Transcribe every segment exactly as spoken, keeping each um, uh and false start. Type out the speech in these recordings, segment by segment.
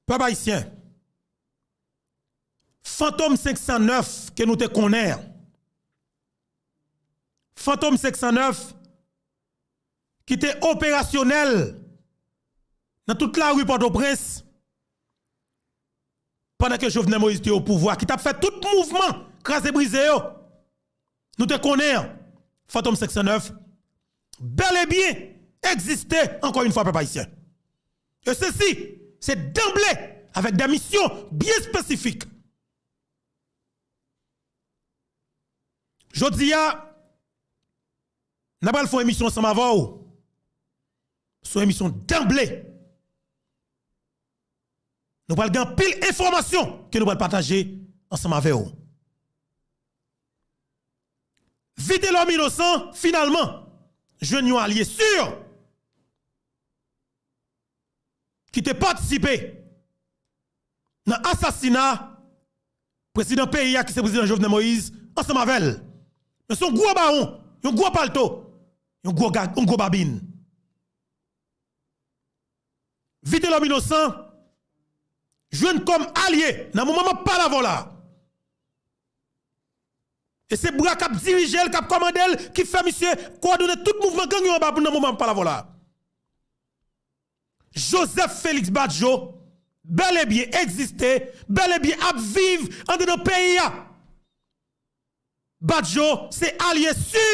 Pèp ayisyen, Fantom senk san nèf ke nou te konnen an, Fantom senk san nèf ki te operasyonèl nan tout lari Pòtoprens pandan ke Jovenel Moïse te o pouvwa, ki t ap fè tout mouvman kraze brize yo, nou te konnen an, Fantom senk san nèf bèl e byen egziste, ankò yon fwa, pèp ayisyen. E sesi, se danble avèk de misyon byen espesifik. Jodi a, n ap al fè yon emisyon ansanm avè w. Se yon emisyon danble. Nou pral gen anpil enfòmasyon ke nou pral pataje ansanm avè w. Vitelòm Inosan, finalman, jwenn yon alye si ki te patisipe nan asasina prezidan peyi a, ki se prezidan Jovenel Moïse, ansanm avè l. Men se yon gwo bawon, yon gwo palto, yon gwo, ga- yon gwo babin. Vitelòm Inosan jwenn kòm alye nan moman m ap pale avè w la. E se bra k ap dirije l, k ap kòmande l, ki fè misye kowòdone tout mouvman gang yo anba nan moman m ap pale avè w la. Joseph Félix Badjo bèl e byen egziste, bèl e byen ap viv andedan peyi a. Badjo se alye si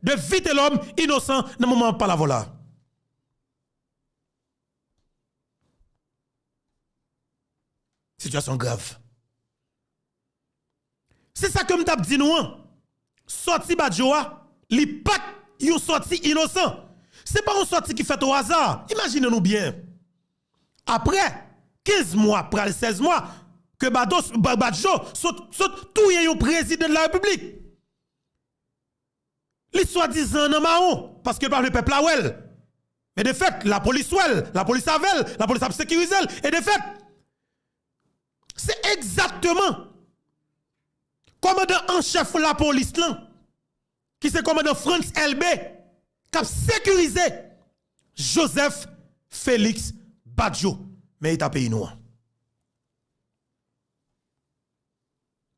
de Vitelòm Inosan nan moman m ap pale avè w la. Sitiyasyon grav. Se sa ke m t ap di nou an. Sòti Badjo a, li pa t yon sòti inosan. Se pa yon sòti ki fèt o aza. Imajine nou byen. Apre kenz mwa, pral sèz mwa, ke Bado, Ba- Badjo sot, sot touye yon prezidan de la repiblik. Li swadizan nan mawon, paske l pa vle pèp la wè l. Men de fèt, lapolis wè l, lapolis avè l, lapolis ap sekirize l. E de fèt, se egzakteman kòmandan an chèf lapolis lan, ki se kòmandan Frantz Elbé, k ap sekirize Joseph Félix Badjo. Men eta peyi nou an.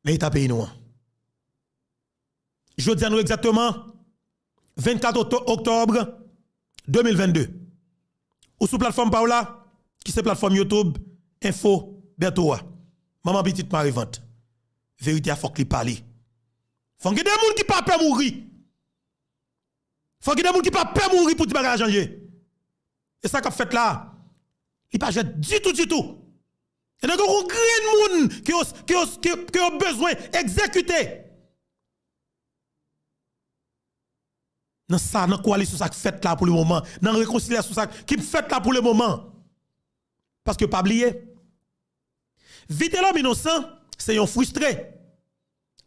Men eta peyi nou an. Jodi a nou egzakteman vennkat okto- oktòb de mil vennde. Ou sou platfòm pa w la, ki se platfòm YouTube Enfo Bertho a. Manman pitit mare vant. Verite a fòk li pale. Fòk gen de moun ki pa pè mouri. Fòk gen de moun ki pa pè mouri pou ti bagay la chanje. E sa k ap fèt la, li pa jwèt ditou, ditou. E nèg yo gon grenn moun ke yo, ke yo, ke, ke yo bezwen egzekite. Nan sa, nan koalisyon sa k fèt la pou le moman, nan rekonsilyasyon sa k, ki fèt la pou le moman. Paske pa bliye, Vitelòm Inosan se yon fristre.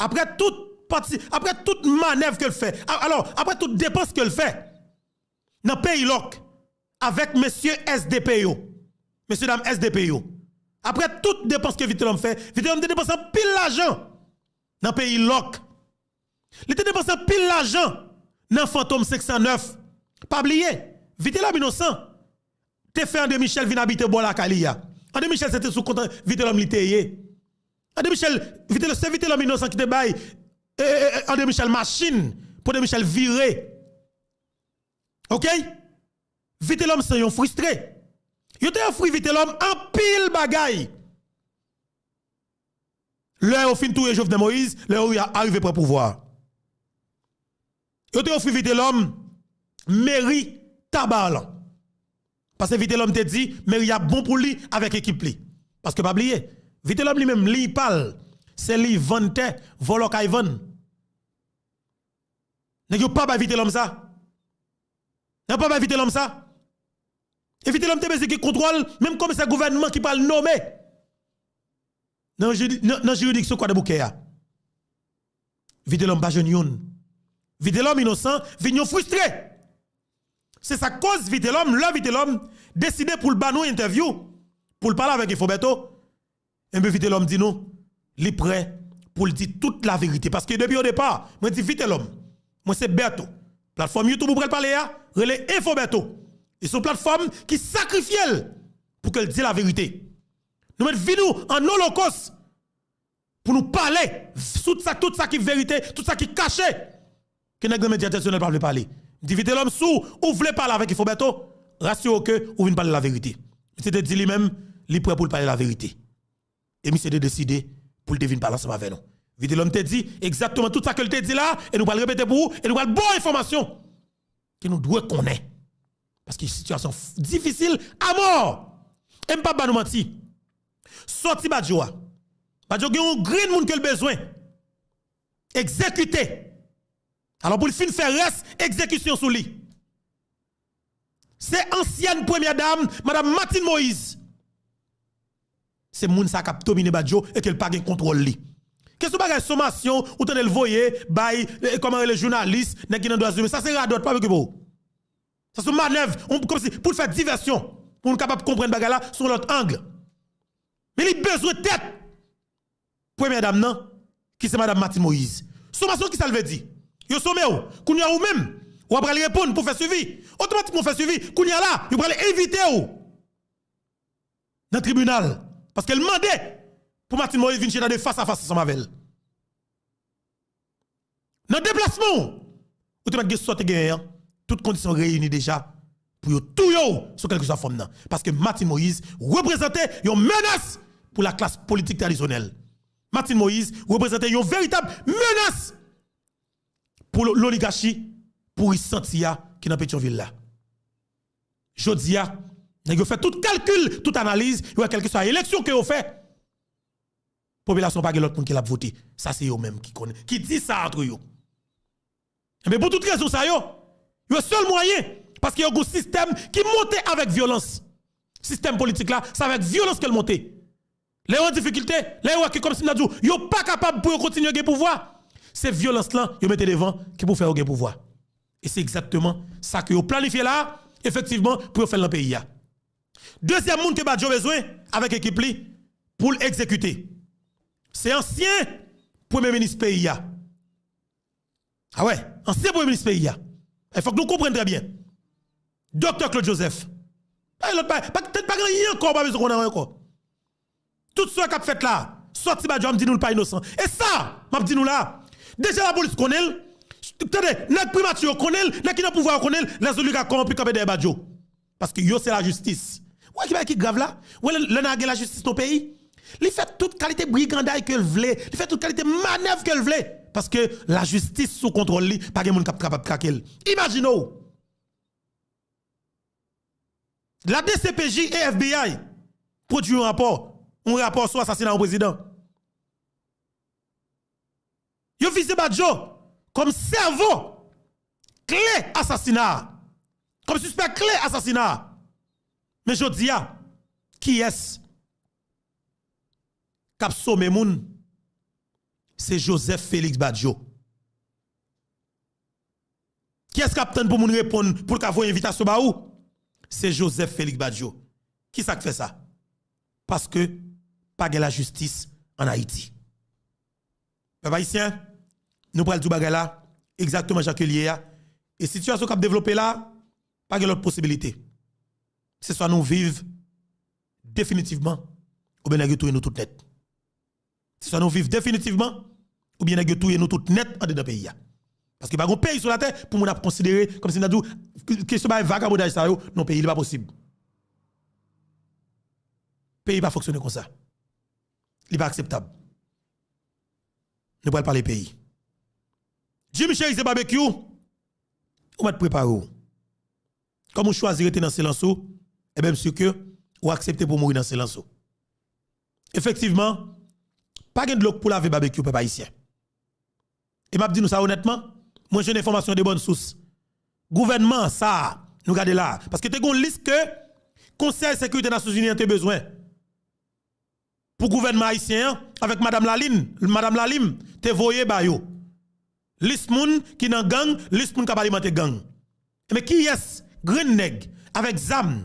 Apre tout pati, apre tout manèv ke l fè, a- alò, apre tout depans ke l fè nan peyi lòk avèk mesye S D P yo, mesye dam S D P yo, apre tout depans ke Vitelòm fè, Vitelòm te depanse anpil lajan nan peyi lòk. Li te depanse anpil lajan nan Fantom senk san nèf. Pa bliye, Vitelòm Inosan te fè André Michel vin abite bò lakay li a. André Michel se te sou kont Vitelòm li te ye. André Michel, Vitelòm, se Vitelòm Inosan ki te bay e, e, e, André Michel machin pou André Michel vire. Oke? Vitelòm se yon fristre. Yo te ofri Vitelòm anpil bagay. Lè yo fin touye Jovenel Moïse, lè yo a- arive pran pouvwa a, yo te ofri Vitelòm meri Tabarre lan. Paske Vitelòm te di meri a bon pou li avèk ekip li. Paske pa bliye, Vitelòm li menm, li pa l, se li vann tè, vòlò kay vann. Nèg yo pa bay Vitelòm sa. Nèg yo pa bay Vitelòm sa. E Vitelòm te bezwen gen kontwòl, menm komisè gouvènman ki pral nome nan, jiri- nan, nan jiridiksyon Kwadèboukè a. Vitelòm pa jwenn youn. Vitelòm Inosan vin yon fristre. Se sa k koz Vitelòm, lè Vitelòm deside pou l ba nou entèvyou, pou l pale avèk Enfo Bertho, enben Vitelòm di nou, li prè pou l di tout laverite. Paske depi o depa, mwen di Vitelòm, mwen se Bertho. Platfòm YouTube ou pral pale a, rele Enfo Bertho. E se yon platfòm ki sakrifye l pou ke l di laverite. Nou met vi nou an olokos pou nou pale sou sa, tout sa ki verite, tout sa ki kache, ke nèg nan medya tradisyonèl pa vle pale. M di Vitelòm, si w vle pale avèk Ifo Bèto, rasire w ke ou vin pale laverite. Misye te di li menm, li prè pou l pale laverite. E misye te deside pou l te vin pale ansanm avè nou. Vitelòm te di egzakteman tout sa ke l te di la, e nou pral repete pou ou, e nou pral ba w enfòmasyon ke nou dwe konnen. Paske sitiyasyon f- difisil amò. E m p ap ba nou manti. Sòti Badjo a. Badjo gen yon grenn moun ke l bezwen egzekite. Alò pou l fin fè rès egzekisyon sou li. Se ansyèn premyè dam, Madanm Martine Moïse. Se moun sa k ap domine Badjo e ke l pa gen kontwòl li. Kesyon bagay somasyon, ou tande l voye, bay, eh, kòman rele jounalis, nèg ki nan dwa imen, sa se radòt, pa okipe w. Sa se yon manèv, yon, kòmsi, pou l fè divèsyon, pou moun kapab konprann bagay la sou yon lòt ang. Men li bezwen tèt premyè dam nan, ki se Madanm Martine Moïse. Somasyon, kisa l vle di? Yo some w, kounye a ou menm, w ap pral reponn pou fè swivi. Otomatikman w fè swivi, kounye a la, yo pral envite w nan tribinal. Paske l mande pou Martine Moïse vin chita de fas a fas ansanm avè l. Nan deplasman w, ou te mèt gen sa w te genyen an, tout kondisyon reyini deja pou yo touye w sou kèlkeswa fòm nan. Paske Martine Moïse reprezante yon menas pou laklas politik tradisyonèl. Martine Moïse reprezante yon veritab menas pou lo- loligachi pouri santi a ki nan Petyonvil la. Jodi a, nèg yo fè tout kalkil, tout analiz, yo wè kèlkeswa eleksyon ke yo fè, popilasyon pa gen lòt moun ke l ap vote. Sa se yo menm ki konnen, ki di sa antre yo. Enben, pou tout rezon sa yo, yo sèl mwayen, paske yo gon sistèm ki monte avèk vyolans. Sistèm politik la, se avèk vyolans ke l monte. Lè yo an difikilte, lè yo wè ke kòmsi m ta di w, yo pa kapab pou yo kontinye gen pouvwa, se vyolans lan yo mete devan ki pou fè yo gen pouvwa. E se egzakteman sa ke yo planifye la, efektivman, pou yo fè l nan peyi a. Dezyèm moun ke Badjo bezwen avèk ekip li pou l egzekite, se ansyen premye minis peyi a. A wè, ansyen premye minis peyi a. E fòk nou konprann trè byen. Doktè Claude Joseph. Pa gen lòt bagay, pa, pa gen anyen ankò, pa bezwen konn anyen ankò. Tout sa k ap fèt la, sòti Badjo a, m di nou l pa inosan. E sa, m ap di nou la, deja lapolis konnen l, tande, nèg primati yo konnen l, nèg ki nan pouvwa yo konnen l, lèzoligak kòwonpi kanpe dèyè Badjo. Paske yo se lajistis. Ou wè ki bagay ki grav la? Ou wè lè, lè n a gen lajistis nan peyi, li fè tout kalite briganday ke l vle, li fè tout kalite manèv ke l vle. Paske lajistis sou kontwòl li, pa gen moun k ap kapab trake l. Imajine w! La D C P J e F B I pwodui yon rapò, yon rapò sou asasina yon prezidan. Yo vize Badjo kòm sèvo kle asasina a, kòm sispè kle asasina a. Men jodi a, kiyès k ap some moun? Se Joseph Félix Badjo. Kiyès k ap tann pou moun reponn pou l ka voye envitasyon ba ou? Se Joseph Félix Badjo. Kisa k fè sa? Paske pa gen lajistis ann Ayiti. Pèp ayisyen, nou pral di w bagay la egzakteman jan ke l ye a. E sitiyasyon k ap devlope la, pa gen lòt posibilite. Se swa nou viv definitivman, oubyen nèg yo touye nou tout nèt. Se swa nou viv definitivman, oubyen nèg yo touye nou tout nèt andedan peyi a. Paske pa gon peyi sou latè pou moun ap konsidere kòmsi m ta di w, kesyon bagay vagabondaj sa yo, non, peyi li pa posib. Peyi pa fonksyone konsa. Li pa akseptab. Nou pral pale peyi. Jimmy Chérizier Barbecue, ou mèt prepare w. Kòm ou chwazi rete nan silans ou, enben, m si ke ou aksepte pou w mouri nan silans ou. Efektivman, pa gen dlo k pou lave Barbecue, pèp ayisyen. E m ap di nou sa onètman, mwen jwenn enfòmasyon de bòn sous. Gouvènman sa a, nou gade la a, paske te gen yon lis ke Konsèy Sekirite Nasyonzini an te bezwen pou gouvènman ayisyen an, avèk Madanm Lalin, Madanm Lalim te voye ba yo. Lis moun ki nan gang, lis moun k ap alimante gang. Enben, kiyès grenn nèg avèk zam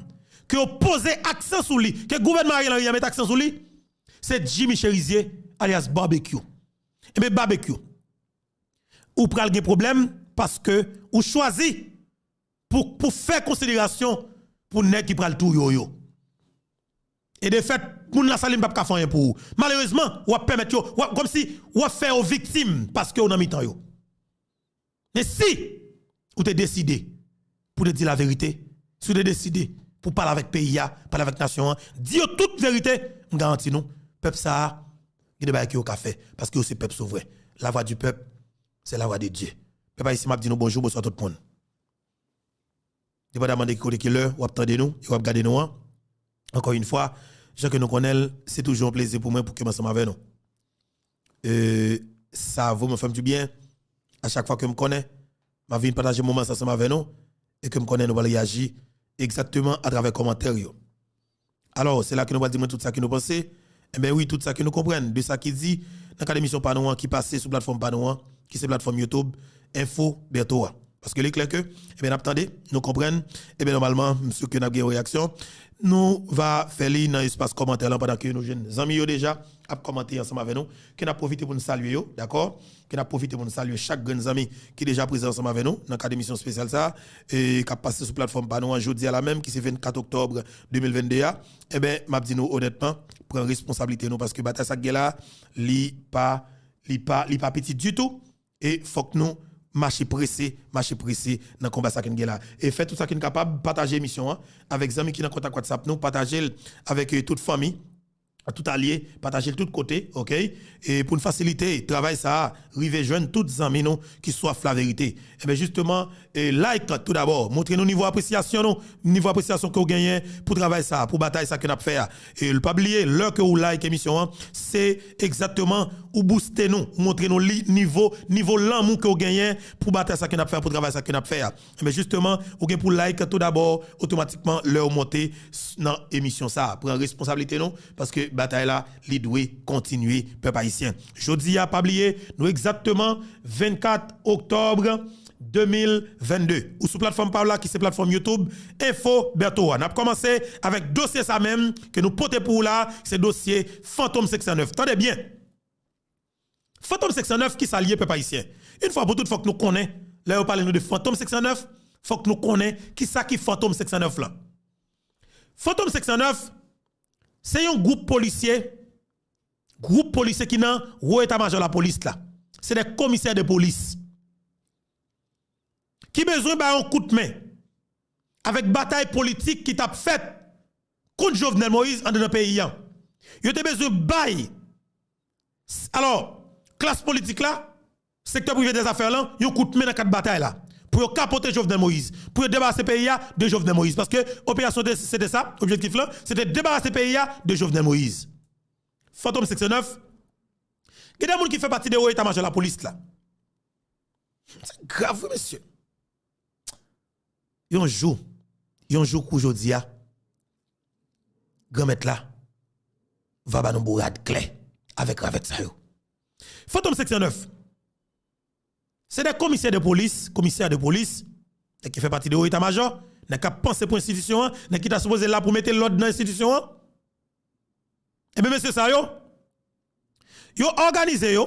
ke yo poze aksan sou li, ke gouvènman Ariel Henry an met aksan sou li? Se Jimmy Chérizier, alyas Barbecue. Enben, Barbecue, ou pral gen pwoblèm paske ou chwazi pou, pou fè konsiderasyon pou nèg ki pral touye w yo. E defèt, moun Lasalin p ap ka fè anyen pou ou. Malerezman, w ap pèmèt yo, w ap, kòmsi w ap fè yo viktim paske w nan mitan yo. Men si ou te deside pou te di laverite, si ou te deside pou pale avèk peyi a, pale avèk nasyon an, di yo tout verite, m garanti nou, pèp sa a, gen de bagay ke yo ka fè, paske yo se pèp souvren. La voix du peuple, c'est la voix de Dieu. Pèp ayisyen, m ap di nou bonjou, bonswa tout moun. Depandaman de ki kote, ki lè w ap tande nou e w ap gade nou an, ankò yon fwa, jan ke nou konnen l, se toujou yon plezi pou mwen pou ke m ansanm avè nou. E sa vrèman fè m dibyen. A chak fwa ke m konnen m ap vin pataje moman sa ansanm avè nou e ke m konnen nou pral reyaji egzakteman atravè kòmantè yo. Alò, se la ke nou pral di mwen tout sa ke nou panse. Enben wi, tout sa ke nou konprann de sa ki di nan kad emisyon pa nou an, ki pase sou platfòm pa nou an, ki se platfòm YouTube Info Bertho a. Paske li klè ke, enben, n ap tande, nou konprann, enben, nòmalman, m si ke n ap gen yon reyaksyon. Nou va fè li nan espas kòmantè lan pandan ke nou jwenn zanmi yo deja ap kòmante ansanm avè nou, ke n ap pwofite pou n salye yo, dakò? Ke n ap pwofite pou n salye chak grenn zanmi ki deja prezan ansanm avè nou nan kad emisyon espesyal sa a, e k ap pase sou platfòm pa nou an jodi a la menm, ki se vennkat oktòb de mil vennde a. Enben, m ap di nou onètman, pran responsablite nou, paske batay sa k gen la, li pa, li pa, li pa piti ditou. E fòk nou mache prese, mache prese nan konba sa ke n gen la. E fè tout sa ke n kapab, pataje emisyon an avèk zanmi ki nan kontak WhatsApp nou, pataje l avèk, eh, tout fanmi, tout alye, pataje l tout kote, oke? E pou n fasilite travay sa a, rive jwenn tout zanmi nou ki swaf laverite. Enben, jisteman, eh, like tou dabò, montre nou nivo apresyasyon nou, nivo apresyasyon ke w genyen pou travay sa a, pou batay sa ke n ap fè a. E pa bliye, lè ke ou like emisyon an, se egzakteman ou booste nou, ou montre nou li, nivo, nivo lanmou ke w genyen pou batay sa ke n ap fè a, pou travay sa ke n ap fè a. Enben, jisteman, ou gen pou like tou dabò, otomatikman, lè w monte s-, nan emisyon sa a. Pran responsablite nou, paske batay la, li dwe kontinye, pèp ayisyen. Jodi a, pa bliye, nou egzakteman vennkat oktòb de mil vennde. Ou sou platfòm pa w la, ki se platfòm YouTube Info Bertho a. N ap kòmanse avèk dosye sa menm ke nou pote pou ou la, se dosye Fantom senk san nèf. Tande byen. Fantom senk san nèf, ki sa l ye, pèp ayisyen? Yon fwa pou tout, fòk nou konnen, lè yo pale nou de Fantom senk san nèf, fòk nou konnen ki sa ki Fantom senk san nèf lan. Fantom senk san nèf, se yon gwoup polisye, gwoup polisye ki nan wo eta majò lapolis la. Se de komisè de polis ki bezwen bay yon kout men avèk batay politik ki t ap fèt kont Jovenel Moïse anndan peyi a. Yo te bezwen bay, s-, alò, klas politik la, sektè prive dèzafè lan, yon kout men nan kad batay la. Pou yo kapote Jovenel Moïse. Pou yo debarase peyi a de Jovenel Moïse. Paske operasyon te, se te sa, objektif lan, se te debarase peyi a de Jovenel Moïse. Fantom senk san nèf, gen de moun ki fè pati de wo eta majò lapolis la. Se grav, wi, mesye. Yon jou, yon jou kou jodi a, Granmèt la va ba nou bourad klè avèk ravèt sa yo. Fantom senk san nèf, se de komisè de polis, komisè de polis, nèg ki fè pati de wo eta majò, nèg k ap panse pou enstitisyon an, nèg ki ta sipoze la pou mete lòd nan enstitisyon an. Ebyen, mesye sa yo, yo òganize yo,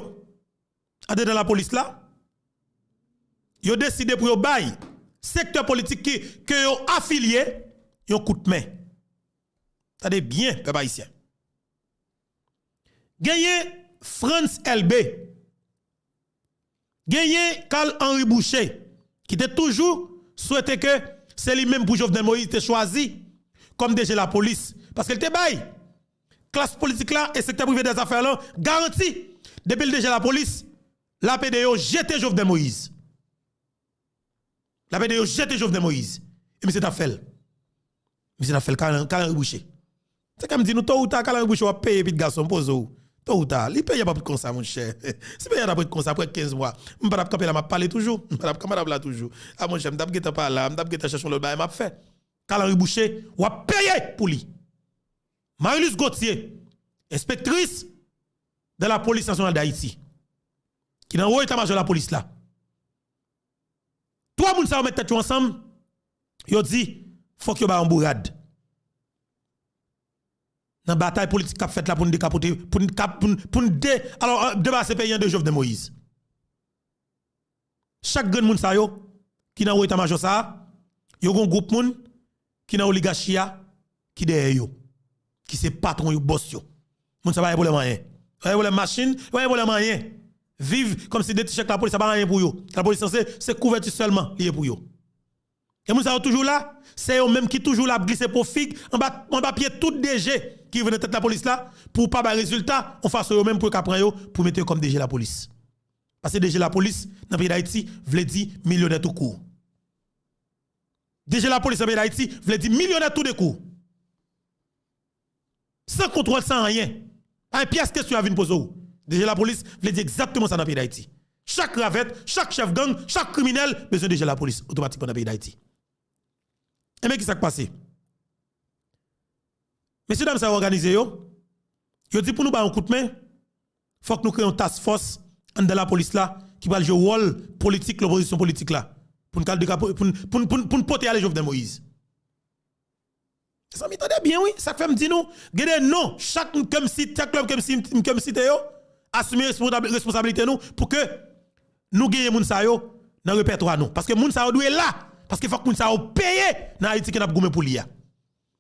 andedan lapolis la, yo deside pou yo bay sektè politik ki, ke yo afilye yon kout men. Tande byen, pèp ayisyen. Genyen Frantz Elbé, genyen Carl Henry Boucher, ki te toujou swete ke se li menm pou Jovenel Moïse te chwazi kòm D G lapolis, paske l te bay klas politik la e sektè prive dèzafè lan garanti, depi l D G lapolis, l ap ede yo jete Jovenel Moïse. L ap ede yo jete Jovenel Moïse. E misye t ap fè l. Misye t ap fè l, Carl, Carl Henry Boucher. Se ka m di nou, to ou ta, Carl Henry Boucher w ap peye, pitit gason m, poze w. To ou ta, li peyi a p ap ret konsa, monchè. Si peyi a t ap ret konsa, apre kenz mwa, m pa t ap kanpe la, m ap pale toujou. M pa t ap kanpe la toujou. A, monchè, m t ap gentan pa la, m t ap gentan chèche yon lòt bagay, m ap fè. Carl Henry Boucher, w ap peye pou li. Marie-Luce Gauthier, enspektris de la Police Nationale d'Haïti, ki nan wo eta majò lapolis la. Twa moun sa yo met tèt yo ansanm, yo di, fòk yo ba yon bourad. Nan batay politik k ap fèt la pou n dekapote, pou n kap-, pou n, pou n de-, alò, euh, debarase peyi an de Jovenel Moïse. Chak grenn moun sa yo, ki nan wo eta majò sa a, yo gon gwoup moun ki nan oligachi a, ki dèyè yo, ki se patwon yo, bòs yo. Moun sa pa gen pwoblèm anyen. Pa gen pwoblèm machin, pa gen pwoblèm anyen. Viv kòmsi de ti chèk lapolis, sa pa anyen pou yo. Lapolis sanse, se kouvèti sèlman li ye pou yo. E moun sa yo toujou la, se yo menm ki toujou la ap glise po fig anba, anba pye tout D G ki rive nan tèt lapolis la, pou pa bay rezilta, yon fason yo menm pou yo ka pran yo, pou mete yo kòm D G lapolis. Paske D G lapolis nan peyi Dayiti vle di milyonè tou kou. D G lapolis nan peyi Dayiti vle di milyonè toudenkou. San kontwòl, san anyen. Pa gen pyès kesyon y ap vin poze w. D G lapolis vle di egzakteman sa nan peyi Dayiti. Chak ravèt, chak chèf gang, chak kriminèl bezwen D G lapolis otomatikman nan peyi Dayiti. Enben, ki sa k pase? Mesye dam sa yo òganize yo, yo di pou nou ba yon kout men, fòk nou kreye yon task force anndan lapolis la ki pral jwe wòl politik, lopozisyon politik la, pou n kal dekapo-, pou n, pou n, pou n, pou n pote ale Jovenel Moïse. Mezanmi, tande byen, wi. Sa k fè m di nou, gen de non, chak moun ke m site, chak lòm ke m si-, ke m site yo, asime responsab-, responsablite nou pou ke nou genyen moun sa yo nan repètwa nou. Paske moun sa yo dwe la. Paske fòk moun sa yo peye nan Ayiti ke n ap goumen pou li a.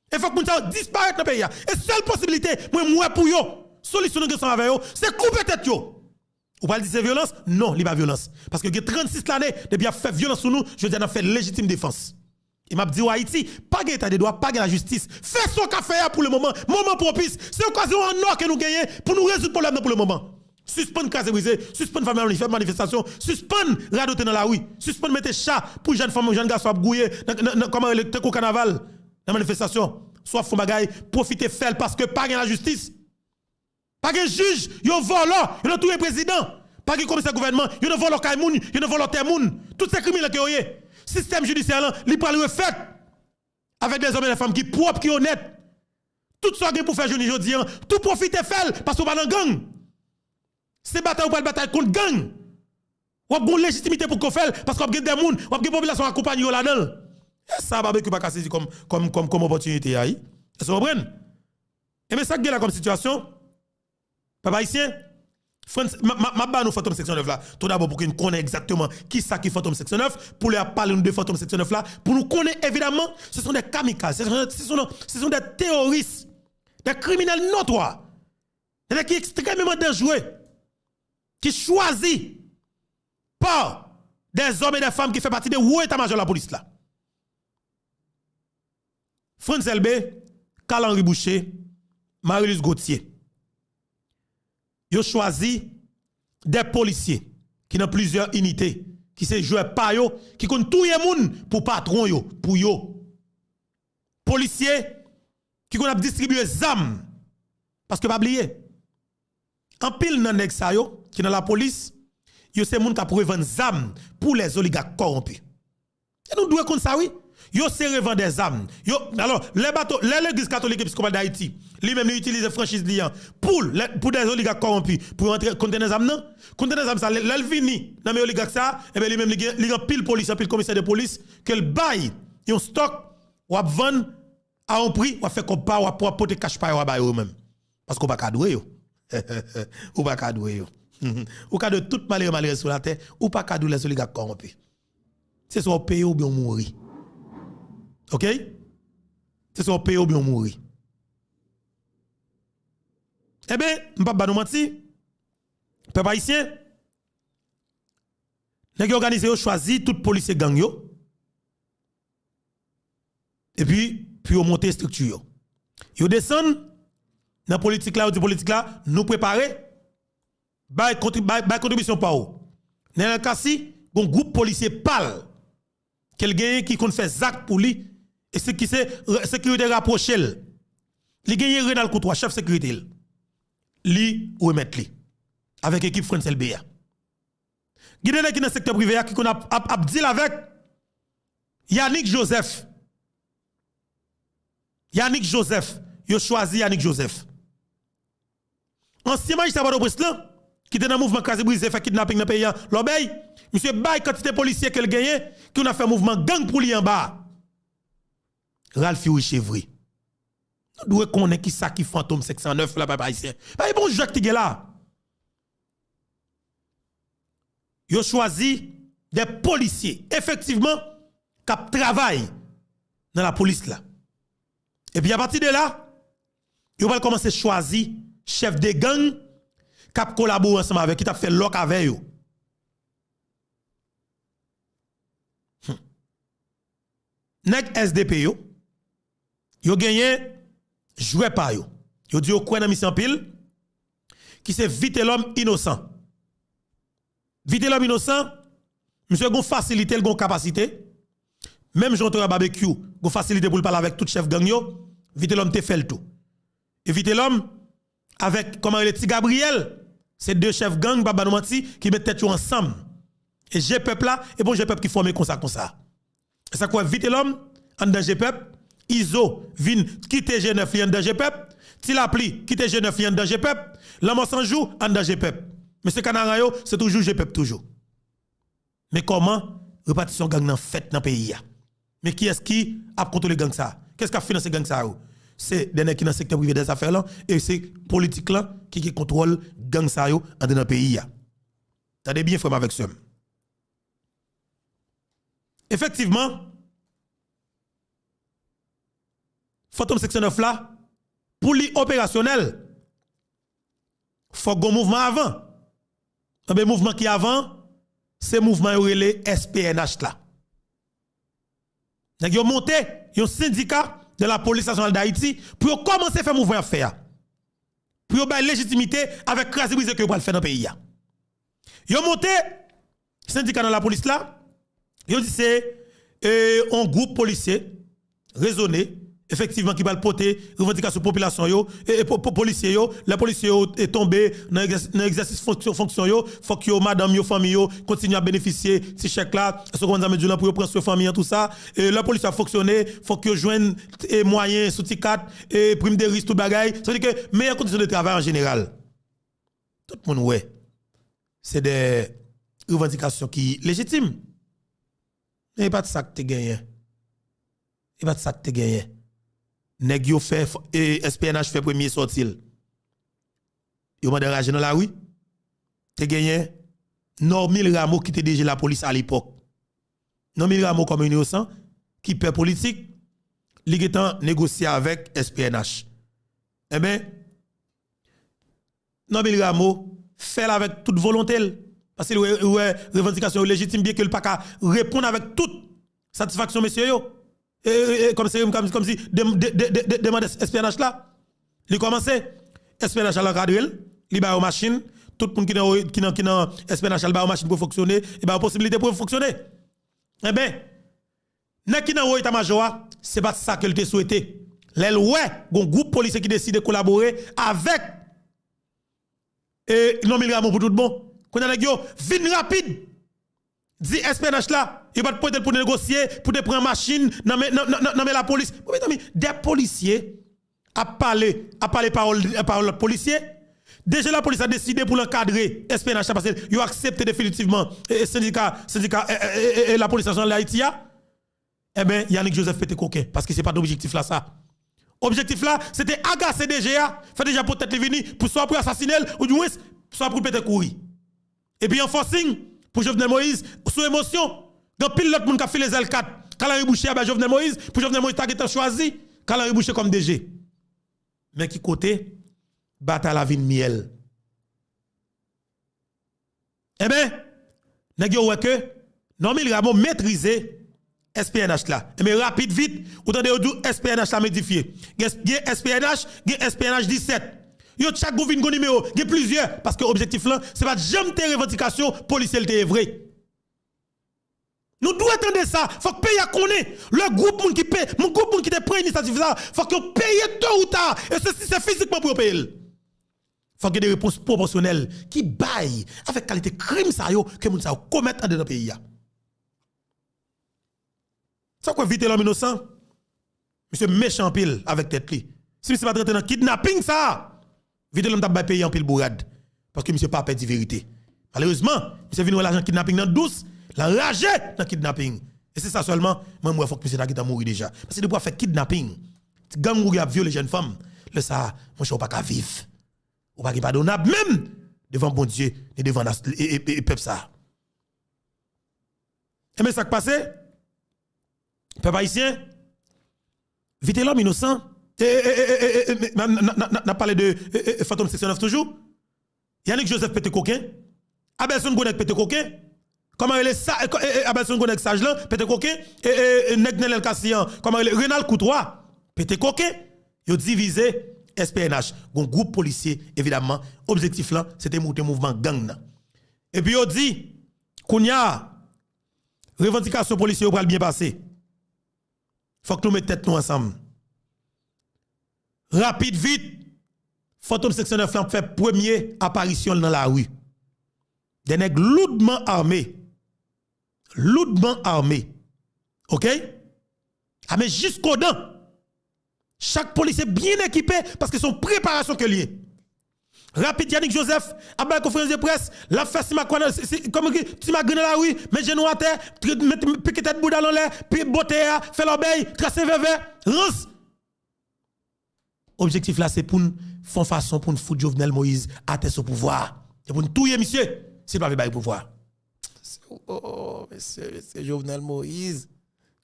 E fòk moun sa yo disparèt nan peyi a. E sèl posibilite mwen m wè pou yo, solisyon nou gen ansanm avè yo, se koupe tèt yo. Ou pral di se vyolans? Non, li pa vyolans. Paske gen trannsis lane depi y ap fè vyolans sou nou, jodi a n ap fè lejitim defans. E m ap di w, Ayiti, pa gen eta de dwa, pa gen lajistis. Fè sa w ka fè a pou le moman. Moman pwopis. Se okazyon an nò ke nou genyen pou nou rezoud pwoblèm nan pou le moman. Sispann kraze brize, sispann fè manif-, manifestasyon, sispann radote nan lari, sispann mete cha pou jèn fanm, jèn gason ap gouye nan, nan, nan, kòman rele, tankou kanaval, nan manifestasyon. Si w ap fè yon bagay, pwofite fè l paske pa gen lajistis. Pa gen jij, yo vòlò, yo nan touye prezidan. Pa gen komisè gouvènman, yo nan vòlò kay moun, yo nan vòlò tè moun. Tout se kriminèl ke yo ye. Sistèm jidisyè lan, li pral refèt avèk dèzòm e dèfanm ki pwòp, ki onèt. Tout sa w gen pou fè jounen jodi an, tou pwofite fè l, paske w pa nan gang. Se batay ou pral batay kont gang. W ap gen yon lejitimite pou ko fè l, paske w ap gen de moun, w ap gen popilasyon akonpaye yo ladan l. E sa Babekyou pa ka sezi kòm, kòm, kòm, kòm opòtinite a, wi. Èske w konprann? Enben, sa k gen la kòm sitiyasyon, pèp ayisyen, Frantz, m, m, m ap ba nou Fantom senk san nèf la, tou dabò pou ke n konnen egzakteman ki sa ki Fantom senk san nèf, pou lè y ap pale nou de Fantom senk san nèf la, pou nou konnen evidaman, ce sont des kamikazes, ce sont, ce sont, ce sont des terroristes, des criminels notoires, des nèg ki ekstrèmeman danjere, ki chwazi pa dèzòm e dèfanm ki fè pati de wo eta majò lapolis la. Frantz Elbé, Carl Henry Boucher, Marie-Luce Gauthier. Yo chwazi de polisye ki nan plizyè inite, ki se jwè pa yo, ki konn touye moun pou patwon yo, pou yo. Polisye ki konn ap distribye zam. Paske pa bliye, anpil nan nèg sa yo ki nan lapolis, yo se moun k ap revann zam pou lèzoligak kòwonpi. E nou dwe konn sa, wi. Yo se revandè zam. Yo, alò, lè bato, lè Legliz Katolik Episkopal Dayiti, li menm li itilize franchiz li an pou, lè, pou dèzoligak kòwonpi, pou yo antre kontènè zam nan, kontènè zam sa, lè, lè l vini nan men oligak sa, enben, li menm li gen, li gen anpil polis, anpil komisè de polis, ke l bay yon stòk, w ap vann a yon pri, w ap fè kòb pa w, w ap, w ap pote kach pa yo a ba yo menm. Paske w pa ka dwe yo. Ou pa ka dwe yo. Ou ka dwe tout malere, malere sou latè, ou pa ka dwe lèzoligak kòwonpi. Se swa w peye oubyen w mouri. Oke? Se swa w peye oubyen w mouri. Enben, m p ap ba nou manti, pèp ayisyen, nèg yo òganize yo chwazi tout polisye gang yo, epi pou yo monte estrikti yo. Yo desann nan politik la, yo di politik la, nou prepare, bay kontri-, bay, bay kontribisyon pa w. Nenel Cassy, gon gwoup polisye pa l ke l genyen ki konn fè zak pou li, e se ki se re-, sekirite rapwoche l. Li genyen Renald Courtois, chèf sekirite l. Li remèt li avèk ekip Frantz Elbé a. Gen de nèg ki nan sektè prive a ki konn ap, ap, ap deal avèk Yanick Joseph. Yanick Joseph, yo chwazi Yanick Joseph. Ansyen majistra Pòtoprens lan, ki te nan mouvman kraze brize, fè kidnaping nan peyi a, Lòbèy, misye bay kantite polisye ke l genyen, ki konn ap fè mouvman gang pou li anba a. Ralphy Richevry. Nou dwe konnen ki sa ki Fantom senk san nèf la, pèp ayisyen. Pa gen bon jwèt ki gen la. Yo chwazi de polisye, efektivman, k ap travay nan lapolis la. Epi apati de la, yo pral kòmanse chwazi chèf de gang k ap kolabore ansanm avèk, ki t ap fè lòk avè yo. Hmm. Nèg S D P yo, yo genyen jwè pa yo. Yo di yo kwè nan misye anpil, ki se Vitelhomme Innocent. Vitelhomme Innocent, misye gon fasilite, l gon kapasite. Menm jan Toya Babekyou gon fasilite pou l pale avèk tout chèf gang yo, Vitelhomme te fè l tou. E Vitelhomme, avèk, kòman rele, Ti Gabriyèl, se de chèf gang, m p ap ba nou manti, ki met tèt yo ansanm. E G-Pèp la, e bon G-Pèp ki fòme konsa, konsa. E sa k wè Vitelhomme anndan G-Pèp, Izo vin kite G nèf li anndan G-Pèp, Ti Lapli kite G nèf li anndan G-Pèp, Lanmò San Jou anndan G-Pèp. Mesye Kanaran yo, se toujou G-Pèp toujou. Men kòman repatisyon gang nan fèt nan peyi a? Men kiyès ki ap kontwole gang sa? Kiyès k ap finanse gang sa yo? Se de nèg ki nan sektè prive dèzafè lan, e se politik lan ki gen kontwòl gang sa yo anndan nan peyi a. Tande byen, frè m avèk sè m. Efektivman, Fantom senk san nèf la, pou li operasyonèl, fòk gon mouvman avan. Enben, mouvman ki avan, se mouvman yo rele S P N H la. Nèg yo monte yon sendika de la Police Nationale d'Haïti pou yo kòmanse fè mouvman y ap fè a. Pou yo bay lejitimite avèk kraze brize ke yo pral fè nan peyi a. Yo monte sendika nan lapolis la, yo di se, e, yon gwoup polisye rezone, efektivman, ki pral pote revandikasyon popilasyon yo, e, e, po-, po-, polisye yo, lè polisye yo, e, tonbe nan egzès-, nan egzèsis fonksyon, fonksyon yo, fòk yo, madanm yo, fanmi yo, kontinye ap benefisye ti chèk la, èske w konprann sa m di w lan, pou yo pran swen fanmi an, tou sa, e, lè polisye ap fonksyone, fòk yo jwenn, e, mwayen sou ti kat, e, prim de risk, tout bagay. Sa vle di ke meyè kondisyon de travay an jeneral. Tout moun wè se de revandikasyon ki lejitim. Men e pa t sa k te genyen. E pa t sa k te genyen. Nèg yo fè, e, S P N H fè premye sòti l. Yo mande anraje nan lari. Te genyen Normil Rameau ki te D G lapolis alepòk. Normil Rameau kòm inosan, ki pè politik, li gentan negosye avèk S P N H. Enben, Normil Rameau fè l avèk tout volonte l. Paske l wè, l wè revandikasyon yo lejitim, byen ke l pa ka reponn avèk tout satisfaksyon mesye yo. E, e, e, kòmsi, kòm, kòmsi de, de, de, de, de, demann S P N H la. Li kòmanse, S P N H la ankadre l, li ba yo machin, tout moun ki nan, ki nan, ki nan S P N H la, li ba yo machin pou yo fonksyone, li ba yo posibilite pou yo fonksyone. Enben, nèg ki nan wo eta majò a, se pa t sa ke l te swete. Lè l wè gon gwoup polisye ki deside kolabore avèk, e, Normil Rameau pou tout bon. Kounye a nèg yo vin rapid. Di S P N H la, yo pa t pote l pou negosye, pou te pran machin nan men, nan, nan, nan, nan men lapolis. Bon, mezanmi, de polisye ap pale, ap pale pawòl, pawòl lòt polisye. D G lapolis la deside pou l ankadre S P N H la, paske yo aksepte definitivman, e, e, sendika, sendika, e, e, e, e, e, lapolis nasyonal d Ayiti a. Enben, Yanick Joseph pete koken, paske se pa t objektif la sa. Objektif la, se te agase D G a, fè D G a pot tèt li vini, pou swa pou yo asasine l, oudimwens, swa pou l pete kouri. Epi an fòsing, pou Jovenel Moïse, sou emosyon, gen anpil lòt moun k ap file zèl kat, Carl Henry Boucher a bay Jovenel Moïse, pou Jovenel Moïse ta gentan chwazi Carl Henry Boucher kòm D G. Men ki kote batay la vin myèl. Enben, nèg yo wè ke Normil Rameau metrize S P N H la. Enben, rapid vit, ou tande yo di w S P N H la medifye. Gen, gen S P N H, gen S P N H disèt. Yo chak gon vin gon nimewo, gen plizyè, paske objektif lan, se pa t janm te revandikasyon polisye l te ye vre. Nou dwe tande sa, fòk peyi a konnen, lè gwoup moun ki pe, moun, gwoup moun ki te pran inisyativ sa, fòk yo peye to ou ta, e se, si se fizikman pou yo peye l. Fòk gen de repons pwopòsyonèl ki bay avèk kalite krim sa yo ke moun sa yo komèt andedan peyi a. Sa kwè Vitelhomme Innocent? Misye mechan anpil avèk tèt li. Si misye pa t rantre nan kidnaping sa a, Vitelhomme t ap bay peyi a anpil bourad. Paske misye pa pè di verite. Malerezman, misye vin wè lajan kidnaping nan dous, l anraje nan kidnaping. E se sa sèlman, mwen, m wè fòk misye ta gentan mouri deja. Paske depi w ap fè kidnaping, ti gang ou gen ap vyole jèn fanm, lè sa a, monchè, ou pa ka viv. Ou pa gen padonab menm devan Bondye, ni devan nas-, e, e, e, e pèp sa a. Enben, sa k pase? Pèp ayisyen, Vitelhomme Innocent, E, e, e, e, e, e, n a, n a, n a, n a pale de e, e, e, Fantom Seksyon nèf toujou. Yanick Joseph pete koken. Abelson Gwo Nèg pete koken. Kòman rele sa? E, e, e, Abelson Gwo Nèg Saj lan pete koken. E, e, e, nèg Nenel Cassy an, kòman rele? Renald Courtois pete koken. Yo divize S P N H. Gon gwoup polisye, evidamman, objektif lan, se te moute mouvman gang nan. Epi yo di, kounye a, revandikasyon polisye yo pral byen pase. Fòk nou met tèt nou ansanm. Rapid vit, Fantom Seksyon nèf lan ap fè premye aparisyon l nan lari. De nèg loudman ame. Loudman ame. Oke? Ame jiskodan. Chak polisye byen ekipe paske se yon preparasyon ke l ye. Rapid, Yanick Joseph ap bay konferans de près, l ap fè simakwa nan, si, si, kòman ki, simak grenn nan lari, met jenou atè, met pike tèt bouda l anlè, pi bote a, fè lòbèy, trase vèvè, rans. Objektif la, se pou n fè yon fason pou n fout Jovenel Moïse atè sou pouvwa a. Se pou n touye misye, si l pa vle bay pouvwa a. Oh, mesye, mesye, Jovenel Moïse.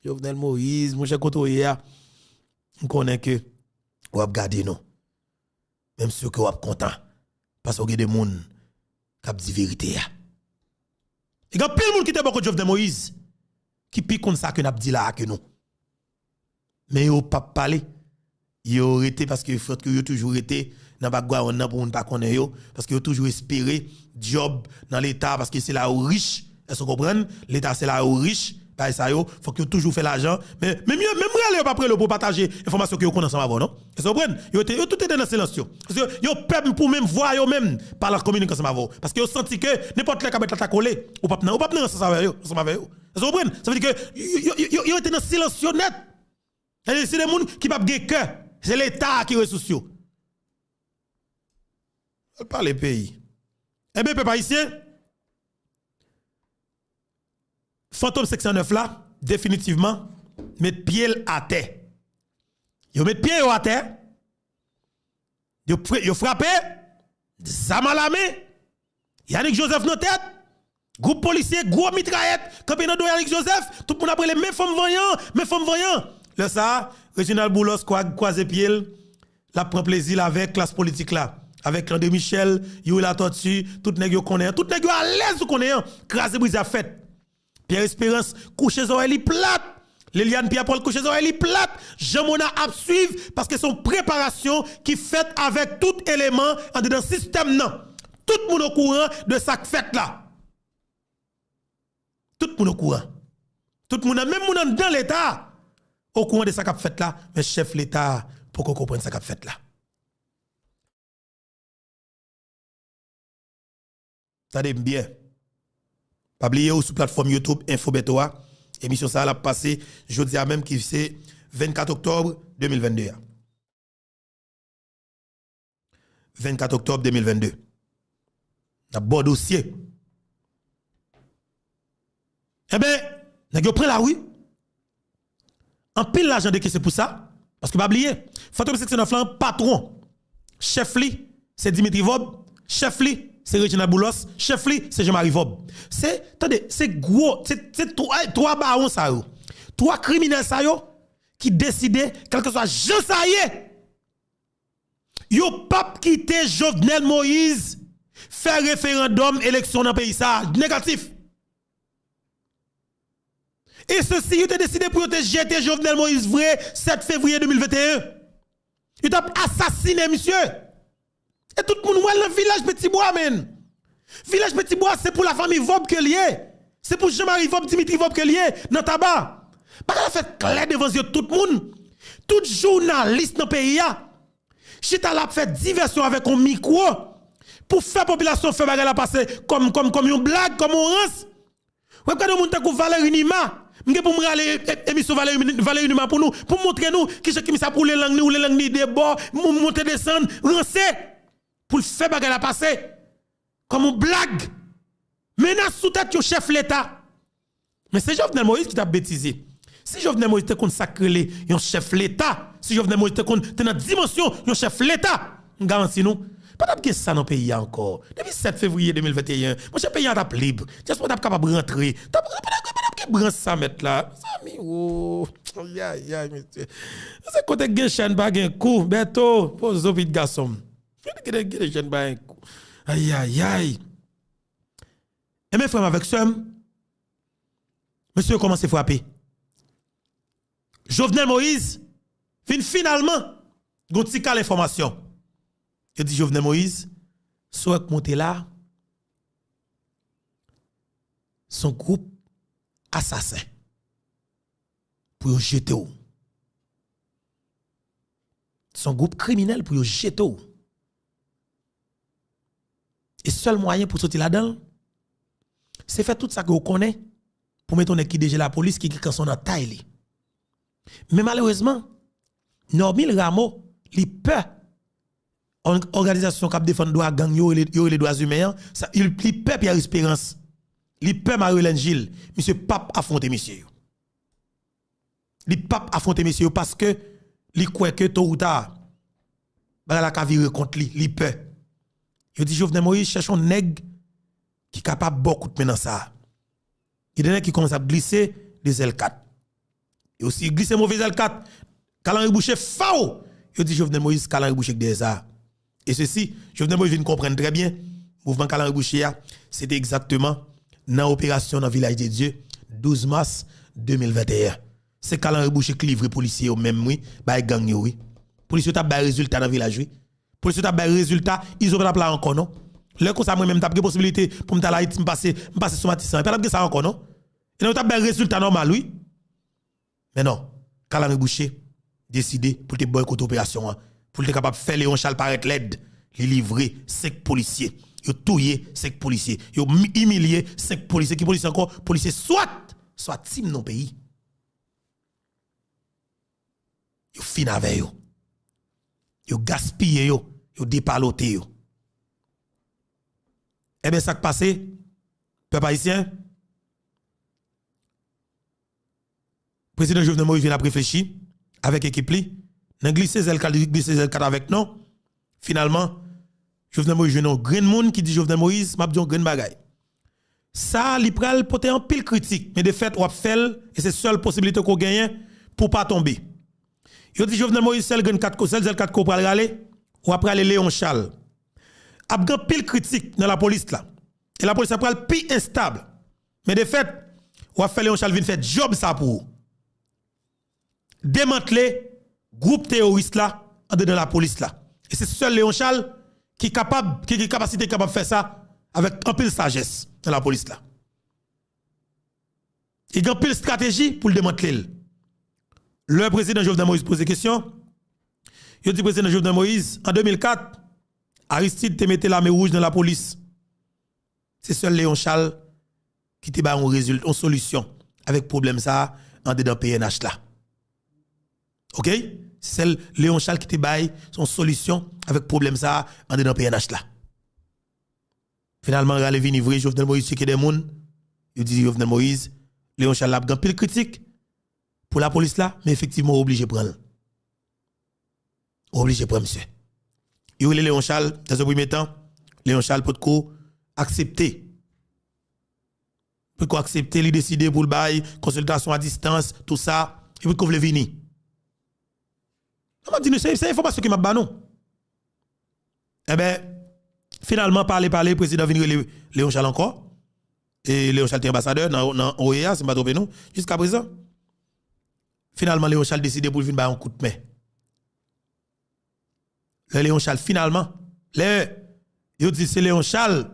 Jovenel Moïse, monchè, kote w ye a, m konnen ke w ap gade nou. Men m si ke w ap kontan. Paske w gen de moun k ap di verite a. E gen anpil moun ki te bò kot Jovenel Moïse, ki pi konn sa ke n ap di la a ke nou. Men yo p ap pale. Yo rete paske fòk yo toujou rete nan background nan pou moun pa konnen yo. Paske yo toujou espere djòb nan Leta, paske se la yo rich. Èske w konprann? Leta se la yo rich, bagay sa yo, fòk yo toujou fè lajan. Men, men yo, menm rele yo p ap rele yo pou pataje enfòmasyon ke yo konn ansanm avè w, non? Èske w konprann? Yo te, yo tout te nan silans yo. Paske yo pè pou menm vwa yo menm, pa al kominike ansanm avè w. Paske yo santi ke nenpòt lè kabèt la ta kole, ou p ap nan, ou p ap nan rans ansanm avè yo, ansanm avè yo. Èske w konprann? Sa vle di ke yo, yo, yo, yo, yo rete nan silans yo nèt. Sa vle di se de moun ki p ap gen kè. Se Leta ki resous yo. Al pale peyi. Enben, pèp ayisyen, Fantom Seksyon nèf la, definitivman, met pye l atè. Yo met pye yo atè. Yo, fre- yo frape, zam alamen, Yanick Joseph nan tèt, gwoup polisye, gwo mitrayèt, kanpe nan do Yanick Joseph, tout moun ap rele, men fanm vanyan, men fanm vanyan. Lè sa a, Reginald Boulos kwa- kwaze pye l, l ap pran plezi l avèk klas politik la, avèk André Michel, Youri Latortue, tout nèg yo konnen an, tout nèg yo alèz ou konnen an, kraze brize ap fèt. Pierre Espérance kouche zòrèy li plat. Liliane Pierre Paul kouche zòrèy li plat. Jean Mona ap swiv paske se yon preparasyon ki fèt avèk tout eleman andedan sistèm nan. Tout moun okouran de sa k fèt la. Tout moun okouran. Tout moun, menm moun anndan Leta a, okouran de sa k ap fèt la, men chèf Leta a poko konprann sa k ap fèt la. Tande m byen. Pa bliye ou sou platfòm YouTube Info Beto a. Emisyon sa a l ap pase jodi a menm ki se vennkat oktòb de mil vennde a. Vennkat oktòb de mil vennde. N ap ba w dosye. Enben, nèg yo pran lari. Anpil lajan dekese pou sa. Paske pa bliye, Fantom Seksyon nèf lan, patwon, chèf li, se Dimitri Vorbe, chèf li, se Reginald Boulos, chèf li, se Jean Marie Vorbe. Se, tande, se gwo, se, se twa, twa bawon sa yo. Twa kriminèl sa yo ki deside, kèlkeswa jan sa ye, yo p ap kite Jovenel Moïse fè referandòm eleksyon nan peyi sa a. Negatif. E sesi, yo te deside pou yo te jete Jovenel Moïse vre, sèt fevriye de mil venteyen. Yo t ap asasinen misye. E tout moun wè l nan Vilaj Petibwa, menn. Vilaj Petibwa, se pou lafanmi Vorbe ke l ye. Se pou Jean Marie Vorbe, Dimitri Vorbe ke l ye, nan Taba. Bagay la fèt klè devan zye tout moun. Tout jounalis nan peyi a chita la ap fè divèsyon avèk yon mikwo pou fè popilasyon fè bagay la pase kòm, kòm, kòm yon blag, kòm yon rans. W ap gade yon moun tankou Valéry Numa. M gen pou m rale e- e- emisyon Valéry, Valéry Numa pou nou, pou m montre nou kijan ke misye ap woule lang ni, woule lang ni de bò, m- monte desann, ranse, pou l fè bagay la pase. Kòm yon blag. Menas sou tèt yon chèf Leta. Men se Jovenel Moïse ki t ap betize. Si Jovenel Moïse te konn sa k rele yon chèf Leta, si Jovenel Moïse te konn te nan dimansyon yon chèf Leta, m garanti nou, pa t ap gen sa nan peyi a ankò. Depi sèt fevriye de mil venteyen, monchè, peyi a t ap lib. Dyaspora t ap kapab rantre. T ap, pa t ap, pa t ap, pa t ap Branch sa mèt la. Mezanmi, wo. Ayayay, mesye. Se kote gen chèn pa gen kou. Bèto, poze w pitit gason m. Kote gen, gen chèn pa gen kou. Ayayay. Ebyen, frè m avèk sè m, mesye yo kòmanse frape. Jovenel Moïse vin finalman gon ti kal enfòmasyon. Yo di Jovenel Moïse, sa w wè k monte la, se yon gwoup asasen pou yo jete w. Se yon gwoup kriminèl pou yo jete w. E sèl mwayen pou soti ladan l, se fè tout sa ke w konnen pou mete yon nèg ki D G lapolis ki gen kanson nan tay li. Men malerezman, Normil Rameau, li pè òg-, òganizasyon k ap defann dwa gang yo, rele, yo rele dwa imen an, sa, li, li pè Pierre Espérance, li pè Marie Hélène Gilles, misye p ap afwonte mesye yo. Li p ap afwonte mesye yo paske li kwè ke to ou ta, bagay la ka vire kont li, li pè. Yo di Jovenel Moïse chèche yon nèg ki kapab ba w kout men nan sa. Gen de nèg ki kòmanse ap glise de zèl kat. Yo si glise move zèl kat, kalanri bouche faw! Yo di Jovenel Moïse kalanri bouche k dèyè sa. E sesi, Jovenel Moïse vin konprann trè byen, mouvman kalanri bouche a, se te egzakteman nan operasyon nan Vilaj de Dye, douz mas de mil venteyen. Se kalanri bouche k livre polisye yo menm, wi, bay gang yo, wi. Polisye yo t ap bay rezilta nan vilaj, wi. Polisye yo t ap bay rezilta, Izo pa t ap la ankò, non. Lè konsa, mwen menm, m t ap gen posibilite pou m t al Ayiti, m pase, m pase sou Matisan. E pa t ap gen sa ankò, non. E non, yo t ap bay rezilta nòmal, wi. Men non, Kalanri Boucher deside pou l te bòykote operasyon an, pou l te kapab fè Léon Charles parèt lèd. Li livre senk polisye. Yo touye senk polisye. Yo mi-, imilye senk polisye. Ki polisye ankò? Polisye swat. Swat team non peyi. Yo fin avè yo. Yo gaspiye yo. Yo depalote yo. Ebyen, sa k pase, pèp ayisyen? Prezidan Jovenel Moïse vin ap reflechi avèk ekip li, nan glise zèl kat, glise zèl kat avèk non. Finalman, Jovenel Moïse jwenn yon grenn moun ki di Jovenel Moïse, "M ap di yon grenn bagay. Sa, li pral pote anpil kritik, men defèt, w ap fè l, e se sèl posibilite ke w genyen pou w pa tonbe." Yo di Jovenel Moïse, sèl grenn kat ko, sèl zèl kat ko w pral rale, w ap rale Léon Charles. Ap gen anpil kritik nan lapolis la. E lapolis la pral pi enstab. Men defèt, w ap fè Léon Charles vin fè djòb sa pou ou. Demantle gwoup teworis la andedan lapolis la. E se sèl Léon Charles ki kapab, ki gen kapasite, ki kapab fè sa avèk anpil sajès nan lapolis la. Li gen anpil estrateji pou l demantle l. Lè prezidan Jovenel Moïse poze kesyon, yo di prezidan Jovenel Moïse, an de mil kat, Aristide te mete lame wouj nan lapolis. Se sèl Léon Charles ki te bay yon rezilt-, yon solisyon avèk pwoblèm sa a andedan P N H la. Oke? Se sèl Léon Charles ki te bay yon solisyon avèk pwoblèm sa a andedan P N H la. Finalman, rale vini vre, Jovenel Moïse tcheke de moun. Yo di Jovenel Moïse, Léon Charles la ap gen anpil kritik pou lapolis la, men efektivman, w oblije pran l. Ou oblije pran misye. Yo rele Léon Charles, nan yon premye tan, Léon Charles potko aksepte. Potko aksepte, li deside pou l bay konsiltasyon a distans, tou sa, e potko vle vini. Sa m ap di nou, se, se enfòmasyon ke m ap ba nou. Enben, finalman, pale, pale, prezidan vin rele Léon Charles ankò. E Léon Charles te anbasadè nan, nan O E A, si m pa twonpe nou, jiska prezan. Finalman, Léon Charles deside pou l vin bay yon kout men. Lè Léon Charles finalman, lè yo di se Léon Charles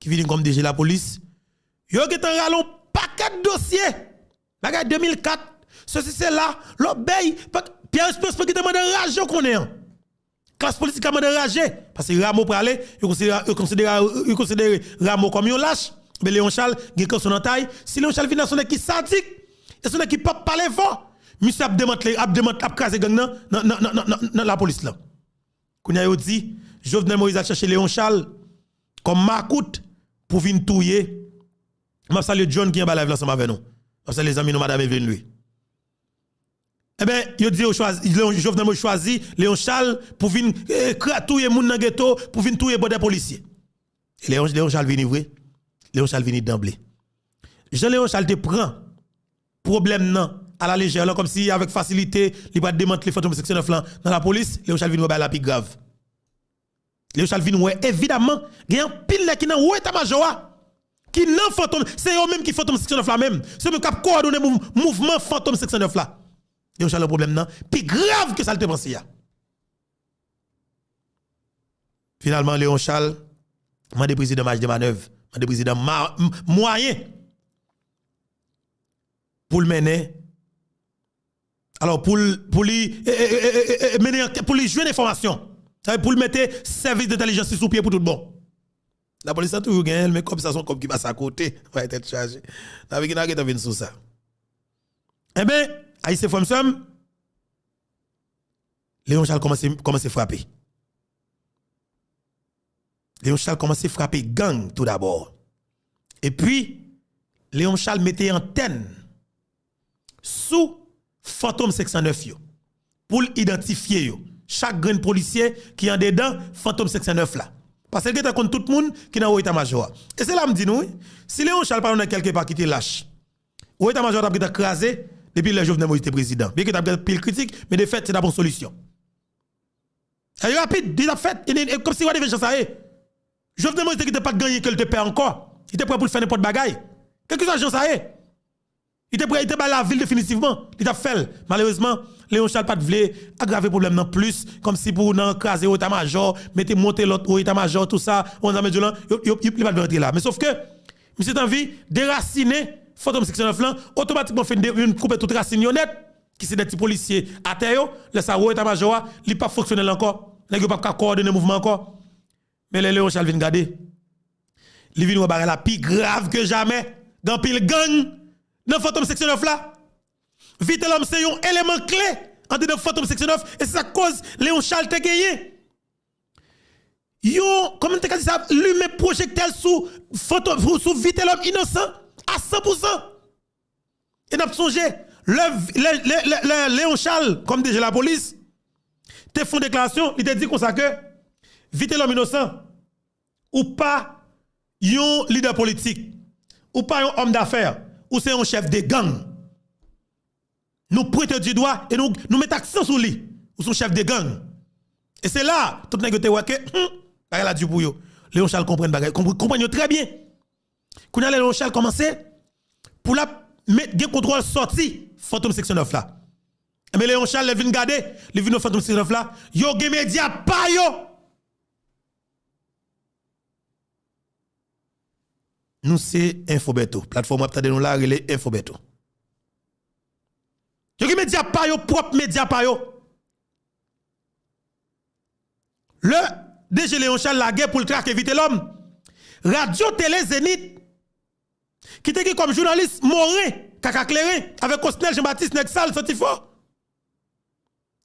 ki vini kòm D G lapolis, yo gentan rale yon pakèt dosye. Bagay de mil kat, sesi sela, lòbèy, pa, Pierre Espérance pa gentan mande anraje, w konnen an. Klas politik la mande anraje, paske Rameau prale, yo konsidere, yo konsidere, yo konsidere Rameau kòm yon lach. Men Léon Charles gen kanson nan tay. Si Léon Charles vin la, se yon nèg ki sadik, e se yon nèg ki p ap pale fò, misye ap demantle, ap demantle, ap kraze gang nan, nan, nan lapolis la. Kounye a yo di, Jovenel Moïse al chèche Léon Charles kòm makout pou vin touye. M ap salye John ki anba live la ansanm avè nou. M ap salye zanmi nou, Madam Evelyn Louis. Enben, yo di yo chwazi, Léon, Jovenel Moïse chwazi Léon Charles pou vin, eh, kra-, touye moun nan geto, pou vin touye bòdè polisye. E Léon, Léon Charles vini vre. Léon Charles vini danble. Jan Léon Charles te pran pwoblèm nan alalejè lan, kòmsi avèk fasilite, li pral demantle Fantom Seksyon nèf lan nan lapolis, Léon Charles vin wè bagay la pi grav. Léon Charles vin wè, evidamman, gen anpil nèg ki nan wo eta majò a, ki nan Fantom, se yo menm ki Fantom Seksyon nèf la menm, se yo menm k ap kowòdone mouv-, mouvman Fantom Seksyon nèf la. Léon Charles wè pwoblèm nan pi grav ke sa l te panse a. Finalman, Léon Charles mande prezidan maj de manèv, mande prezidan ma-, m-, mwayen pou l mennen, alò, pou l, pou li, e, e, mennen ankèt, pou li jwenn enfòmasyon. Sa vle pou l mete sèvis dentèlijans li sou pye pou tout bon. Lapolis la toujou genyen l, men kòb sa se yon kòb ki pase akote. Bay tèt chaje. N ap gen, n ap gentan vin sou sa. Enben, Ayisyen, frè m, sè m, Léon Charles kòmanse, kòmanse frape. Léon Charles kòmanse frape gang toudabò. Epi, Léon Charles mete antèn sou Fantom Seksyon nèf yo pou l idantifye yo. Chak grenn polisye ki andedan Fantom Seksyon nèf la. Paske l gentan konn tout moun ki nan wo eta majò a. E se la m di nou, wi, si Léon Charles pa t nan kèlke pa ki te lach, wo eta majò a t ap gentan kraze depi lè Jovenel Moïse te prezidan. Byenke t ap gen anpil kritik, men de fèt, se t ap yon solisyon. E rapid, li t ap fèt, e, e, kòmsi w a devan jan sa ye. Jovenel Moïse te gentan pa t gen anyen ke l te pè ankò. Li te prè pou l fè nenpòt bagay. Kèlkeswa jan sa ye. Li te prè, li te bay lavi l definitivman. Li t ap fè l. Malerezman, Léon Charles pa t vle agrave pwoblèm nan plis, kòmsi pou nan kraze wo eta majò, mete monte lòt wo eta majò, tou sa, ou konn sa m vle di w lan, yo, yo, yo, li pa t vle rantre la. Men sòf ke, misye t anvi derasinen Fantom Seksyon nèf lan, otomatikman fin de, vin koupe tout rasin yo nèt, ki se de ti polisye atè yo, lè sa wo eta majò a, li p ap fonksyonèl ankò. Nèg yo p ap ka kowòdone mouvman ankò. Men lè Léon Charles vin gade, li vin wè bagay la pi grav ke jamè. Gen anpil gang nan Fantom Seksyon nèf la. Vitelhomme se yon eleman kle andedan Fantom Seksyon nèf, e se sa k koz Léon Charles te genyen yon, kòman m te ka di sa, limen pwojektè l sou Fantom, sou, sou Vitelhomme inosan a san pou san. E n ap sonje, lè, lè, lè, lè, lè Léon Charles, kòm D G lapolis, te fè yon deklarasyon, li te di konsa ke Vitelhomme inosan, ou pa yon lidè politik, ou pa yon òm dafè, ou se yon chèf de gang. Nou pwente di dwa e nou, nou met aksan sou li. Ou se yon chèf de gang. E se la, tout nèg yo te wè ke, hmm, bagay la di pou yo. Léon Charles konprann bagay, konpr-, konprann yo trè byen. Kounye a, Léon Charles kòmanse pou l ap met, gen kontwòl sòti Fantom Seksyon nèf la. Enben, Léon Charles, lè l vin gade, li vin wè Fantom Seksyon nèf la, yo gen medya pa yo. Nou se Info Bertho. Platfòm w ap tande nou la rele Info Bertho. Yo gen medya pa yo, pwòp medya pa yo. Lè D G Léon Charles lage pou l trake Vitelhomme, Radyo Tele Zenith, ki te gen kòm jounalis Moren, Kaka Kleren, avèk Osnel Jean Baptiste, nèg sal, santi fò.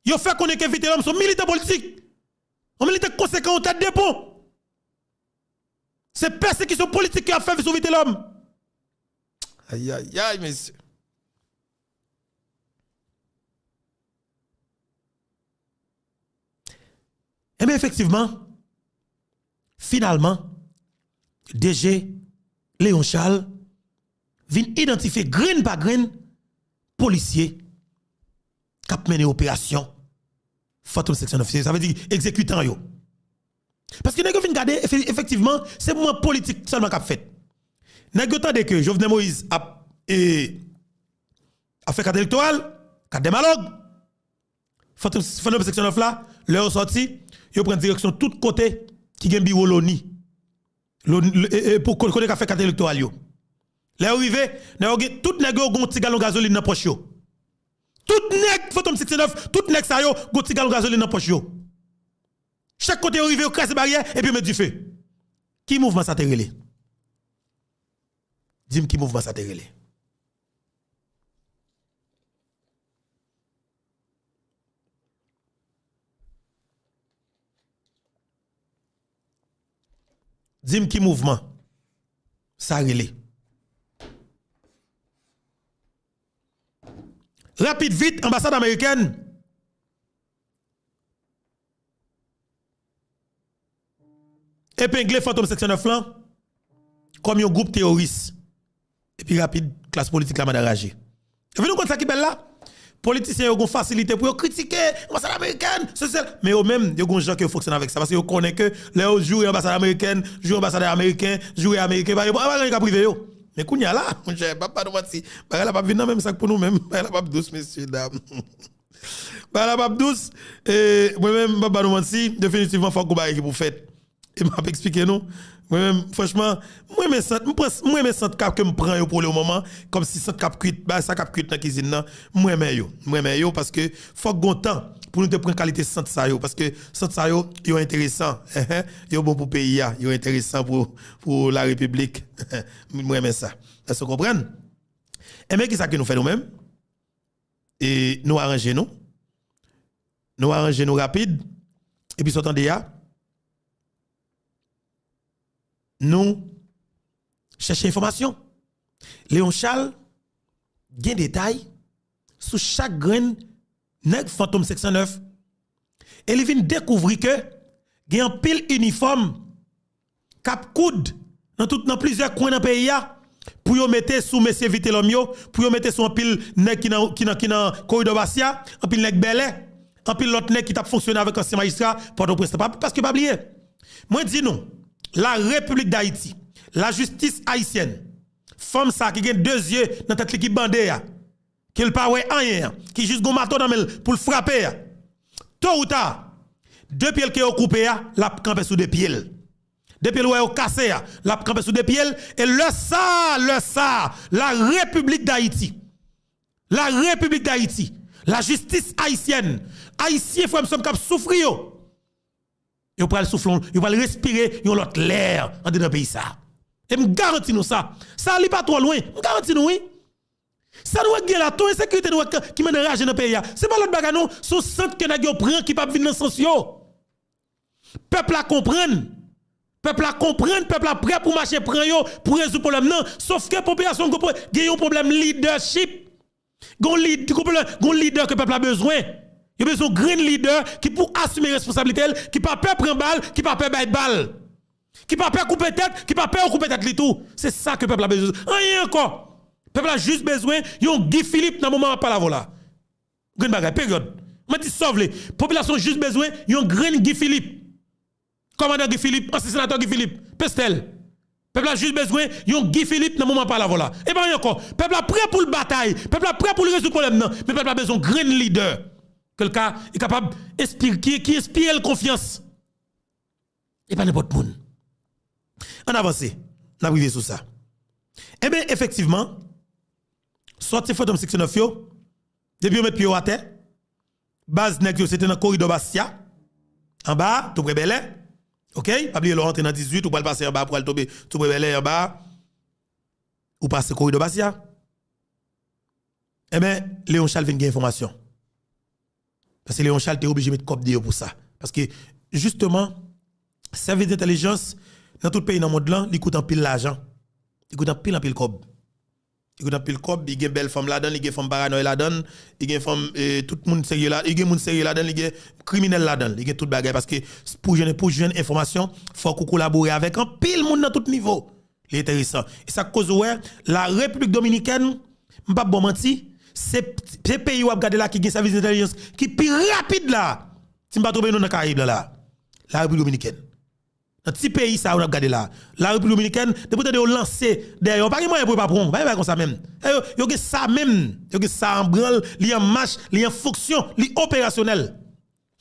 Yo fè konnen ke Vitelhomme se yon militan politik. Yon militan konsekan, yon tèt de pon. Se pèsekisyon politik ke y ap fè sou Vitelhomme. Ayayay, mesye. Enben, efektivman, finalman, D G Léon Charles vin idantifye grenn pa grenn polisye k ap mennen operasyon Fantom Seksyon nèf. Sa vle di egzekitan yo. Paske nèg yo vin gade, efe-, efektivman, se mouvman politik sèlman k ap fèt. Nèg yo tande ke Jovenel Moïse ap, e, ap fè kat elektoral, kat dèmalòg. Fantom, Fantom Seksyon nèf la, lè yo sòti, yo pran direksyon tout kote ki gen biwo loni. Loni, e, e, pou kote, kote k ap fè kat elektoral yo. Lè yo rive, nèg yo gen, tout nèg yo gen yon ti galon gazolin nan pòch yo. Tout nèg Fantom Seksyon nèf, tout nèg sa yo gen yon ti galon gazolin nan pòch yo. Chak kote yo rive, yo kraze baryè, epi yo met dife. Ki mouvman sa te rele? Di m ki mouvman sa te rele. Di m ki mouvman sa rele. Rapid vit, anbasad amerikèn epengle Fantom Seksyon nèf lan kòm yon gwoup teworis. Pi rapid, klas politik la mande raje. Epi nou konn sa ki bèl la? Politisyen yo gon fasilite pou yo kritike anbasad amerikèn, sesi sela. Men yo menm, yo gon jan ke yo fonksyone avèk sa. Paske yo konnen ke lè yo joure anbasad amerikèn, joure anbasadè ameriken, joure ameriken, pa, yo pa, pa gen ka prive yo. Men kounye a la, monchè, pa, pa nou manti. Bagay la p ap vin nan menm sak pou nou menm. Bagay la p ap dous, mesye dam. Bagay la p ap dous. E, mwen menm, m p ap ba nou manti. Definitivman, fòk gon bagay ki pou fèt. E m ap eksplike nou. Mwen menm, franchman, mwen renmen sant, m pran, mwen renmen sant k ap, ke m pran yo pou le moman, kòmsi sant k ap kwit, bagay sa k ap kwit nan kizin nan, mwen renmen yo. Mwen renmen yo paske fòk gon tan pou nou te pran kalite sant sa yo, paske sant sa yo, yo enteresan. Yo bon pou peyi a, yo enteresan pou, pou larepiblik. Mwen renmen sa. Èske w konprann? Enben, kisa ke nou fè nou menm? E nou aranje nou. Nou aranje nou rapid. Epi sa w tande a, nou chèche enfòmasyon. Léon Charles gen detay sou chak grenn nèg Fantom senk san nèf. E li vin dekouvri ke gen anpil inifòm k ap koud nan tout, nan plizyè kwen nan peyi a, pou yo mete sou mesye Vitelhomme yo, pou yo mete sou anpil nèg ki nan, ki nan, ki nan koridò Bastia, anpil nèg bèlè, anpil lòt nèg ki t ap fonksyone avèk ansyen majistra Pòtoprens lan. Pa, paske pa bliye, mwen di nou, la République d'Haïti, lajistis ayisyèn, fanm sa ki gen de zye nan tèt li ki bande a, ke l pa wè anyen an, ki jis gon mato nan men l pou l frape a, to ou ta, de pye l ke yo koupe a, l ap kanpe sou de pye l. De pye l ou wè yo kase a, l ap kanpe sou de pye l. E lè sa, lè sa, la République d'Haïti, la République d'Haïti, lajistis ayisyèn, ayisyen frè m sè m k ap soufri yo, yo pral soufle, yo pral respire yon lòt lè andedan peyi sa. E m garanti nou sa. Sa li pa twò lwen. M garanti nou wi. Sa nou wè k gen la, to ensekirite nou wè k, ki mennen raje nan peyi a. Se pa lòt bagay non, se yon sant ke nèg yo pran ki p ap vin nan sans yo. Pèp la konprann. Pèp la konprann, pèp la prè pou mache pran yo, pou rezoud pwoblèm nan. Sòf ke popilasyon gen yon pwoblèm leadership. Gon lid-, gon pwoblèm, gon lidè ke pèp la bezwen. Yo bezwen yon grenn lidè ki pou asime responsablite l, ki pa pè pran bal, ki pa pè bay bal. Ki pa pè koupe tèt, ki pa pè yo koupe tèt li tou. Se sa ke pèp la bezwen. Anyen ankò. Pèp la jis bezwen yon Guy Philippe nan moman m ap pale avè w la. Grenn bagay, peryòd. Mwen di sa w vle. Popilasyon jis bezwen yon grenn Guy Philippe. Kòmandan Guy Philippe, ansyen senatè Guy Philippe, Pestel. Pèp la jis bezwen yon Guy Philippe nan moman m ap pale avè w la. E pa anyen ankò. Pèp la prè pou l batay. Pèp la prè pou l rezoud pwoblèm nan. Men pèp la bezwen yon grenn lidè ke l ka, li kapab enspire, ki, ki enspire l konfyans. E pa nenpòt moun. Ann avanse, n ap rive sou sa. Enben, efektivman, sòti Fantom senk san nèf yo, depi yo met pye yo atè, baz nèg yo se te nan koridò Bastia, anba a, tou prè Bèlè. Oke? Pa bliye lè w rantre nan dizuit, ou pral pase anba a pou al tonbe tou prè Bèlè anba a, ou pase koridò Bastia. Enben, Léon Charles vin gen enfòmasyon. Paske Léon Charles te oblije met kòb deyò pou sa. Paske, jisteman, sèvis dentèlijans nan tout peyi nan mond lan, li koute anpil lajan. Li koute anpil, anpil kòb. Li koute anpil kòb, li gen bèl fanm ladan l, li gen fanm paranòy ladan l, li gen fanm, eh, tout moun serye la, li gen moun serye ladan l, li gen kriminèl ladan l, li gen tout bagay. Paske pou jwenn, pou jwenn enfòmasyon, fòk ou kolabore avèk anpil moun nan tout nivo. Li enteresan. E sa k koz ou wè, la Repiblik Dominikèn, m p ap ba w manti, se, se peyi w ap gade la ki gen sèvis dentèlijans ki pi rapid la. Si m pa twonpe nou nan Karayib la, la. La Repiblik Dominikèn. Nan ti peyi sa yo n ap gade la. La Repiblik Dominikèn, depi w tande yo lanse dèyè yo, pa gen mwayen pou yo pa pran w. Pa gen bagay konsa menm. E yo, yo gen sa menm. Yo gen sa an branl, li an mach, li an fonksyon, li operasyonèl.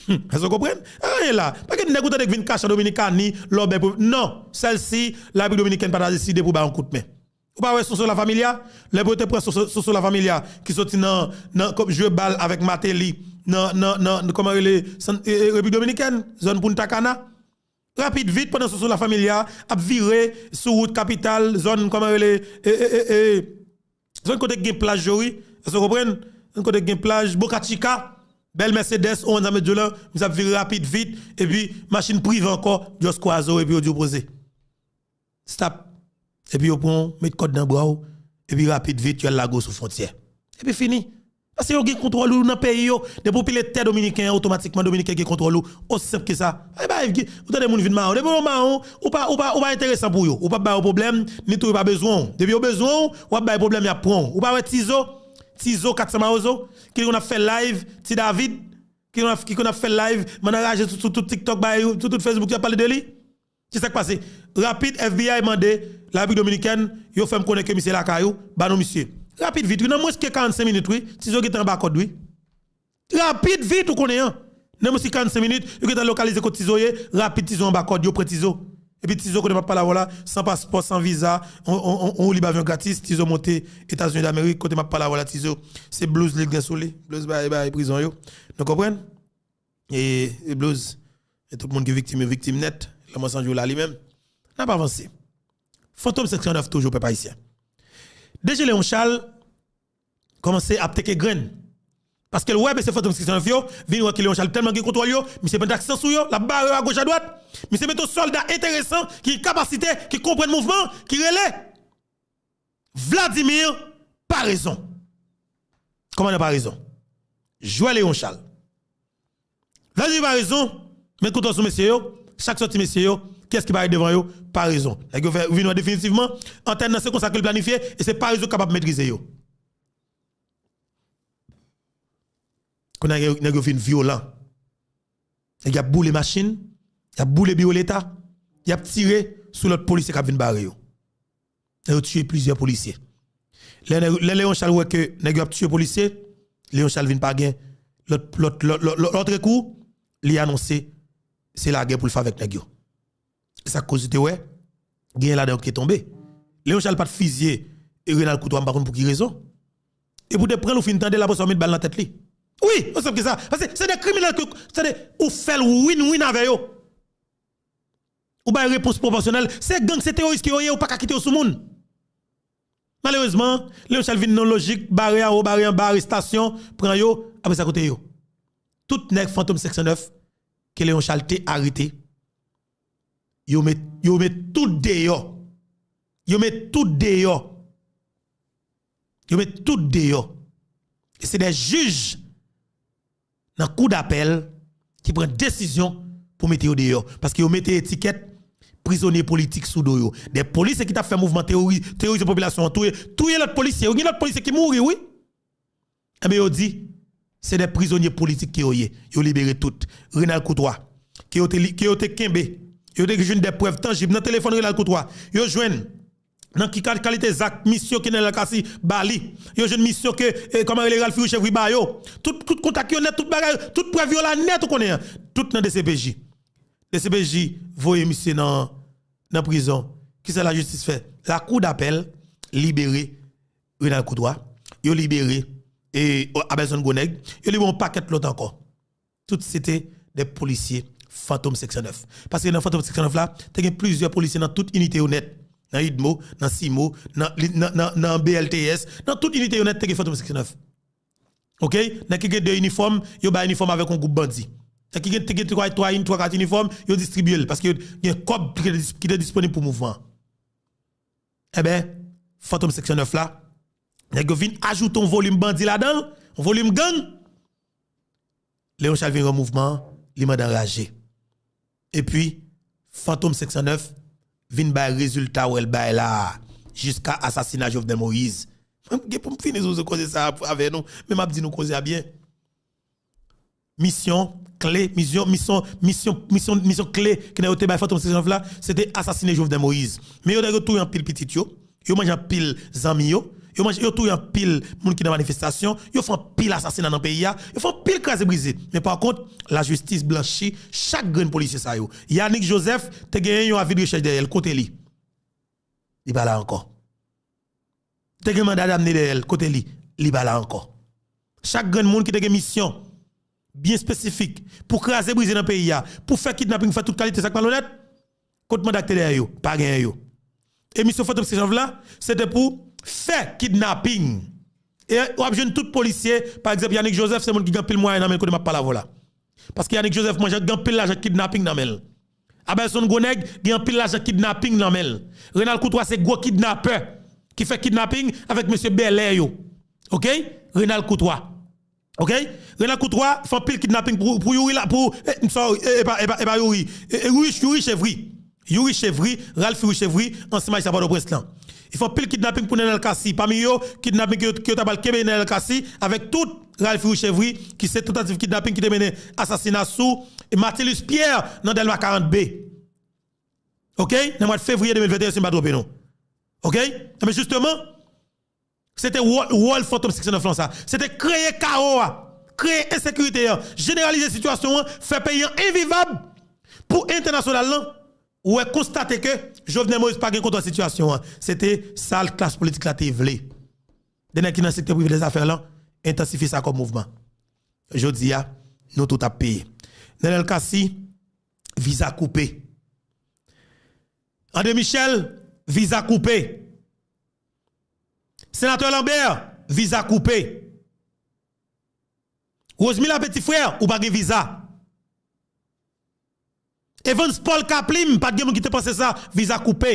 Hmm, èske w konprann? Anyen la. Pa gen nèg ou tande k vin kache an Dominikani, lòbèy pou, non. Sèl si Larepiblik Dominikèn pa ta deside pou ba yon kout men. Ou pa wè Soso La Familia? Lè pou yo te pran Soso, Soso La Familia, ki soti nan, nan, kòm jwe bal avèk Martelly, nan, nan, nan, nan, kòman rele, san, e, e, Repiblik Dominikèn, zòn Punta Cana. Rapid vit, pandan Soso La Familia ap vire sou wout kapital, zòn, kòman rele, e, e, e, e, zòn kote k gen plaj yo, wi. Èske w konprann? Zòn kote k gen plaj, Boca Chica, bèl Mercedes, ou konn sa m ap di w la, misye ap vire rapid vit, epi machin prive ankò, just kwaze w, epi yo di w poze. Stop. Epi yo pran w, met kòd nan bra w, epi rapid vit, yo al lage w sou fwontyè. Epi fini. Paske yo gen kontwòl ou nan peyi yo. Depi w pile tè dominiken an, otomatikman dominiken gen kontwòl ou. Osi senp ke sa. Ay, bay, ou tande moun vin mawon. Depi yo mawon, ou pa, ou pa, ou pa enteresan pou yo. Ou p ap ba yo pwoblèm, ni tou yo pa bezwen w. Depi yo bezwen w, w ap bay pwoblèm, y ap pran w. Ou pa wè Tizo, Tizo kat san Mawozo, ki konn ap fè live, Ti David, ki konn ap, ki konn ap fè live, mann anraje sou, sou tout TikTok, bay, sou tout Facebook, y ap pale de li. Ki sa k pase? Rapid, F B I mande Larepiblik Dominikèn, yo fè m konnen ke misye lakay ou, ba nou misye. Rapid vit, wi, nan mwens ke karannsenk minit, wi, Tizo gentan anba kòd, wi. Rapid vit, ou konnen an. Nan mwens ke karannsenk minit, yo gentan lokalize kot Tizo ye, rapid Tizo anba kòd, yo pran Tizo. Epi Tizo, kote m ap pale avè w la, san paspò, san viza, on, on, on, on woulib avyon gratis, Tizo monte Etazini Damerik, kote m ap pale avè w la, Tizo. Se blouz li gen sou li, blouz bay, bay prizon yo. Nou konprann? E, e blouz. E tout moun ki viktim yo viktim nèt. Lanmò San Jou la li menm. N ap avanse. Fantom senk san nèf toujou, pèp ayisyen. D G Léon Charles kòmanse ap teke grenn. Paske l wè mesye Fantom senk san nèf yo vin wè ke Léon Charles tèlman gen kontwòl yo, misye pran taksi sou yo, l ap bare yo agoch adwat. Misye mete yon sòlda enteresan, ki gen kapasite, ki konprann mouvman, ki rele Vladimir Paraison. Kòmandan Paraison. Jwè Léon Charles. Vladimir Paraison met kouto sou mesye yo, chak sòti mesye yo, kiyès ki parèt devan yo? Paraison. Nèg yo fè vin wè definitivman, antèn nan se konsa ke l planifye, e se Paraison ki kapab metrize yo. Kounye a, nèg yo vin vyolan. Nèg y ap boule machin, y ap boule biwo leta, y ap tire sou lòt polisye k ap vin bare yo. Nèg yo tiye plizyè polisye. Lè, lè Léon Charles wè ke nèg yo ap tiye polisye, Léon Charles vin pa gen lòt, lòt, lòt, lòt, lòt, lòt rekou, li anonse se lagè pou l fè avèk nèg yo. E sa k koz ou te wè, genyen ladan yo ki te tonbe. Léon Charles pa t fizye e Renald Courtois, m pa konn pou ki rezon. E pou te pran l, ou fin tande l, apre sa, ou met bal nan tèt li. Wi, osi senp ke sa. Paske se de kriminèl ke, se de, ou fè l win-win avè yo. Ou bay repons pwopòsyonèl. Se gang, se teworis ke yo ye, ou pa ka kite yo sou moun. Malerezman, Léon Charles vin nan lojik, bare anwo, bare anba, arestasyon, pran yo, apre sa kote yo. Tout nèg Fantom senk san nèf ke Léon Charles te arete, yo met, yo met tout deyò. Yo met tout deyò. Yo met tout deyò. E se de jij nan kou dapèl ki pran desizyon pou mete yo deyò. Paske yo mete etikèt prizonye politik sou do yo. De polisye ki t ap fè mouvman tewori-, teworize popilasyon an, touye, touye lòt polisye. Yo gen lòt polisye ki mouri, wi. Enben, yo di, se de prizonye politik ke yo ye. Yo libere tout. Renald Courtois, ke yo te li-, ke yo te kenbe. Yo te jwenn de prèv tanjib nan telefòn Renald Courtois. Yo jwenn nan ki kal-, kalite zak misyon ke Nènèl Cassy ba li. Yo jwenn misyon ke, eh, kòman rele, Ralphy Richevry ba yo. Tout, tout kontak yo nèt, tout bagay, tout prèv yo la nèt, ou konnen an. Tout nan D C P J. D C P J voye misye nan, nan prizon. Kisa lajistis fè? Lakou dapèl libere Renald Courtois. Yo libere, eh, Abelson Gwo Nèg. Yo libere yon pakèt lòt ankò. Tout se te de polisye Fantom senk san nèf. Paske nan Fantom senk san nèf la, te gen plizyè polisye nan tout inite yo nèt. Nan UDMO, nan CIMO, nan, nan, nan, nan B L T S, nan tout inite yo nèt, te gen Fantom senk san nèf. Oke? Nèg ki gen de inifòm, yo bay inifòm avèk yon gwoup bandi. Nèg ki gen, te gen twa, twa, twa, kat inifòm, yo distribye l, paske yo gen kòb ki te dis-, ki te disponib pou mouvman an. Enben, Fantom senk san nèf la, nèg yo vin ajoute yon volim bandi ladan l, yon volim gang. Léon Charles vin wè mouvman an, li mande anraje. Epi, Fantom senk san nèf vin bay rezilta w wè l bay la a, jiska asasina Jovenel Moïse. Mwen gen pou m fini sou, sou koze sa a avè nou, men m ap di nou koze a byen. Misyon kle, misyon, misyon, misyon, misyon, misyon kle ke nèg yo te bay Fantom senk san nèf la, se te asasine Jovenel Moïse. Men yo, nèg yo touye anpil pitit yo, yo manje anpil zanmi yo, yo manje, yo touye anpil moun ki nan manifestasyon, yo fè anpil asasina nan peyi a, yo fè anpil kraze brize. Men pa kont, lajistis blanchi chak grenn polisye sa yo. Yanick Joseph te genyen yon avi de rechèch dèyè l, kote li? Li pa la ankò. Te gen manda damne dèyè l, kote li? Li pa la ankò. Chak grenn moun ki te gen misyon byen espesifik pou kraze brize nan peyi a, pou fè kidnaping, fè tout kalite zak malonèt, kot manda ki te dèyè yo? Pa genyen yo. E misyon Fantom senk san nèf la, se te pou fè kidnaping. E w ap jwenn tout polisye, pa egzanp, Yanick Joseph, se moun ki gen anpil mwayen nan men l kote m ap pale avè w la. Paske Yanick Joseph manje gen anpil lajan kidnaping nan men l. Abelson Gwo Nèg gen anpil lajan kidnaping nan men l. Renald Courtois se gwo kidnapè ki fè kidnaping avèk mesye Bèlè yo. Oke? Renald Courtois. Ok? Renald Courtois fè anpil kidnaping pou, pou Youri la, pou, eh, m sorry, eh, e pa, e pa, e pa Youri. Eh, eh, Youri, Youri Chevry. Youri Chevry, Ralph Youri Chevry, ansyen majistra Pòtoprens lan. Li fè anpil kidnaping pou Nenel Cassy. Pami yo, kidnaping ke yo, ke yo ta pral kenbe Nenel Cassy avèk tout Ralph Youri Chevry, ki se tantativ kidnaping ki te mennen asasina sou Marthelus Pierre nan Dèlma karant B. Ok? Nan mwa fevriye de mil venteyen, si m pa twonpe nou. Ok? Enben, jisteman, se te wòl, wòl Fantom Six Nine lan sa. Se te kreye kawo a, kreye ensekirite a, jeneralize sitiyasyon an, fè peyi an envivab pou entènasyonal lan. Ou wè, konstate ke Jovenel Moïse pa gen kontwòl sitiyasyon an. Se te sa klas politik la te vle. De nèg ki nan sektè prive dèzafè lan, entansifye sa kòm mouvman. Jodi a, nou tout ap peye. Nenel Cassy, viza koupe. André Michel, viza koupe. Senatè Lambert, viza koupe. Rosemila Petit Frère, ou pa gen viza. Evans Paul Kaplim, pa t gen moun ki te panse sa, viza koupe.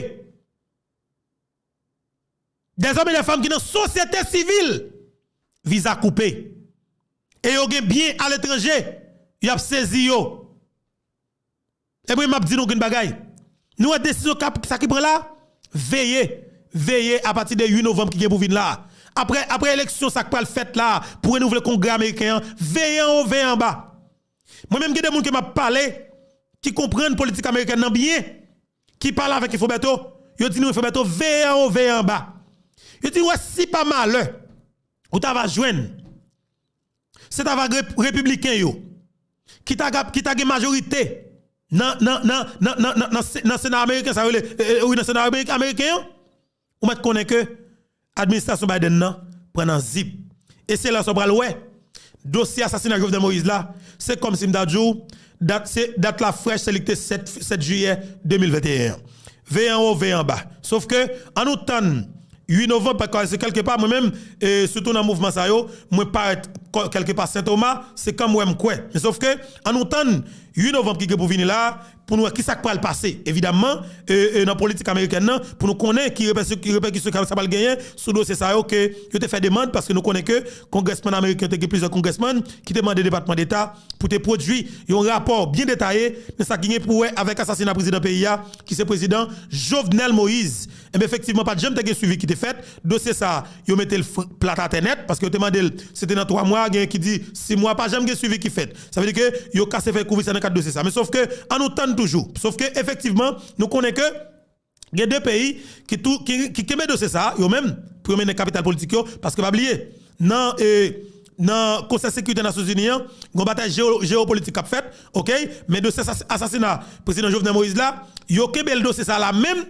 Dèzòm e dè fanm ki nan sosyete sivil, viza koupe. E yo gen byen aletranje, y ap sezi yo. Ebyen, m ap di nou grenn bagay. Nou wè desizyon k ap, sa ki pran la? Veye, veye apati de uit novanm ki gen pou vin la. Apre, apre eleksyon sa k pral fèt la pou renouvle Kongrè ameriken an, veye anwo, veye anba. Mwen menm gen de moun ke m ap pale, ki konprann politik amerikèn nan byen, ki pale avèk Info Bertho, yo di nou Info Bertho, veye anwo, veye anba. Yo di, wè, si pa malè, ou ta va jwenn, se ta va rep-, repibliken yo, ki ta, ki ta gen majorite nan, nan, nan, nan, nan, nan, nan se-, nan Sena ameriken, sa yo rele, e, e, wi, nan Sena amerik-, ameriken an, ou mèt konnen ke administrasyon Biden nan pran nan zip. E se la sa w pral wè. Dosye asasina Jovenel Moïse la, se kòmsi m ta di w, dat, se, dat la frèch, se li ki te sèt, sèt jiyè de mil venteyen an. Veye anwo, veye anba. Sof ke, ann nou tann uit novanm, paske kèlkepa, mwen menm, e, sitou nan mouvman sa yo, mwen parèt kò-, kèlkepa Sen Toma, se kan m wè m kwè. Men sof ke, ann nou tann uit novanm ki gen pou vini la, pou nou wè kisa k pral pase. Evidamman, e, e, nan politik amerikèn nan, pou nou konnen ki repèsi-, ki repèkisyon sa pral genyen sou dosye sa yo ke yo te fè demann, paske nou konnen ke kongrèsmann ameriken, te gen plizyè kongrèsmann ki te mande Depatman Deta pou te pwodui yon rapò byen detaye nan sa ki gen pou wè avèk asasina prezidan peyi a, ki se prezidan Jovenel Moïse. Enben, efektivman, pa t janm te gen swivi ki te fèt. Dosye sa a, yo mete l fr-, plat atè nèt, paske yo te mande l, se te nan twa mwa, genyen ki di sis mwa, pa janm gen swivi ki fèt. Sa vle di ke yo kase fèy kouvri sa nan kad dosye sa. Men sof ke, ann nou tann toujou. Sof ke, efektivman, nou konnen ke gen de peyi ki tou, ki, ki kenbe dosye sa a, yo menm, pou yo mennen kapital politik yo, paske pa bliye, nan, e, nan Konsèy Sekirite Nasyonzini an, gen yon batay jewo-, jewopolitik k ap fèt, ok? Men dosye asas-, asasina prezidan Jovenel Moïse la, yo kenbe l dosye sa a la menm,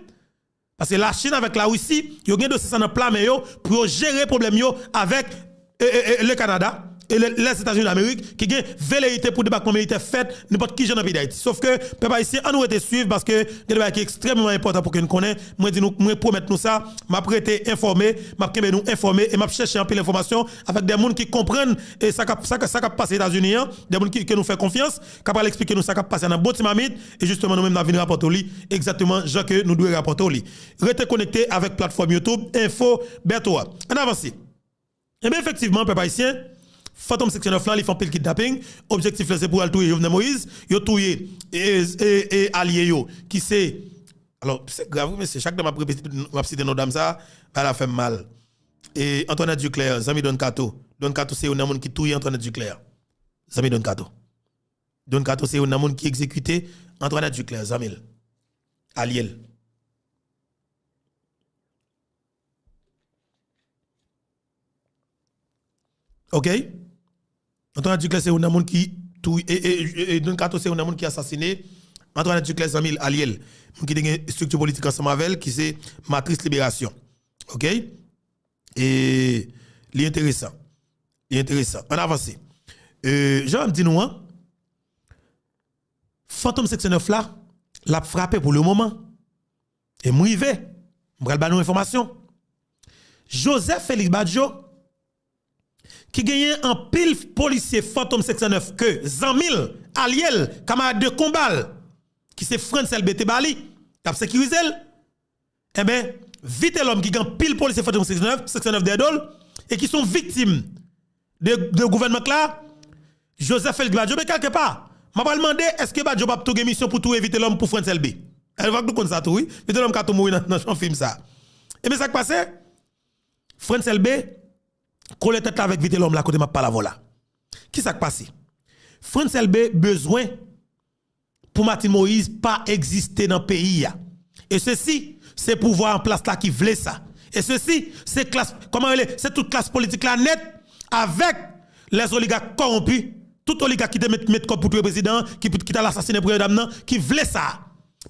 paske Lachin avèk Larisi, yo gen dosye sa nan pla men yo pou yo jere pwoblèm yo avèk, e, e, e, le Kanada e le, Lèzetazini Damerik, ki gen veleyite pou debakman militè fèt nenpòt ki jan nan peyi Dayiti. Sof ke, pèp ayisyen, ann nou rete swiv, paske gen de bagay ki ekstrèmeman enpòtan pou ke n konnen. Mwen di nou, mwen pwomèt nou sa, m ap rete enfòme, m ap kenbe nou enfòme e m ap chèche anpil enfòmasyon avèk de moun ki konprann, e, sa k ap, sa k, sa k ap pase Etazini an, de moun ki, ke nou fè konfyans, k ap pral eksplike nou sa k ap pase nan bon ti mamit, e jisteman nou menm n ap vin rapòte w li egzakteman jan ke nou dwe rapòte w li. Rete konekte avèk platfòm YouTube Info Bertho a. Ann avanse. Enben, efektivman, pèp ayisyen, Fantom Six Nine lan, li fè anpil kidnaping. Objektif la, se pou al touye Jovenel Moïse. Yo touye, e, e, e, alye yo, ki se, alò, se grav, wi, mesye, chak lè m ap repete, m ap site non dam sa, bagay la fè m mal. E Antoinette Duclair, zanmi Don Kato. Don Kato se youn nan moun ki touye Antoinette Duclair. Zanmi Don Kato. Don Kato se youn nan moun ki egzekite Antoinette Duclair, zanmi l, alye l. Ok? Antoinette Duclair se youn nan moun ki touye, e, e, e, e Don Kato se youn nan moun ki asasine Antoinette Duclair, zanmi l, alye l. Moun ki te gen estrikti politik ansanm avè l, ki se Matris Liberasyon. Ok? E li enteresan. Li enteresan. Ann avanse. E, jan m di nou an, Fantom Six Nine la, l ap frape pou le moman. E m rive. M pral ba nou enfòmasyon. Joseph Félix Badio, ki genyen anpil polisye Fantom Six Nine ke zanmi l, alye l, kamarad de konba l, ki se Frantz Elbé te ba li, k ap sekirize l. Enben, Vitelhomme ki gen anpil polisye Fantom Six Nine, Six Nine dèyè do l, e ki se yon viktim de, de gouvènman k la, Joseph Félix Badio, men kèlkepa, m ap al mande, èske Badio p ap tou gen misyon pou touye Vitelhomme pou Frantz Elbé? Èske nou konn sa tou, wi? Vitelhomme ka tou mouri nan, nan chan fim sa. Ebyen, sa k pase? Frantz Elbé kole tèt la avèk Vitelhomme la kote m ap pale avè w la. Ki sa k pase? Frantz Elbé bezwen pou Martine Moïse pa egziste nan peyi a. E sesi, se pouvwa an plas la ki vle sa. E sesi, se klas, kòman rele, se tout klas politik la nèt avèk lèzoligak kòwonpi, tout oligak ki te met, met kòb pou touye prezidan an, ki, ki t al asasinen premye dam nan, ki vle sa.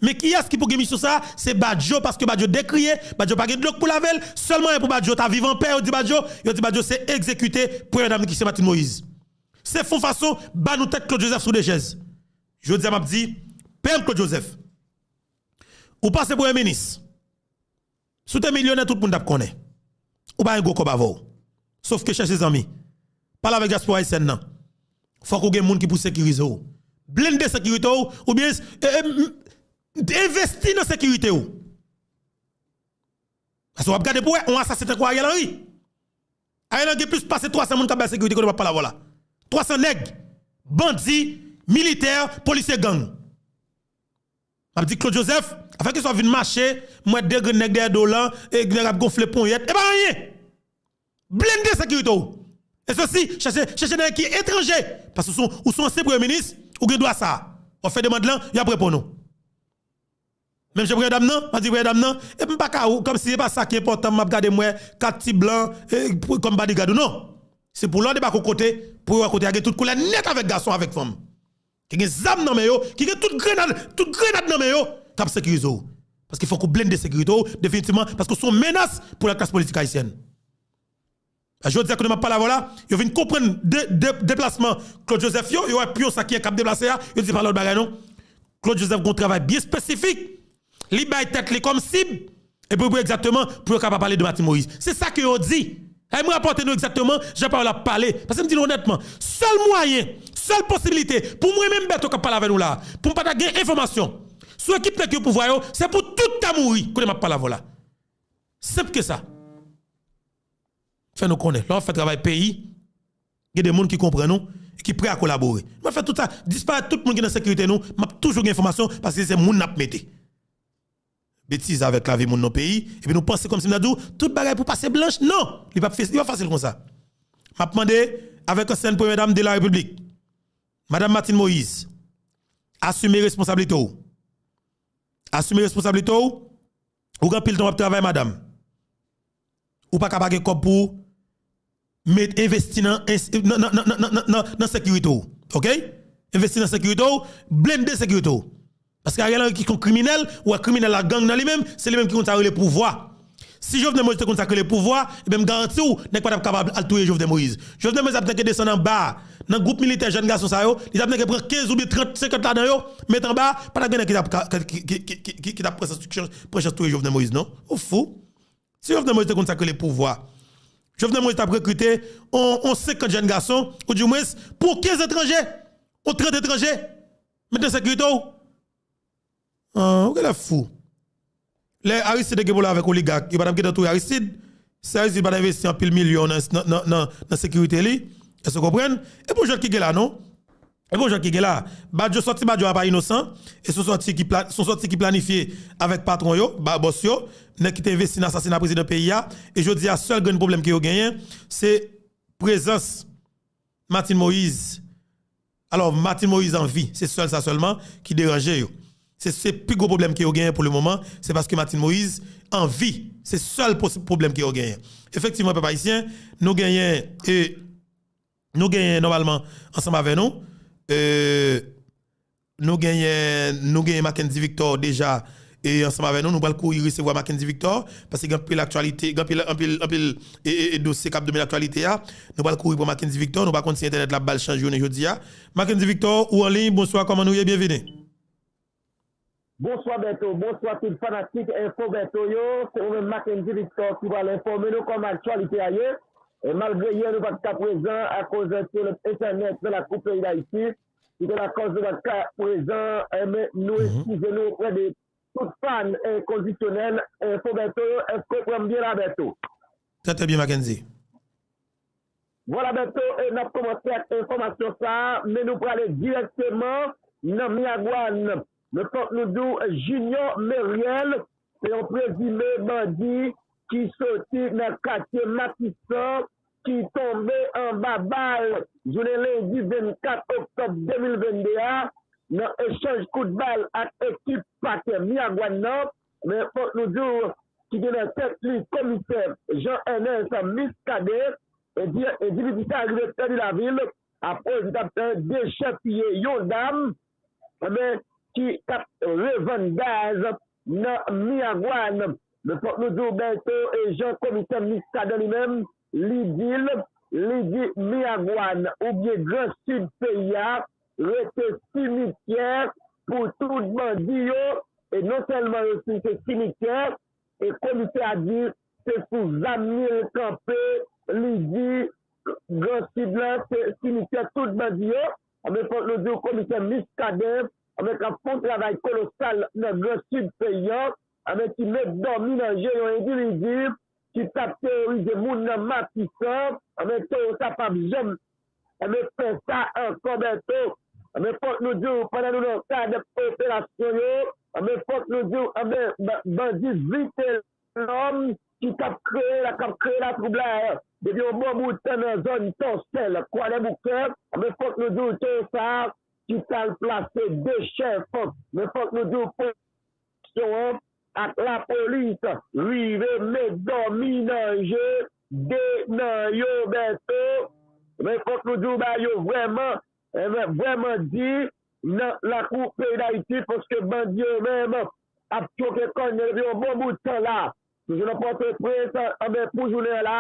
Men kiyès ki pou gen misyon sa? Se Badio, paske Badio dekriye, Badio pa gen dlo k pou lave l, sèl mwayen pou Badio ta viv anpè, yo di Badio, yo di Badio se egzekite premye dam ki se Martine Moïse. Se fon fason ba nou tèt Claude Joseph sou de chèz. Jodi a m ap di, P M Claude Joseph, ou pase premye minis. Si w te milyonè, tout moun t ap konnen. Ou pa gen gwo kòb avè w. Sof ke chèche zanmi. Pale avèk dyaspora ayisyèn nan. Fòk ou gen moun ki pou sekirize w. Blende sekirite w, oubyen e, e, m- envesti nan sekirite w. Paske w ap gade pou wè, yon asasen tankou Ariel Henry. Ariel Henry gen plis pase twa san moun k ap bay sekirite kote m ap pale avè w la. Twa san nèg, bandi, militè, polisye, gang. M ap di Claude Joseph, afè ke sa w vin mache, m wè de grenn nèg dèyè do w lan, e nèg ap gonfle ponyèt, e pa anyen. Blende sekirite w. E sesi, chèche, chèche nèg ki etranje. Paske ou se yon, ou se yon ansyen premye minis, ou gen dwa sa. W ap fè demann lan, y ap reponn ou. Menm jan premye dam nan, m ap di premye dam nan, epi m pa ka, kòmsi se pa sa ki enpòtan, m ap gade m wè kat ti blan, e, pou- kòm bodyguard ou non. Se pou lè w debake yon kote, pou yo wè kote a gen tout koulè nèt avèk gason, avèk fanm. Ki gen zam nan men yo, ki gen tout grenad, tout grenad nan men yo, k ap sekirize w. Paske fòk ou blende sekirite w, definitivman, paske w se yon menas pou la klas politik ayisyèn. Jodi a, kote m ap pale avè w la, yo vin konprann de, de, deplasman Claude Joseph yo, yo wè pyon sa ki k ap deplase a, yo di pa lòt bagay non. Claude Joseph gon travay byen espesifik, li bay tèt li kòm sib, epi pou egzakteman, pou yo kapab pale de Martine Moïse. Se sa ke yo di. E m rapòte nou egzakteman jan pawòl la ap pale. Paske m di nou onètman, sèl mwayen, sèl posibilite pou mwen menm Bèto k ap pale avè nou la, pou m pa ta gen enfòmasyon sou ekip nèg yo pouvwa yo, se pou tout ta mouri kote m ap pale avè w la. Senp ke sa. Fè nou konnen, lè w ap fè travay peyi, gen de moun ki konprann ou e ki prè a kolabore. M ap fè tout sa, disparèt tout moun ki nan sekirite nou, m ap toujou gen enfòmasyon paske se moun n ap mete. Betize avèk lavi moun nan peyi, epi nou panse kòmsi m ta di w tout bagay pou pase blanch. Non, li p ap fes- li p ap fasil konsa. M ap mande avèk ansyèn premyè dam de la repiblik, Madam Martine Moïse, asime responsablite w. Asime responsablite w. Ou gen anpil tan w ap travay, madanm. Ou pa ka pa gen kòb pou met envesti nan, nan, nan sekirite w. Oke? Envesti nan sekirite w, blende sekirite w. Paske Ariel Henry ki kon kriminèl, ou wè kriminèl la gang nan li menm, se li menm ki konn sa rele pouvwa. Si Jovenel Moïse te konn sa k rele pouvwa, ebyen m garanti w, nèg pa t ap kapab al touye Jovenel Moïse. Jovenel Moïse ap tanke desann anba, nan gwoup militè jèn gason sa yo, li t ap tanke pran kenz oubyen trant, senkant ladan yo, met anba, pa t ap gen nèg ki t ap ka- ki, ki, ki, ki, ki, ki t ap pran chans, pran chans touye Jovenel Moïse, non. Ou fou. Si Jovenel Moïse te konn sa k rele pouvwa, Jovenel Moïse t ap rekrite on, on senkant jèn gason, oudimwens, pou kenz etranje, on trant etranje, met nan sekirite w. Ah, ou genlè fou. Lè Aristide te gen pwoblèm avèk oligak, yo pa t ap gentan touye Aristide. Si Aristide pa t envesti anpil milyon nan, nan, nan, nan, nan sekirite li, èske w konprann? E pou jwèt ki gen la, non? E pou jwèt ki gen la. Badio, sòti Badio a pa inosan. E se yon sòti ki pla- se yon sòti ki planifye avèk patwon yo, ba- bòs yo, nèg ki te envesti nan asasina prezidan peyi a. E jodi a, sèl grenn pwoblèm ke yo genyen, se prezans Martine Moïse. Alò, Martine Moïse an vi, se sèl sa sèlman ki deranje yo. Se, se pi gwo pwoblèm ke yo genyen pou le moman, se paske Martine Moïse an vi. Se sèl posib pwoblèm ke yo genyen. Efektivman, pèp ayisyen, nou genyen, e, nou genyen nòmalman ansanm avè nou, e, nou genyen, nou genyen Mackendy Victor deja, e, ansanm avè nou, nou pral kouri resevwa Mackendy Victor, paske gen anpil aktyalite, gen anpil, anpil, anpil, e, e, e dosye k ap domine aktyalite a. Nou pral kouri pran Mackendy Victor, nou pa konn si entènèt la ap ba l chans jounen jodi a. Mackendy Victor, ou an liy, bonswa, kòman nou ye? Byenvini. Bonswa Bèto, bonswa tout fanatik Enfo Bèto yo, se mwen menm Mackendy Victor ki pral enfòme nou kòman aktyalite a ye. E malgre yè nou pa t ka prezan akoz entènèt nan lakou peyi Dayiti, ki te lakòz nou pa t ka prezan, e, men nou eskize nou oprè de tout fan enkondisyonèl Enfo Bèto yo. Èske w pran m byen la, Bèto? Trè, trè byen, Mackendy. Vwala, Bèto, e n ap kòmanse ak enfòmasyon sa a, men nou prale dirèkteman nan Miragwàn. Men fòk nou di w, Junior Meriel, se yon prezime bandi ki soti nan katye Matisan, ki tonbe anba bal jounen lendi vennkat oktòb de mil vennde a, nan echanj kout bal ak ekip pakè Miragwàn nan, men fòk nou di w, ki gen nan tèt li komisè Jean Ernest Muscadin, e di-, endividi sa rive pèdi lavi l, apre li t ap dechèpiye yon dam, men ki t ap revann gaz nan Miragwàn. Men fòk nou di w, Bèto, e jan komisè Muscadin li menm, li di l, li di Miragwàn oubyen Gran Sid peyi a rete simityè pou tout bandi yo, e non sèlman yo se simityè, e komisè a di se sou zam li kanpe, li di Gran Sid lan se simityè tout bandi yo. Anben, fòk nou di w, komisè Muscadin, anben, k ap fè yon travay kolosal nan Gran Sid peyi a, anben, ki met dòmi nan je yon endividi ki t ap teworize moun nan Matisan, anben, toro sa p ap janm, anben, fè sa ankò, Bèto. Anben, fòk nou di w, pandan nou nan kad operasyon yo, anben, fòk nou di w, anben, ba-, bandi Vitelòm ki t ap kreye la, k ap kreye latwoublay depi yon bon bout tan nan zòn Tòsèl, Kwadèboukè, anben, fòk nou di w, toro sa ki t al plase de chèf, men fòk nou di w, popilasyon an ak lapolis rive met dòmi nan je de nan yo, Bèto. Men fòk nou di w, bagay yo vrèman, eh, vrèman di nan lakou peyi Dayiti, paske bandi yo menm ap tchoke kòn yo depi yon bon bout tan la. Toujou nan Pòtoprens, anben, pou jounen an la,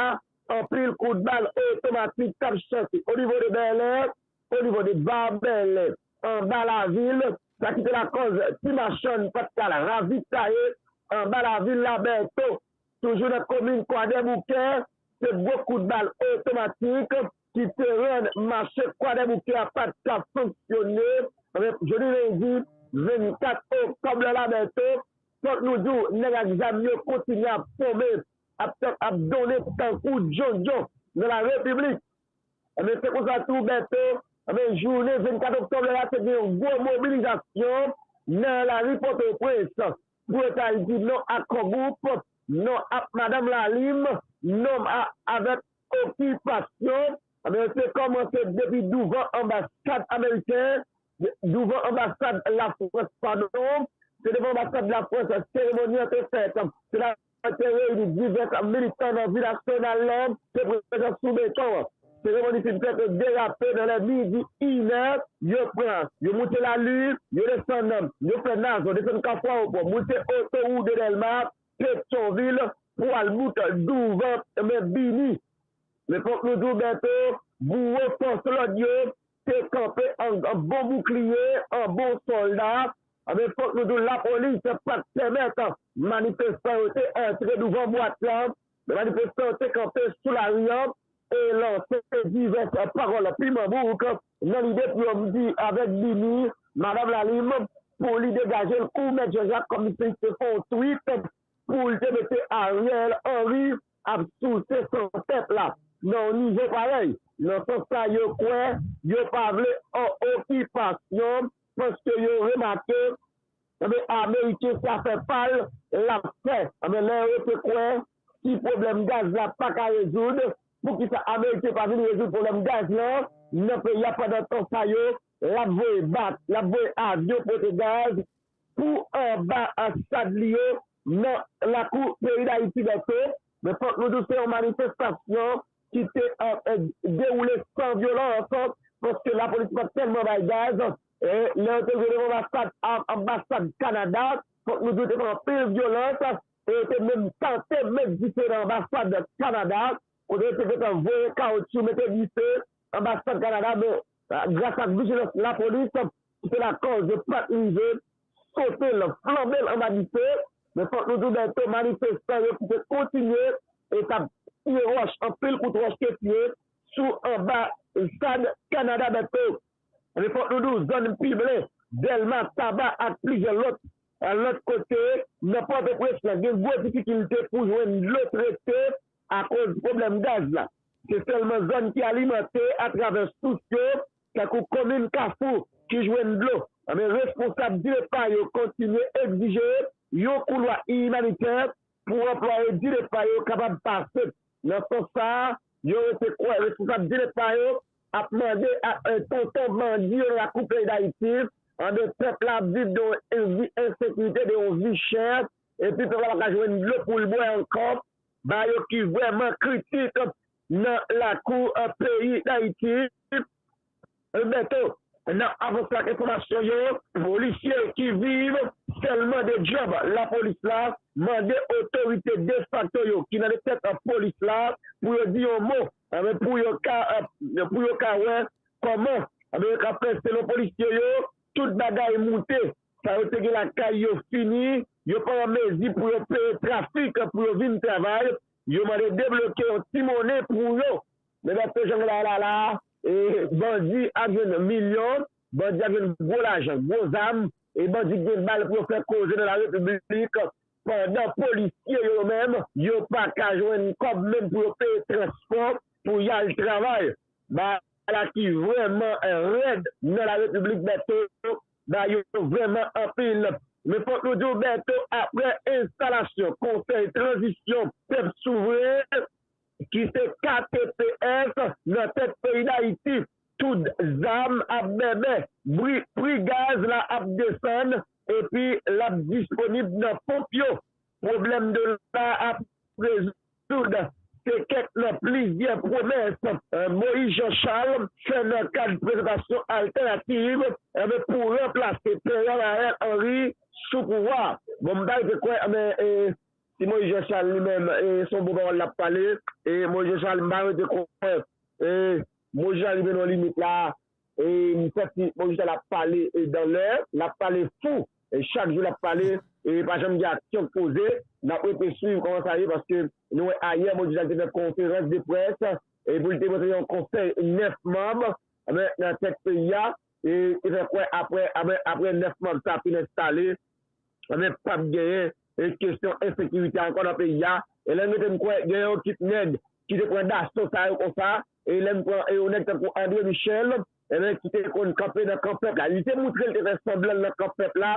anpil kout bal otomatik t ap chante onivo de Bèlè, onivo de Babèlè, anba lavil, sa ki te lakòz ti machann pa t ka al ravitaye anba lavil la, Bèto. Toujou nan komin Kwadèboukè, se gwo kout bal otomatik ki te rann mache Kwadèboukè a pa t ka fonksyone. Jodi lendi vennkat oktòb la, Bèto, fòk nou di w, nèg ak zam yo kontinye ap tonbe, ap, ap donnen tankou djondjon nan larepiblik. Anben, se konsa tou, Bèto, anben, jounen vennkat oktòb la, te gen yon gwo mobilizasyon nan lari Pòtoprens pou yo ta di non ak Core Group, non ak Madanm Lalim, non a-, avèk okipasyon. Anben, yo te kòmanse depi douvan anbasad ameriken, douvan anbasad Lafrans, padon, se devan anbasad Lafrans seremoni an te fèt. Se la te reyini divès militan nan vi nasyonal la, te prezan sou beton an. Seremoni fin fèt, derape nan lè midi inè, yo pran, yo moute Lali, yo desann, yo fè Nazon, desann Kafou Ayewopò, moute otowout de Dèlma, Petyonvil, pou al bout douvan men Bini. Men fòk nou di w, Bèto, bouwo fòs lòd yo te kanpe an, an bon boukliye, an bon sòlda. Anben, fòk nou di w, lapolis pa t pèmèt manifestan yo te antre douvan bwat la. Men manifestan yo te kanpe sou lari an e lanse divès pawòl piman bouk nan lide pou yo di avèk Bini, Madanm Lalim, pou li degaje l kou Mèt Jan Jak, kòmsi li te fè yon twit pou l te mete Ariel Henry ap souse san pèp la nan yon nivo parèy. Nan sans sa, yo kwè yo pa vle an okipasyon, paske yo remake, anben, Ameriken se afè pa l l ap fè. Anben, lè yo te kwè si pwoblèm gaz la pa ka rezoud, poukisa Ameriken pa vin rezoud pwoblèm gaz lan nan peyi a? Pandan tan sa yo, l ap voye bak, l ap voye avyon pote gaz pou anba asad li yo nan lakou peyi Dayiti, Bèto. Men fòk nou di w, se yon manifestasyon ki te, eh, eh, dewoule san vyolans, paske lapolis pa t tèlman bay gaz. Eh, lè yo te rive devan anbasad, a-, anbasad Kanada, fòk nou di w, te gen anpil vyolans, e yo te menm tante met dife nan anbasad Kanada, kote yo te gentan voye kawotchou, mete dife anbasad Kanada, men, eh, gras ak vijilans lapolis, ki te lakòz yo pa t rive sote l, flanbe l anba dife. Men fòk nou di w, Bèto, manifestan yo ki te kontinye e t ap tiye wòch, anpil kout wòch te tiye sou anbasad Kanada, Bèto. Men fòk nou di w, zòn Piblen, Dèlma, Taba ak plizyè lòt, lòt kote nan Pòtoprens lan, gen gwo difikilte pou jwenn dlo trete akoz pwoblèm gaz la. se sèlman zòn ki alimante atravè sous yo, tankou komin Kafou, ki jwenn dlo. Anben, responsab Dilepa yo kontinye egzije yon koulwa imanitè pou anplwaye Dilepa yo kapab pase. Nan sans sa a, yo rete kwè responsab Dilepa yo ap mande a, e, tonton bandi yo nan lakou peyi Dayiti, anben pèp la ap viv de yon vi ensekirite, de yon vi chè, epi pèp la pa ka jwenn dlo pou l bwè ankò, bagay yo ki vrèman kritik nan lakou, e, peyi Dayiti. Bèto, nan avanse ak enfòmasyon yo, polisye ki viv sèlman de djòb lapolis la mande otorite defakto yo ki nan tèt polis la pou yo di yon mo, anben, pou yo ka, pou yo ka wè kòman, anben, yo ka fè, selon polisye yo, tout bagay moute. Sa yo te gen lakay yo fini, yo pa an mezi pou yo peye trafik pou yo vin travay, yo mande debloke yon ti monnen pou yo. Men bèto, jan bagay la la, e, bandi ap jwenn milyon, bandi ap jwenn gwo lajan, gwo zam, e bandi gen bal pou yo fè koze nan larepiblik pandan polisye yo menm, yo pa ka jwenn kòb menm pou yo peye transpò pou y al travay. Bagay la ki vrèman rèd nan larepiblik, Bèto, bagay yo vrèman anpil. Men fòk nou di w, Bèto, apre enstalasyon Konsèy Tranzisyon Pèp Souvren, ki se K T P S, nan tèt peyi Dayiti, tout zam ap bèbè, pri, pri gaz la ap desann, epi l ap disponib nan ponp yo. Pwoblèm dola ap rezoud, se kèk nan plizyè pwomès, e, Moïse Jean Charles fè nan kad prezantasyon altènativ, anben, pou ranplase Preval Ariel Henry sou pouvwa. Bon, m pa rete kwè, anben, e, si Moïse Jean Charles li menm, e, se yon bon pawòl l ap pale, e Moïse Jean Charles, m pa rete kwè, e, Moïse Jean Charles rive nan yon limit la, e, m santi Moïse Jean Charles ap pale, e, dan lè, l ap pale fou, e, chak jou l ap pale, e, pa janm gen aksyon k poze. N ap rete swiv kòman sa ye, paske nou wè ayè, Moïse Jean Charles te fè konferans de près, e, pou l te montre yon konsèy nèf manm, anben, nan tèt peyi a, e, te fè kwè apre, anben, apre nèf manm sa fin enstale, anben, p ap genyen, e, kesyon ensekirite ankò nan peyi a. E lè n rete n kwè, genyen yon ekip nèg ki te pran daso sa yo konsa, e lè n pran, e, yon nèg tankou André Michel, enben, ki te konn kanpe nan kan pèp la. Li te moutre l te fè sanblan l nan kan pèp la,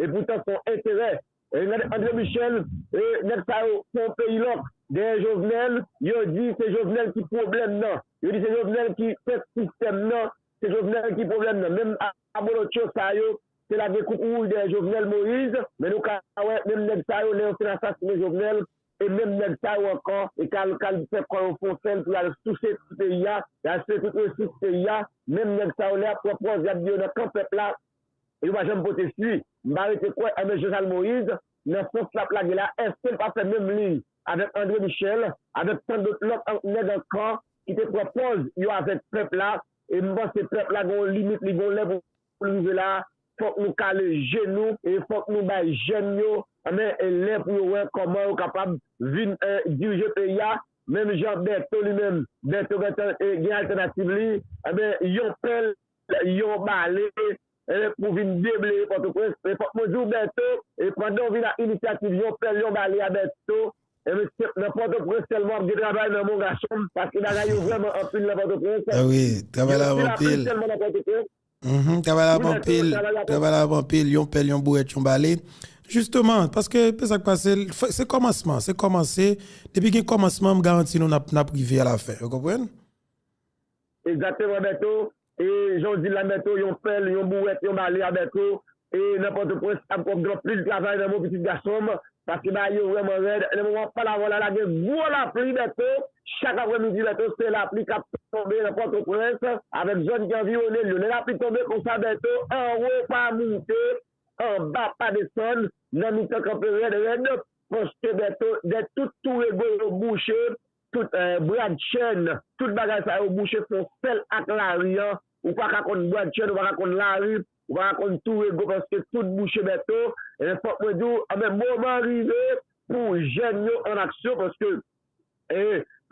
e poutan se yon enterè. E n gade André Michel, e nèg sa yo fè yon peyi lòk dèyè Jovenel, yo di se Jovenel ki pwoblèm nan. Yo di se Jovenel ki fè sistèm nan, se Jovenel ki pwoblèm nan. Menm abolotcho sa yo, te lage koup wouj dèyè Jovenel Moïse, men nou ka wè, menm nèg sa yo, lè yo fin asasinen Jovenel, e menm nèg sa yo ankò, e k al, k al fè kò yo fon sèl pou y al souse ti peyi a, y al souse tout resous peyi a, menm nèg sa yo, lè y ap pran pòz, y ap di yo nan kan pèp la, yo pa janm pote fwi. M pa rete kwè, anben, Jean Charles Moïse, nan sans l ap lage la, èske l pa fè menm liy avèk André Michel, avèk tan dòt lòt an-, nèg ankò ki te pran pòz yo avèk pèp la, e m panse pèp la gen yon limit, li gen yon lè pou pou l rive la, fòk nou kale je nou e fòk nou bay jèn yo, anben, lè pou yo wè kòman yo kapab vin, e, dirije peyi a. Menm jan Bèto li menm, Bèto gentan, e, gen altènativ li, anben, yon pèl, yon bale, e, pou vin debleye Pòtoprens. E fòk mwen di w, Bèto, e, pandan w vin ak inisyativ yon pèl, yon bale a, Bèto, e, mesye, nan Pòtoprens sèlman w ap gen travay nan men w, gason m, paske bagay yo vrèman anpil nan Pòtoprens. Ah wi, travay la anpil. Yo anpil sèlman nan Pòtoprens. Mhm, travay la ap anpil, travay la ap anpil, yon pèl, yon bourèt, yon bale. Jisteman, paske, se sa k pase, se kòmansman, se kòmanse, depi gen kòmansman, m garanti nou n ap, n ap rive alafen, ou konprann? Egzakteman, Bèto, e jan w di l la, Bèto, yon pèl, yon bourèt, yon bale a, Bèto, e nan Pòtoprens, ap gen anpil travay nan men w, pitit gason m, paske bagay yo vrèman rèd. Nan moman w ap pale avè w la, la gen gwo lapli, Bèto. Chak aprèmidi, Bèto, se lapli k ap tonbe nan Pòtoprens avèk zòn ki anviwone l yo. Lè lapli tonbe konsa, Bèto, anwo pa moute, anba pa desann, nan mitan kanpe rèd rèd, paske, Bèto, dèyè tout tourego yo bouche, tout, e, bradchèn, tout bagay sa yo bouche, se yon sèl ak lari an. Ou pa ka konn bradchèn, ou pa ka konn lari, ou pa ka konn tourego, paske tout bouche, Bèto. Ebyen, fòk mwen di w, anben, moman rive pou jèn yo an aksyon, paske, e,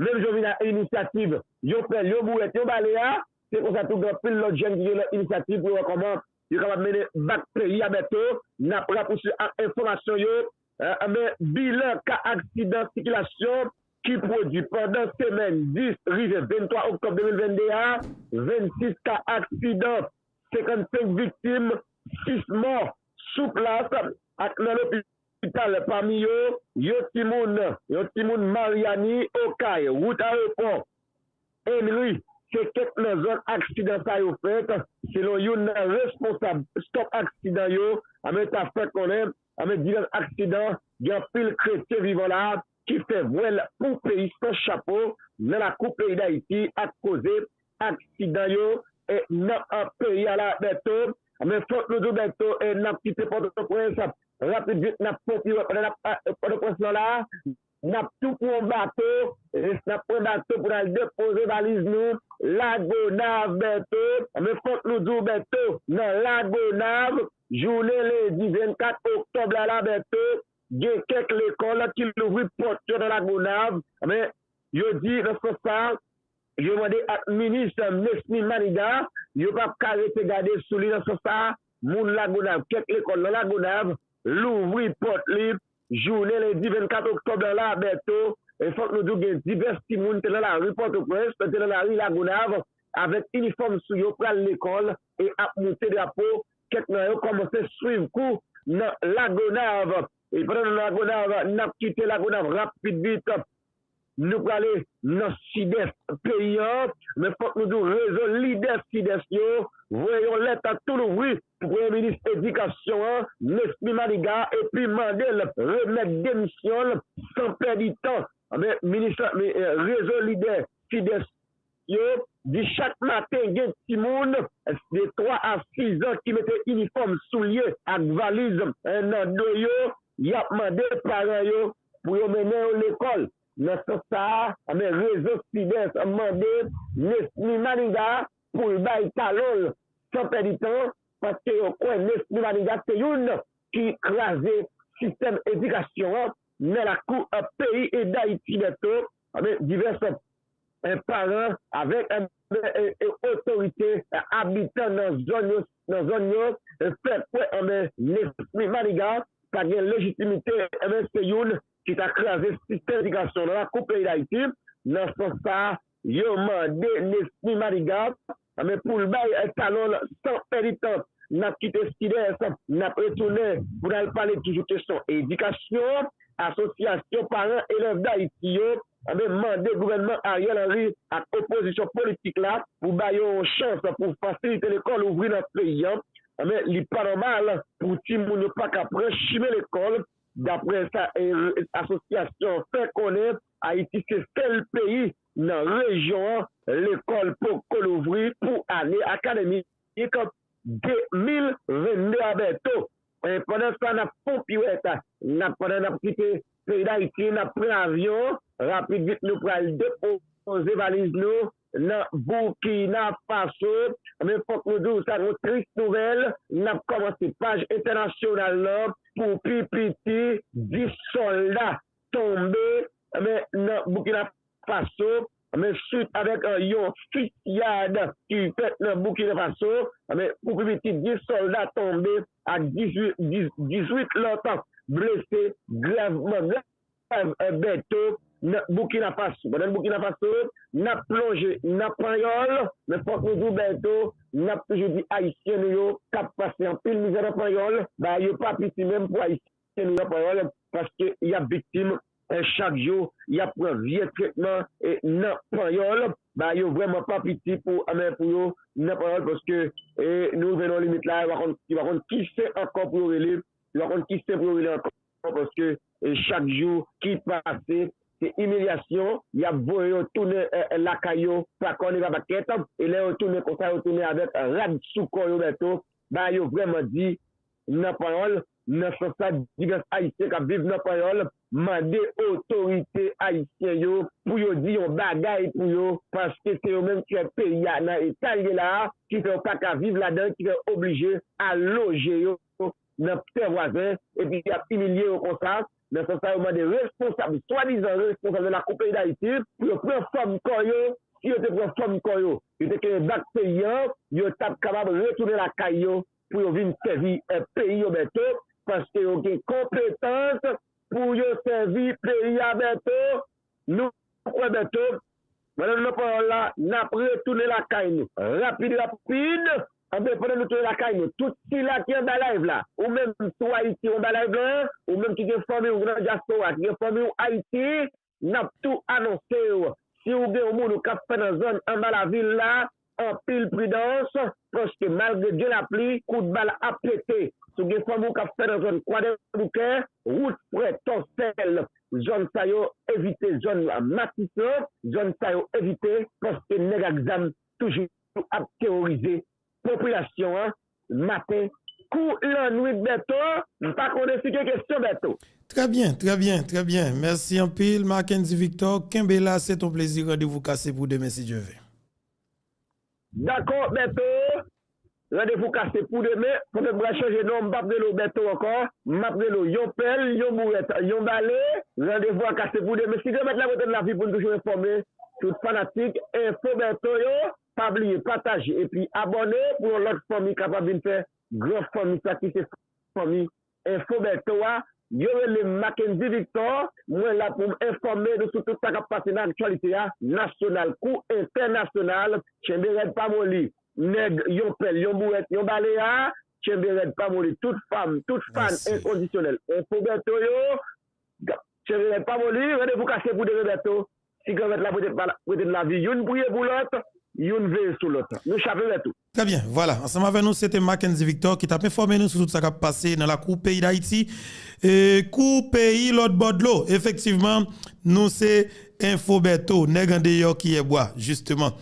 menm jan w vin ak inisyativ yon pèl, yon bourèt, yon bale a, se konsa tou gen anpil lòt jèn ki gen lòt inisyativ pou yo wè kòman yo kapab mennen bak peyi a, Bèto. N ap rapousuiv ak enfòmasyon yo. E, anben, bilan ka aksidan sikilasyon ki pwodui pandan semèn dis rive venntwa oktòb de mil vennde a, vennsis ka aksidan, senkannsenk viktim, sis mò sou plas ak nan lopital, pami yo, yon timoun, yon timoun Maryani, Okay, wout ayewopò Henry, se kèk nan zòn aksidan sa yo fèt, selon youn nan responsab stòp aksidan yo, anben ta fè konnen, anben divès aksidan, gen anpil kretyen vivan la ki fè vwèl pou peyi san chapo nan lakou peyi Dayiti ak koze aksidan yo e nan peyi a la, Bèto. Men fòk nou di w, Bèto, e n ap kite Pòtoprens rapid vit, n ap fè yon piwèt pandan n ap Pòtoprens lan la, n ap tou pran bato, e n ap pran bato pou n al depoze valiz nou Lagonav, Bèto. Men fòk nou di w, Bèto, nan Lagonav, jounen lendi vennkat oktòb la la, Bèto, gen kèk lekòl ki louvri pòt yo nan Lagonav. Men yo di nan sans sa, yo mande ak minis Nesmy Manigat, yo p ap ka rete gade sou li nan sans sa, moun Lagonav, kèk lekòl nan Lagonav louvri pòt li jounen lendi vennkat oktòb la la, Bèto. E fòk nou di w, gen divès timoun te nan lari Pòtoprens, te nan lari Lagonav, avèk inifòm sou yo, pral lekòl e ap moute drapo. Kèk nan yo kòmanse swiv kou nan Lagonav. E pandan nan Lagonav, n ap kite Lagonav rapid vit. Nou prale nan sidès peyi an, men fòk nou di w, rezo lidè sidès yo voye yon lèt tou louvri pou premye minis edikasyon an, Nesmy Manigat, epi mande l remèt demisyon l san pèdi tan. Anben, minis, rezo lidè sidès yo di chak maten gen timoun de twa a sis zan ki mete inifòm, soulye ak valiz nan do yo, y ap mande paran yo pou yo mennen yo lekòl. Nan sans sa a, anben, rezo sidès mande Nesmy Manigat pou l bay talon l san pèdi tan, paske yo kwè Nesmy Manigat se youn ki kraze sistèm edikasyon an nan lakou peyi Dayiti, Bèto. Anben, divès paran avèk otorite, abitan nan zòn yo, nan zòn yo fè kwè, anben, Nesmy Manigat pa gen lejitimite, anben, se youn ki ta kraze sistèm edikasyon nan lakou peyi Dayiti. Nan sans sa a, yo mande Nesmy Manigat, anben, pou l bay talon l san pèdi tan. N ap kite sidès, n ap retounen pou n al pale toujou kesyon edikasyon. Asosyasyon paran elèv Dayiti yo, anben, mande gouvènman Ariel Henry ak opozisyon politik la pou ba yo yon chans pou fasilite lekòl ouvri nan peyi an. Anben, li pa nòmal pou timoun yo pa ka pran chimen lekòl, daprè sa asosyasyon fè konnen. Ayiti se sèl peyi nan rejyon an lekòl poko louvri pou ane akademik de mil vennde a, Bèto. Pandan sa, n ap fè yon piwèt, n ap, pandan n ap kite peyi Dayiti, n ap pran avyon, rapid vit nou pral depoze valiz nou nan Burkina Faso. Men fòk nou di w sa, yon tris nouvèl. N ap kòmanse paj entènasyonal lan. Pou pi piti, dis sòlda tonbe, men nan Burkina Faso, men swit avèk yon fisiyad ki fèt nan Burkina Faso, men pou pi piti dis sòlda tonbe ak dizuit lòt blese grèvman grav, Bèto, nan Burkina Faso. Pandan Burkina Faso, n ap plonje nan panyòl, men fòk nou di w, Bèto, n ap toujou di Ayisyen nou yo k ap pase anpil mizè nan panyòl, bagay yo pa piti menm pou Ayisyen nou nan panyòl, paske y ap viktim chak jou, y ap pran vye tretman nan panyòl. Bagay yo vrèman pa piti pou, anben, pou yo nan panyòl, paske nou rive nan yon limit la, yo pa konn, yo pa konn ki sen ankò pou yo rele, yo pa konn ki sen pou yo rele ankò, paske chak jou ki pase, se imilyasyon, y ap voye yo tounen lakay yo pa kòne pa pakèt, e lè yo tounen konsa, yo tounen avèk rad sou kò yo, Bèto. Bagay yo vrèman di nan panyòl. Nan sans sa, divès Ayisyen k ap viv nan panyòl mande otorite ayisyen yo pou yo di yon bagay pou yo, paske se yo menm ki fè peyi a nan eta l ye la a, ki fè yo pa ka viv ladan l, ki fè yo oblije al loje yo nan tè vwazen, epi y ap imilye yo konsa. Nan sans sa, yo mande responsab, swadizan responsab nan lakou peyi Dayiti, pou yo pran fòm kò yo. Si yo te pran fòm kò yo, yo te kenbe bak peyi an, yo t ap kapab retounen lakay yo pou yo vin sèvi peyi yo, Bèto, paske yo gen konpetans pou yo sèvi peyi a, Bèto. Nou lakay nou. Rapid, rapid. Anben, pandan nou tounen lakay nou, tout sila ki anba live la, ou menm tou Ayiti, ou anba live la, ou menm ki gen fanmi ou nan dyaspora, ki gen fanmi ou Ayiti, n ap tou anonse w, si w gen yon moun ou k ap fè nan zòn anba lavil la, anpil pridans, paske malgre gen lapli, kout bal ap pete. Si w gen fanmi w k ap fè nan zòn Kwadèboukè, wout Frè Tòsèl, zòn sa yo evite, zòn Matis lan, zòn sa yo evite, paske nèg ak zam toujou ap teworize popilasyon an, maten kou lannwit, Bèto. M pa konnen si gen kesyon, Bèto. Trè byen, trè byen, trè byen. Mèsi anpil, Mackendy Victor. Kenbe la, c'est un plaisir. Randevou kase pou demen, si Dye vle. Dakò, Bèto. Randevou kase pou demen. Pandan m pral chanje non, m p ap rele w Bèto ankò. M ap rele w yon pèl, yon bourèt, yon bale. Randevou a kase pou demen. Si Granmèt la prete n lavi pou n toujou enfòme tout fanatik Enfo Bèto yo, pa bliye pataje epi abòne pou yon lòt fanmi kapab vin fè gran fanmi sa ki se fanmi Enfo Bèto a. Yo rele m Mackendy Victor. Mwen la pou m enfòme nou sou tout sa k ap pase nan aktyalite a, nasyonal kou entènasyonal. Kenbe rèd, pa moli. Nèg yon pèl, yon bourèt, yon bale a, kenbe rèd, pa moli. Tout fan, tout fan enkondisyonèl Enfo Bèto yo, kenbe rèd, pa moli. Randevou kase pou demen, Bèto. Si Granmèt la prete, prete n lavi, youn priye pou lòt, youn veye sou lòt. Nou chape, Bèto. Trè byen, vwala. Ansanm avè nou, se te Mackendy Victor ki t ap enfòme nou sou tout sa k ap pase nan lakou peyi Dayiti. E kou peyi lòt bò dlo. Efektivman, nou se Enfo Bèto, nèg andeyò kiyè bwa, jisteman.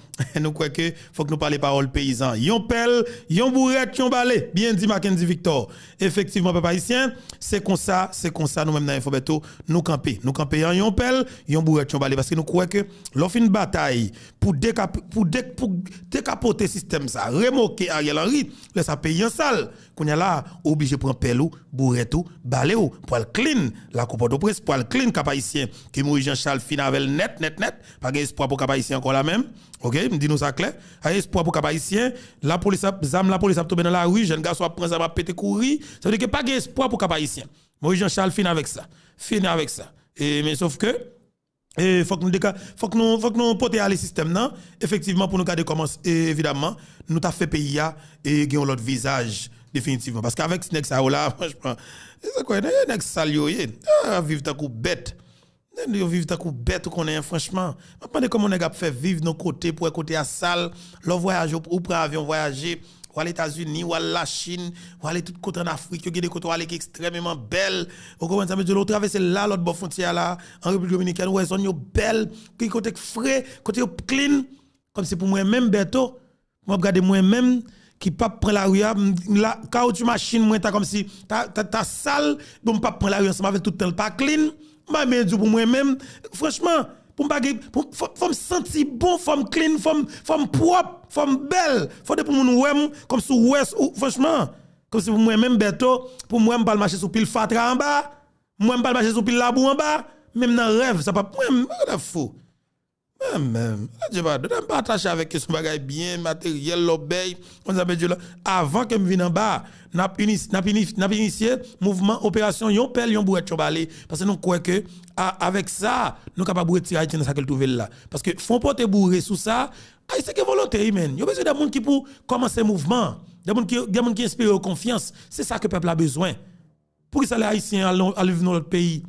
Nou kwè ke fòk nou pale pawòl peyizan. Yon pèl, yon bourèt, yon bale. Byen di, Mackendy Victor. Efektivman, pèp ayisyen, se konsa, se konsa, nou menm nan Enfo Bèto, nou kanpe. Nou kanpe an yon pèl, yon bourèt, yon bale. Paske nou kwè ke lè w fin batay pou dekap-, pou de-, pou dekapote sistèm sa, remoke Ariel Henry, lè sa peyi an sal. Kounye a la, ou oblije pran pèl ou, bourèt ou, bale w, pou al clean lakou Pòtoprens, pou al clean Kap Ayisyen, ke Moïse Jean Charles fin avè l nèt, nèt, nèt. Pa gen espwa pou Kap Ayisyen ankò la menm. Oke, m di nou sa klè. Pa gen espwa pou Kap Ayisyen. Lapolis ap, zam lapolis ap tonbe nan lari, jèn gason ap pran zam, ap pete kouri. Sa vle di ke pa gen espwa pou Kap Ayisyen. Moïse Jean Charles fin avèk sa. Fin avèk sa. E, men sof ke, e, fòk nou deka-, fòk nou, fòk nou pote ale sistèm nan, efektivman, pou nou gade kòman, e, evidamman, nou ta fè peyi a, e, gen yon lòt vizaj, definitivman. Paske avèk nèg sa yo la, franchman, e, sa kwè, nèg sal yo ye. A, viv tankou bèt. Nèg yo viv tankou bèt, ou konnen, franchman. M ap mande kòman nèg ap fè viv nan kote, pou wè kote a sal. Lè w vwayaje, ou, ou pran avyon vwayaje, w al Etazini, w al Lachin, w ale tout kote ann Afrik, yo gen de kote w ale ki ekstrèmeman bèl. Ou konprann sa m vle di w la, ou travèse la, lòt bò fwontyè a la, an Repiblik Dominikèn, ou wè zòn yo bèl, gen kote k fre, kote yo clean. Kòmsi pou mwen menm, Bèto, mwen ap gade mwen menm ki p ap pran lari a, m, la, kawotchou machin mwen ta kòmsi, ta, ta, ta sal, bon, m p ap pran lari ansanm avè l tout tan l pa clean. M pa menm di w pou mwen menm, franchman, pou m pa gen, pou, fò, fò m santi bon, fò m clean, fò m, fò m pwòp, fò m bèl, fò depi moun wè m, kòmsi w wè, ou, franchman, kòmsi pou mwen menm, Bèto, pou m wè m pral mache sou pil fatra anba, m wè m pral mache sou pil labou anba, menm nan rèv, sa p ap mwen, m, m fou. Mwen menm, adye padon, m pa atache avèk kesyon bagay byen materyèl, lòbèy, konn sa m vle di w la. Avan ke m vin anba, n ap inis-, n ap inis-, n ap inisye mouvman operasyon yon pèl, yon bourèt, yon bale. Paske nou kwè ke a, avèk sa, nou kapab retire Ayiti nan sa ke l twouve l la. Paske fon pote boure sou sa, Ayisyen gen volonte, wi, men. Yo bezwen de moun ki pou kòmanse mouvman. De moun ki, de moun ki enspire yo konfyans. Se sa ke pèp la bezwen. Poukisa lè Ayisyen al, al viv nan lòt peyi,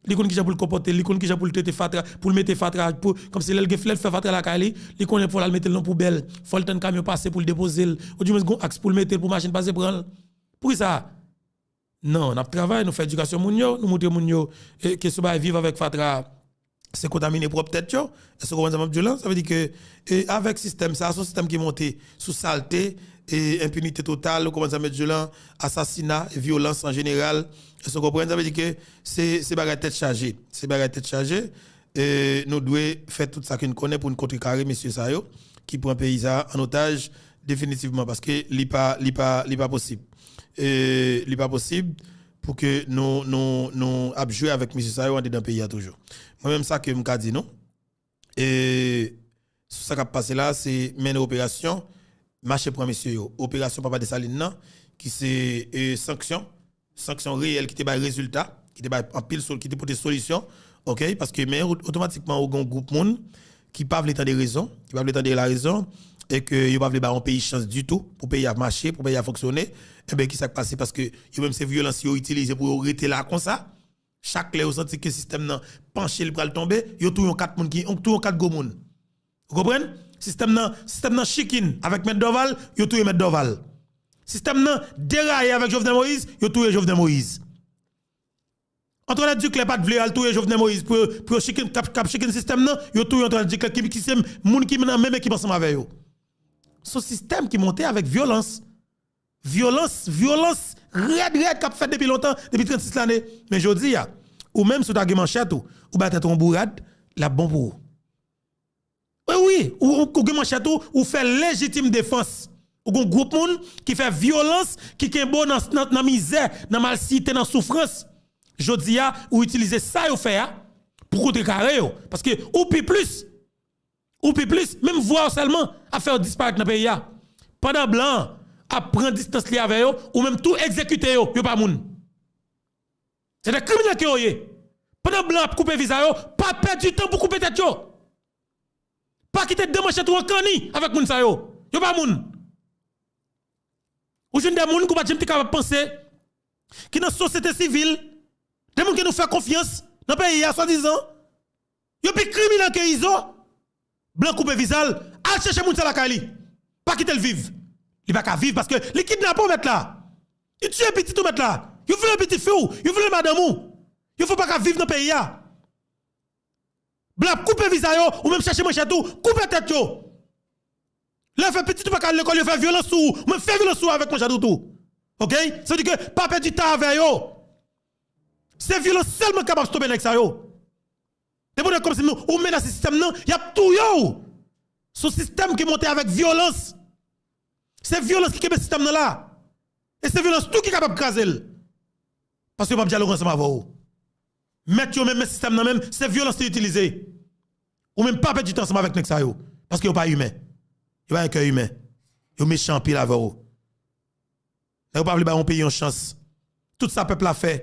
li konn kijan pou l konpòte l, li konn kijan pou l trete fatra, pou l mete fatra, pou, kòmsi lè l gen flèt fè fatra lakay li, li konnen fò l al mete l nan poubèl, fò l tann kamyon pase pou l depoze l, oudimwens gon aks pou l mete l pou machin pase pran l. Poukisa? Non, n ap travay, nou fè edikasyon moun yo, nou montre moun yo, e, kesyon bagay viv avèk fatra, se kontamine pwòp tèt yo. Èske w konprann sa m ap di w lan? Sa vle di ke, e, avèk sistèm sa, se yon sistèm ki monte sou salte, e, enpinite total, ou konprann sa m ap di w lan, asasina, e, vyolans an jeneral. Èske w konprann? Sa vle di ke se, se bagay tèt chaje. Se bagay tèt chaje. E, nou dwe fè tout sa ke n konnen pou n kontrekare mesye sa yo ki pran peyi sa a an otaj definitivman, paske li pa, li pa, li pa posib. E, li pa posib pou ke nou, nou, nou ap jwe avèk mesye sa yo andedan peyi a toujou. Mwen menm sa ke m ka di nou, e, sou sa k ap pase la, se mennen operasyon, mache pran mesye yo. Operasyon Papa Desalin nan, ki se, e, sanksyon, sanksyon reyèl ki te bay rezilta, ki te bay anpil sol-, ki te pote solisyon, oke? Paske, men o-, otomatikman ou gen yon gwoup moun ki pa vle tande rezon, ki pa vle tande larezon, e ke yo pa vle bay yon peyi chans ditou, pou peyi a mache, pou peyi a fonksyone, enben, kisa k pase? Paske yo menm se vyolans yo itilize pou yo rete la konsa. Chak lè yo santi ke sistèm nan panche, li pral tonbe, yo touye yon kat moun ki, yo touye yon kat gwo moun. Ou konprann? Sistèm nan, sistèm nan chikin avèk Mèt Dòval, yo touye Mèt Dòval. Sistèm nan deraye avèk Jovenel Moïse, yo touye Jovenel Moïse. Antoinette Duclair pa t vle al touye Jovenel Moïse pou yo, pou yo chikin, k ap, k ap chikin sistèm nan, yo touye Antoinette Duclair ki, ki se moun ki nan menm ekip ansanm avè yo. Se yon sistèm ki monte avèk vyolans. Vyolans, vyolans rèd, rèd k ap fèt depi lontan, depi trannsis lane. Men jodi a, ou menm si w ta gen manchèt ou, ou bay tèt ou yon bourad, l ap bon pou ou. Wi, wi, ou, ou, ou gen manchèt ou, ou fè lejitim defans. Ou gen yon gwoup moun ki fè vyolans, ki kenbe w nan, nan, nan mizè, nan malsite, nan soufrans. Jodi a, ou itilize sa yo fè a pou kontrekare yo. Paske ou pi plis. Ou pi plis, menm vwa w sèlman ap fè yo disparèt nan peyi a. Pandan blan an ap pran distans li avè yo, ou menm tou egzekite yo, yo pa moun. Se de kriminèl ke yo ye. Pandan blan ap koupe viza yo, pa pèdi tan pou koupe tèt yo. Pa kite de manchèt ou an kanni avèk moun sa yo. Yo pa moun. Ou jwenn de moun ke w pa t janm te kapab panse, ki nan sosyete sivil, de moun ke nou fè konfyans nan peyi a, swadizan, yo pi kriminèl ke Izo. Blan koupe viza l, al chèche moun sa lakay li. Pa kite l viv. Li pa ka viv paske li kidnape w mèt la. Li tiye pitit ou mèt la. Yo vyole pitit fi w, yo vyole madanm ou. Yo fè w pa ka viv nan peyi a. Blan ap koupe viza yo, ou menm chèche manchèt ou, koupe tèt yo. Lè yo fè pitit ou pa ka al lekòl, yo fè vyolans sou ou, ou menm fè vyolans sou ou avèk manchèt ou tou. Oke? Sa vle di ke pa pèdi tan avè yo. Se vyolans sèlman ki kapab stope nèg sa yo. Depi w wè kòmsi nou, ou menase sistèm nan, y ap touye w. Se yon sistèm ki monte avèk vyolans. Se vyolans ki kenbe sistèm nan la. E se vyolans tou ki kapab kraze l. Paske yo p ap dyaloge ansanm avè w. Mèt yo menm, men sistèm nan menm, se vyolans li itilize. Ou menm pa pèdi tan ansanm avèk nèg sa yo. Paske yo pa imen. Yo pa gen kè imen. Yo mechan anpil avè w. Nèg yo pa vle bay yon peyi yon chans. Tout sa pèp la fè.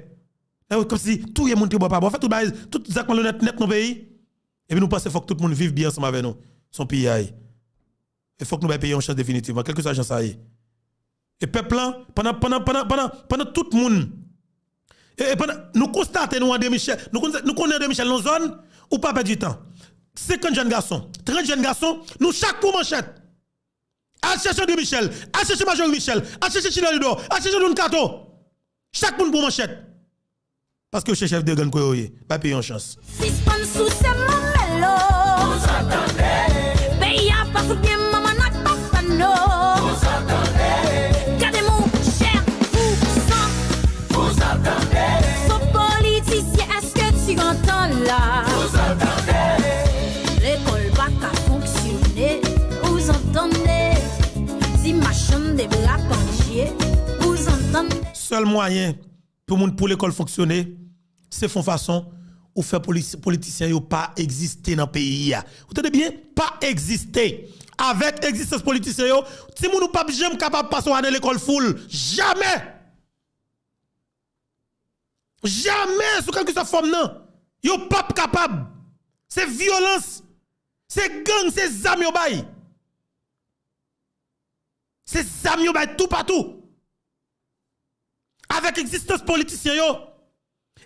Nèg yo kòmsi touye moun tribò pa bò. Fè tout bagay, tout zak malonèt nèt nan peyi. Epi nou panse fòk tout moun viv byen ansanm avè nou. Se yon piyay. E fòk nou bay peyi a yon chans definitivman, kèlkeswa jan sa ye. E pèp lan, pandan, pandan, pandan, pandan, pandan tout moun, e, e pandan, nou konstate nou André Michel, nou konn, nou konnen André Michel nan zòn, ou pa pèdi tan. Senkant jèn gason, trant jèn gason, nou chak pran manchèt. Al chèche André Michel, al chèche Majori Michel, al chèche Chilè Lidò, al chèche Don Kato. Chak moun pran manchèt. Paske yo se chèf de gang ke yo ye. Bay peyi yon chans. Sispann souse mamèlo. Peyi a pa fout byen manman n ak papa n non. Gade monchè, vouzan. Son politisyen, èske tu entends la? Lekòl pa ka fonksyone, vouzan tande. Ti machann de bra pandye, vouzan tande. Sèl mwayen pou moun, pou lekòl fonksyone, se fè yon fason ou fè polis-, politisyen yo pa egziste nan peyi a. Ou tande byen? Pa egziste. Avèk egzistans politisyen yo, timoun ou p ap janm kapab pase yon ane lekòl full. Jamè! Jamè, sou kèlkeswa fòm nan. Yo p ap kapab. Se vyolans. Se gang, se zam yo bay. Se zam yo bay toupatou. Avèk egzistans politisyen yo,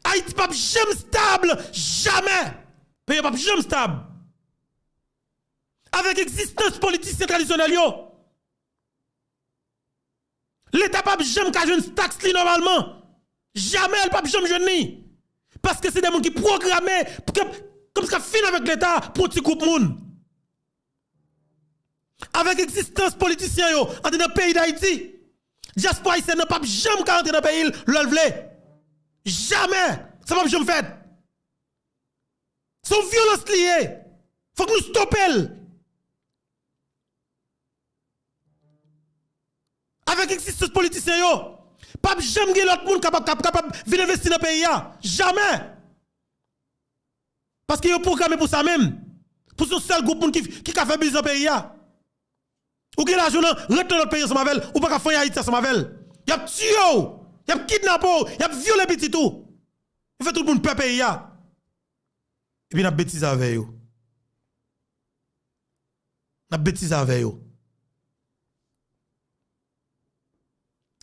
Ayiti p ap janm stab, jamè. Peyi a p ap janm stab. Avèk egzistans politisyen tradisyonèl yo, Leta p ap janm ka jwenn taks li nòmalman. Jamè, l p ap janm jwenn li. Paske se de moun ki pwograme pou ke, kòmsi k ap fin avèk Leta pou yon ti gwoup moun. Avèk egzistans politisyen yo andedan peyi Dayiti, dyaspora ayisyèn nan p ap janm ka rantre nan peyi l lè l vle. Jamè! Sa p ap janm fèt. Se yon vyolans li ye. Fòk nou stope l. Avèk egzistans politisyen yo, p ap janm gen lòt moun k ap, k ap kapab vin envesti nan peyi a. Jamè! Paske yo pwograme pou sa menm. Pou se yon sèl gwoup moun ki, ki ka fè biznis nan peyi a. Ou gen lajan w nan, ret nan lòt peyi ansanm avè l, ou pa ka fè anyen Ayiti ansanm avè l. Y ap tiye w, y ap kidnape w, y ap vyole pitit ou. Yo fè tout moun pè peyi a. Epi n ap betize avè yo. N ap betize avè yo.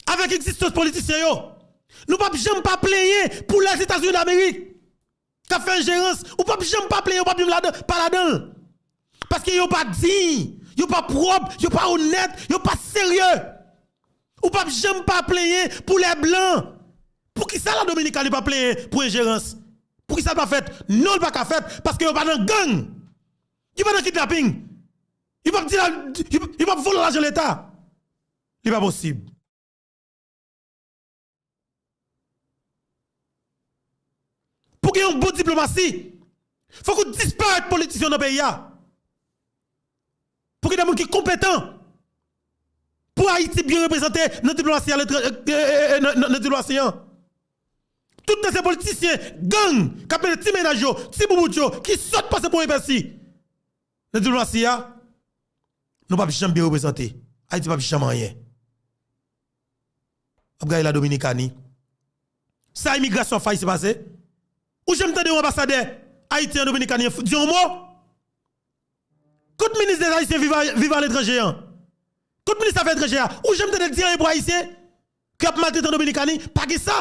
Avèk egzistans politisyen yo, nou p ap janm pa plenyen pou Lèzetazini Damerik k ap fè enjerans. Ou p ap janm pa plenyen, ou p ap janm ladan, pa ladan l. Paske yo pa diy, yo pa pwòp, yo pa onèt, yo pa serye. Ou p ap janm pa plenyen pou lè blan. Poukisa la Dominikani pa plenyen pou enjerans? Poukisa l pa fèt? Non, l pa ka fèt paske yo pa nan gang. Yo pa nan kidnaping. Yo p ap di la, yo, yo p ap vòlò lajan Leta. Li pa posib. Pou gen yon bon diplomasi, fòk ou disparèt politisyen nan peyi a. Pou gen de moun ki konpetan. Pou Ayiti byen reprezante nan diplomasi a letranje, e, e, e, e, nan, nan, nan diplomasi an. Tout nan se politisyen, gang, k ap mete ti mennaj yo, ti boubout yo, ki sòt pase premye pèsi. Nan diplomasi a, nou p ap janm byen reprezante. Ayiti p ap janm anyen. W ap gade la Dominikani. Sa imigrasyon ap fè Ayisyen pase? Ou janm tande yon anbasadè Ayiti an Dominikani di yon mo? Kot minis deta ayisyen viv a, viv aletranje an? Kot minis afè etranjè a? Ou janm tande l di anyen pou Ayisyen k ap maltrete an Dominikani? Pa gen sa.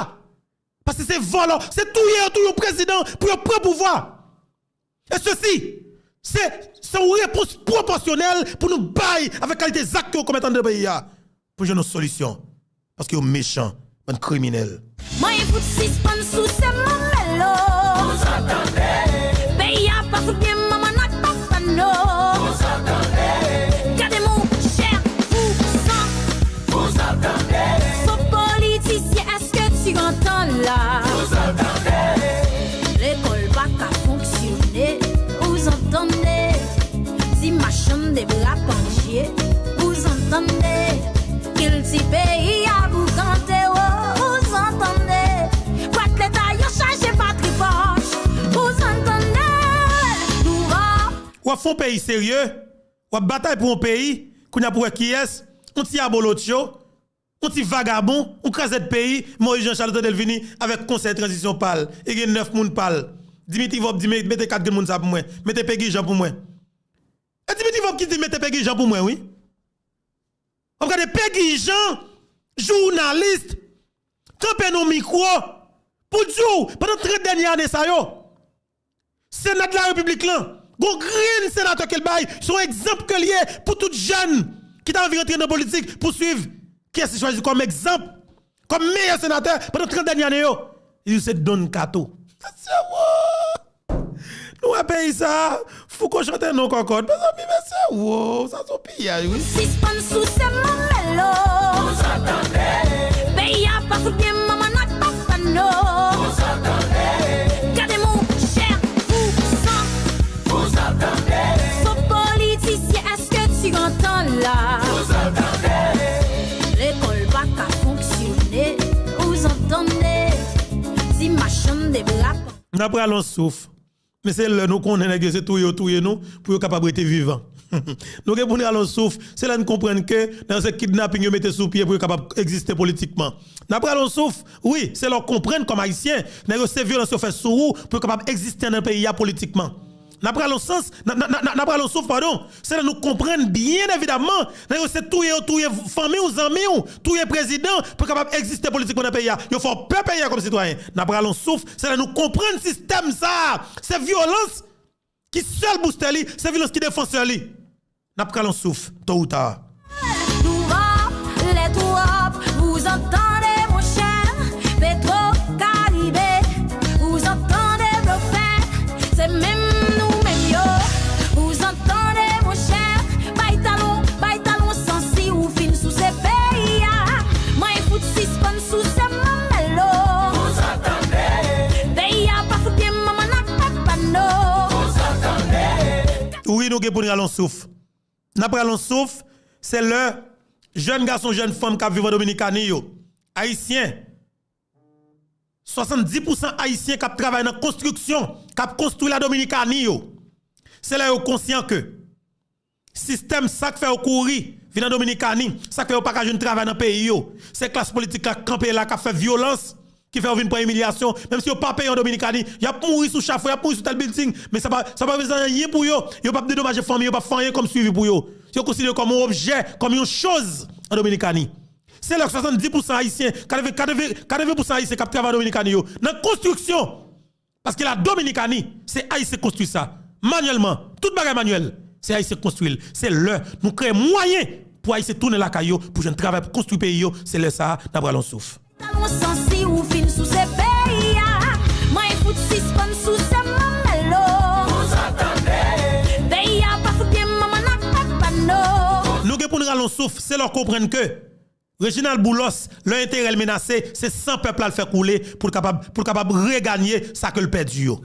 Paske se vòlò, se touye yo touye yon prezidan pou yo pran pouvwa. E sesi, se, se yon repons pwopòsyonèl pou nou bay avèk kalite zak ke yo komèt anndan peyi a. Pou jwenn yon solisyon. Paske yo mechan, bann kriminèl. Mwen fout sispann souse manmelo. Peyi a pa fout byen manman n ak papa nou. Gade monchè, vouzan. Fo politisyen, èske tu antann la? Lekòl pa ka fonksyone, ou tande? Ti machann de bra pandye, ou tande? Kilti peyi a boukante, o, ou tande? Bwat leta yo chaje patripòch, ou tande? Nou ap W ap fè yon peyi serye, w ap batay pou yon peyi, kounye a pou wè kiyès, yon ti abolotcho, yon ti vagabon, yon krazèd peyi, Moïse Jean Charles tande l vini avèk konsèy tranzisyon pa l. E gen nèf moun pa l. Dimitri Vorbe di, "Me-, mete kat grenn moun sa pou mwen. Mete Pegi Jean pou mwen." E Dimitri Vorbe ki di, "Mete Pegi Jean pou mwen, wi." W ap gade Pegi Jean, jounalis, kanpe nan mikwo, pou l di w, pandan trant dènye ane sa yo, Sena de la Repiblik lan, gon grenn senatè ke l bay, se yon egzanp ke l ye pou tout jèn ki ta anvi rantre nan politik, pou swiv kiyès li chwazi kòm egzanp, kòm meyè senatè pandan trant dènye ane yo. Li di se Don Kato. Mesye, wo! Nou wè peyi sa a, Fouco chante non kòkòt. Mezanmi, mesye, wo, sa se yon piyay, wi. Sispann souse manmelo. Peyi a pa fout byen manman n ak papa nou. Gade monchè, vouzan. Fo politisyen, èske tu antann la? Lekòl pa ka fonksyone, ou tande? Ti machann de bra. N a pral yon souf. Men se lè nou konnen nèg yo se touye yo touye nou pou yo kapab rete vivan. Nou gen pou n rale yon souf, se lè n konprann ke nèg yo se kidnaping yo mete sou pye pou yo kapab egziste politikman. N a pral yon souf, wi, se lè w konprann kòm Ayisyen, nèg yo se vyolans yo fè sou ou pou yo kapab egziste nan peyi a politikman. N a pral yon sans, n a, n a, n a, n a pral yon souf, padon. Se lè nou konprann byen evidaman, nèg yo se touye yo touye fanmi w, zanmi w, touye prezidan pou yo kapab egziste politikman nan peyi a. Yo fè w pè peyi a kòm sitwayen. N ap rale yon souf, se lè nou konprann sistèm sa a. Se vyolans ki sèl boustè li, se vyolans ki defansè li. N ap rale yon souf, to ou ta. Twòp, lè twòp, ou tande monchè, Petro Caribe, ou tande blofè, se menm nou menm yo, ou tande monchè, bay talon, bay talon sansi, ou fin souse peyi a, mwen fout sispann souse manmelo. Peyi a pa fout byen manman n ak papa nou. Wi, nou gen pou n rale yon souf. N ap rale yon souf, se lè jèn gason, jèn fanm k ap viv an Dominikani yo, Ayisyen, swasanndis pousan Ayisyen k ap travay nan konstriksyon, k ap konstwi la Dominikani yo, se lè yo konsyan ke sistèm sa k fè yo kouri vin an Dominikani, sa k fè yo pa ka jwenn travay nan peyi yo, se klas politik la k kanpe la, k ap fè vyolans, ki fè yo vin pran imilyasyon, menm si yo pa peye an Dominikani, y ap mouri sou chafou, y ap mouri sou tèl bilding, men sa pa, sa pa reprezante anyen pou yo, yo p ap dedomaje fanmi yo, p ap fè anyen kòm swivi pou yo. Yo konsidere kòm yon objè, kòm yon choz an Dominikani. Se lè swasanndis pousan Ayisyen, katreven, katreven, katreven pousan Ayisyen k ap travay an Dominikani yo, nan konstriksyon, paske la Dominikani, se Ayisyen k konstwi sa. Manyèlman, tout bagay manyèl, se Ayisyen k konstwi l. Se lè nou kreye mwayen pou Ayisyen tounen lakay yo, pou jwenn travay, pou konstwi peyi yo, se lè sa a, n ap rale yon souf. Talon sansi ou fin souse peyi a. Mwen fout sispann souse manmèl lo. Peyi a pa fout byen manman n ak papa no. Nou gen pou n rale yon souf, se lè w konprann ke Reginald Boulos, lè enterè l menase, se san pèp la l fè koule pou l kapab, pou l kapab reganye sa ke l pèdi yo.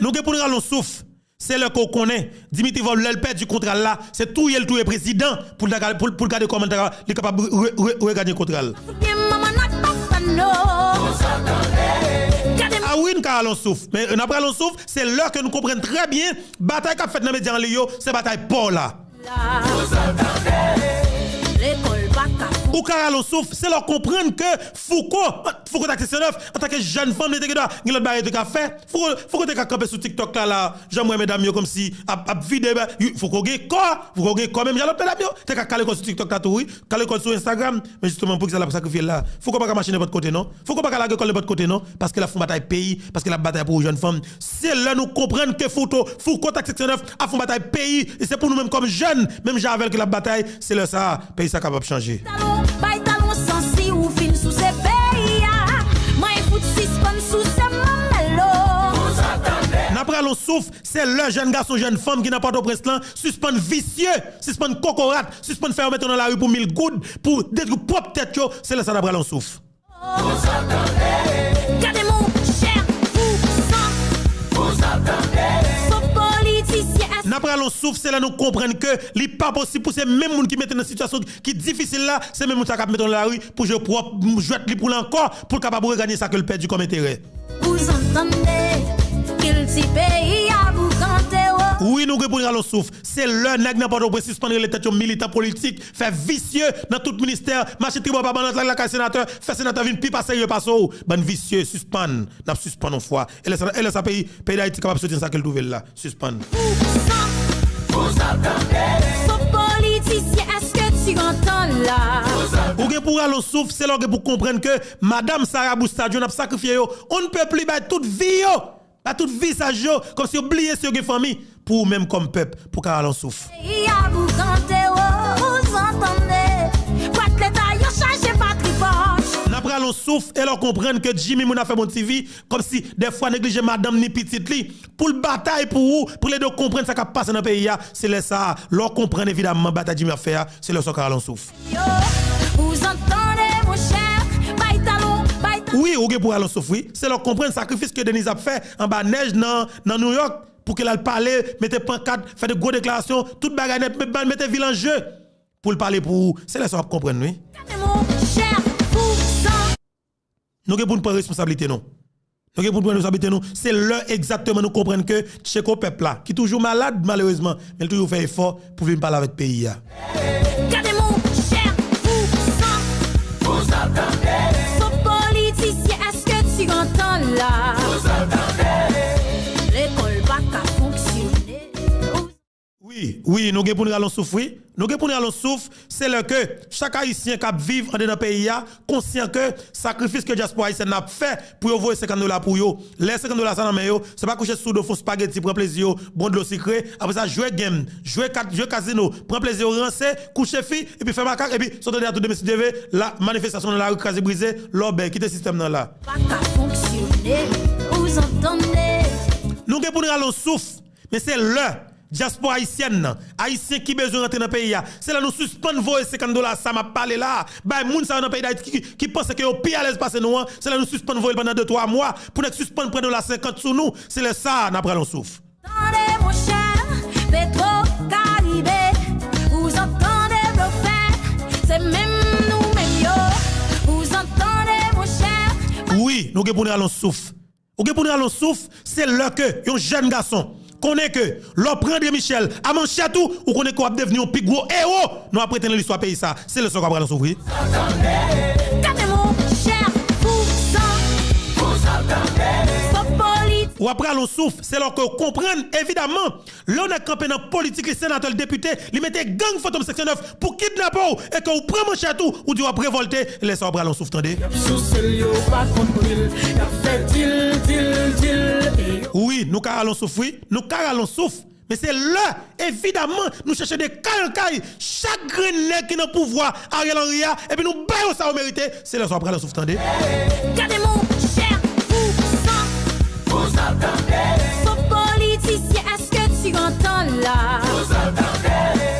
Nou gen pou n rale yon souf. Se lè ke w konnen, Dimitri Vorbe, lè l pèdi kontra l la, se touye l touye prezidan pou l ta ka, pou, pou l gade kòman l ta ka, li kapab re, re, reganye kontra l. A wi, n ka rale yon souf. Men n ap rale yon souf, se lè ke nou konprann trè byen batay k ap fèt nan medya an liy yo, se batay pa w la. Ou ka rale yon souf, se lè w konprann ke Fouco, Fouco Taxi seksyon nèf, antanke jèn fanm, li te gen dwa gen lòt bagay li te ka fè. Fouco, Fouco te ka kanpe sou TikTok la, la, jan m wè medam yo kòmsi ap, ap vide, ba, Fouco gen kò, Fouco gen kò, menm jan lòt medam yo, te ka kale kò sou TikTok la tou, wi, kale kò sou Instagram, men jisteman, poukisa l ap sakrifye l la? Fouco pa ka mache nenpòt kote, non. Fouco pa ka lage kò l nenpòt kote, non, paske l ap fè yon batay peyi, paske l ap batay pou yon jèn fanm. Se lè nou konprann ke Fouto, Fouco Taxi seksyon nèf ap fè yon batay peyi, e se pou nou menm kòm jèn, menm jan avè l ke l ap batay, se lè sa a, peyi sa a kapab chanje. Talon, bay talon sansi ou fin souse peyi a. Mwen fout sispann souse manmèl lo. N ap rale yon souf, se lè jèn gason, jèn fanm ki nan Pòtoprens lan, sispann visye, sispann kokorat, sispann fè yo mete w nan lari pou mil goud, pou detwi pwòp tèt yo, se lè sa n ap rale yon souf. Gade monchè, fou san. Son politisyen. N ap rale yon souf, se lè nou konprann ke li pa posib pou se menm moun ki mete nan sitiyasyon ki difisil la, se menm moun sa k ap mete w nan lari pou jwe pwòp jwèt li pou l ankò, pou l kapab reganye sa ke l pèdi kòm enterè. Vous entendez, kil ti peyi a boukante wo. Wi, nou gen pou n rale yon souf. Se lè nèg nan Pòtoprens sispann rele tèt yo militan politik, fè visye nan tout ministè, mache tribò pa bannann lakay senatè, fè senatè vin pi pa serye pase w. Bann visye, sispann, n ap sispann yon fwa. E lè sa, e lè sa peyi, peyi Dayiti kapab soti nan sa ke l twouve l la. Sispann. Vous entendez. Son politisyen, èske tu entends la? Ou gen pou rale yon souf, se lè w gen pou konprann ke madanm Sarah Bush Stadion ap sakrifye yo, on ne peut plus bay tout vi yo. Ba tout visaj yo, kòmsi yo bliye si yo gen fanmi. Pou ou menm kòm pèp, pou ka rale yon souf. Peyi a boukante wo, vous entendez. Bwat leta yo chaje patri pòch. N ap rale yon souf, e lè w konprann ke Jimmy Moon ap fè bon ti vi, kòmsi dèfwa neglije madanm ni pitit li, pou l batay pou ou, pou l ede w konprann sa k ap pase nan peyi a, se lè sa a, lè w konprann evidamman batay Jimmy ap fè a, se lè sa w ka rale yon souf. Yo, vous entendez, monchè, bay talon, bay talon. Wi, ou gen pou rale yon souf, wi. Se lè w konprann sakrifis ke Denise ap fè anba nèj nan, nan New York, pou ke l al pale, mete pankat, fè de gwo deklarasyon, tout bagay nèt, met, mete vil an je pou l pale pou ou. Se lè sa w ap konprann, wi. Gade monchè, vous en- Nou gen pou n pran responsablite nou. Nou gen pou n pran responsablite nou. Se lè egzakteman nou konprann ke Tcheko pèp la, ki toujou malad, malerezman, men l toujou fè efò pou vin pale avèk peyi a. Gade monchè, vous en- Son politisyen, èske tu entends la? Lekòl pa ka fonksyone. Wi, wi, nou gen pou n rale yon souf, wi. Nou gen pou n rale yon souf, se lè ke chak Ayisyen k ap viv andedan peyi a konsyan ke sakrifis ke dyaspora ayisyèn nan ap fè pou yo voye senkant dola pou yo. Lè senkant dola sa nan men yo, se pa kouche sou do fè yon spageti, pran plezi yo, bwè yon dlo sikre, apre sa jwe game, jwe kat, jwe kazino, pran plezi yo, ranse, kouche fi, epi fè makak, epi sot andedan tou demen si Dye vle, la, manifestasyon nan lari, kraze brize, lòbèy, kite sistèm nan la. Pa ka fonksyone, vous entendez. Nou gen pou n rale yon souf, men se lè dyaspora ayisyèn nan, Ayisyen ki bezwen rantre nan peyi a, se lè nou sispann voye senkant dola sa m ap pale la a, bay moun sa yo nan peyi Dayiti ki, ki, ki panse ke yo pi alèz pase nou an, se lè nou sispann voye l pandan de, twa mwa, pou nèg sispann pran dola senkant sou nou, se lè sa a n ap rale yon souf. Tande monchè, Petro Karibe, vous entendez blofè, se menm nou menm yo, vous entendez monchè. Wi, nou gen pou n rale yon souf. Ou gen pou n rale yon souf, se lè ke yon jèn gason konnen ke lè w pran André Michel a manchèt ou, ou konnen ke w ap devni yon pi gwo ewo nou ap rete nan listwa peyi sa. Se lè sa w ap rale yon souf, wi. Tande, W ap rale yon souf, se lè ke w konprann, evidaman, lè yon nèg kanpe nan politik, li senatè, li depite, li mete gang Fantom senk san nèf pou kidnape w, e ke w pran manchèt ou, ou di w ap revòlte, e lè sa w ap rale yon souf, tande. Y ap souse l, yo pa konn pri l, y ap fè dil, dil, dil, e yo. Wi, nou ka rale yon souf, wi, nou ka rale yon souf, men se lè, evidaman, nou chèche de kay an kay, chak grenn nèg ki nan pouvwa Ariel Henry a, epi nou ba yo sa yo merite, se lè sa w ap rale yon souf, tande. Gade mon chè, vous en, vous entendez. Faux politicien, est-ce que tu entends là? Vous entendez.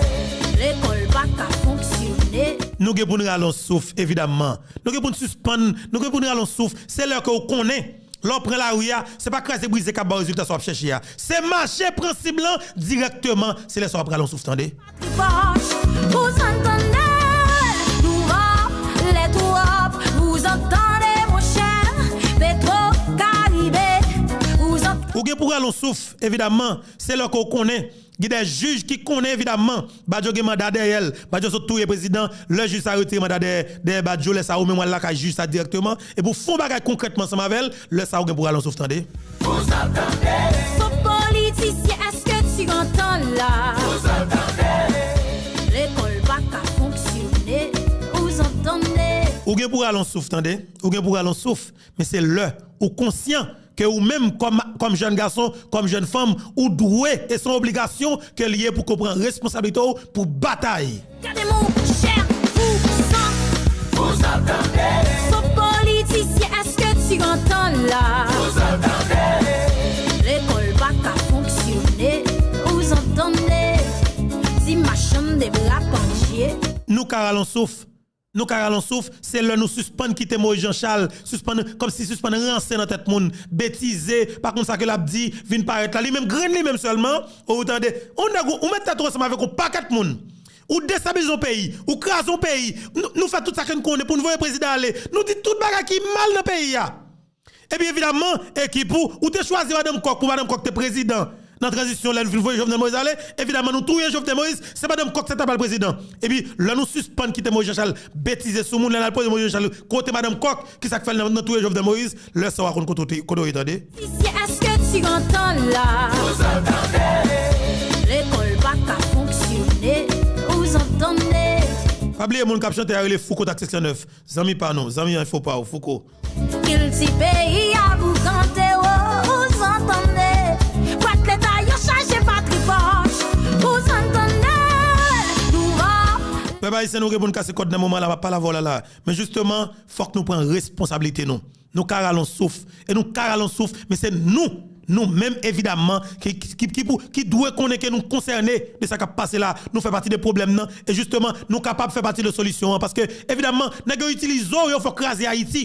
Lekòl pa ka fonksyone. Nou gen pou n rale yon souf, evidaman. Nou gen pou n sispann, nou gen pou n rale yon souf. Se lè ke w konnen, lè w pran lari a, se pa kraze brize k ap ba w rezilta sa w ap chèche a. Se mache pran sib lan dirèkteman. Se lè sa w ap rale yon souf, tande. Tripòch, vous entendez, twòp, lè twòp, vous entendez, mon cher, Petro Caribe, vous entendez. Ou gen pou rale yon souf, evidaman, se lè ke w konnen. Gen de jij ki konnen, evidaman, Badio gen manda dèyè l, Badio sot touye prezidan, lè jij sa retire manda dèyè, dèyè Badio, lè sa ou menm w al lakay jij sa dirèkteman, epi w fè yon bagay konkrètman ansanm avè l, lè sa ou gen pou rale yon souf, tande. Vous entendez. Faux politicien, est-ce que tu entends là? Vous entendez. Lekòl pa ka fonksyone, vous entendez. Ou gen pou rale yon souf, tande. Ou gen pou rale yon souf, men se lè ou konsyan ke ou menm kòm, kòm jèn gason, kòm jèn fanm, ou dwe, e se yon obligasyon ke l ye pou ke w pran responsablite w pou batay. Gade mon chè, vous en, vous entendez. Faux politicien, est-ce que tu entends là? Vous entendez. Lekòl pa ka fonksyone, vous entendez. Ti machann de bra pandye. Nou ka rale yon souf, nou ka rale yon souf, se lè nou sispann kite Moïse Jean Charles, sispann, kòmsi sispann ranse nan tèt moun, betize, pa konn sa ke l ap di, vin parèt la, li menm grenn li menm sèlman, ou tande, yon nèg, ou, ou met tèt ou ansanm avèk yon pakèt moun. Ou destabilize yon peyi, ou kraze yon peyi. Nou, nou fè tout sa ke n konnen pou n voye prezidan ale. Nou di tout bagay ki mal nan peyi a. Epi evidaman, ekip ou, ou te chwazi Madanm Kòk pou Madanm Kòk te prezidan nan tranzisyon lè nou fin voye Jovenel Moïse ale. Evidaman, nou touye Jovenel Moïse, se Madanm Kòk sa ta pral prezidan. Epi lè nou sispann kite Moïse Jean Charles betize sou moun, lè n al poze Moïse Jean Charles kote Madanm Kòk, ki sa k fè l nan, nan touye Jovenel Moïse, lè sa w a konn kote, kote w ye, tande. Ici, est-ce que tu entends là? Vous entendez. Lekòl pa ka fonksyone, vous entendez. Pa bliye moun k ap chante a rele Fouco Taxi sèt san nèf. Zanmi pa nou, zanmi an fo pa ou, Fouco. Kilti peyi a boukante, oh, vous entendez. Bwat leta yo chaje pa tripòch, vous entendez. Twòp. Pèp ayisyen, nou gen pou n kase kòd nan moman la, m ap pale avè w la la. Men jisteman, fòk nou pran responsablite nou. Nou ka rale yon souf. E nou ka rale yon souf, men se nou, nou menm, evidaman, ki, ki, ki, ki pou, ki dwe konnen ke nou konsène de sa k ap pase la. Nou fè pati de pwoblèm nan. E jisteman, nou kapab fè pati de solisyon an. Paske, evidaman, nèg yo itilize w, yo fè w kraze Ayiti.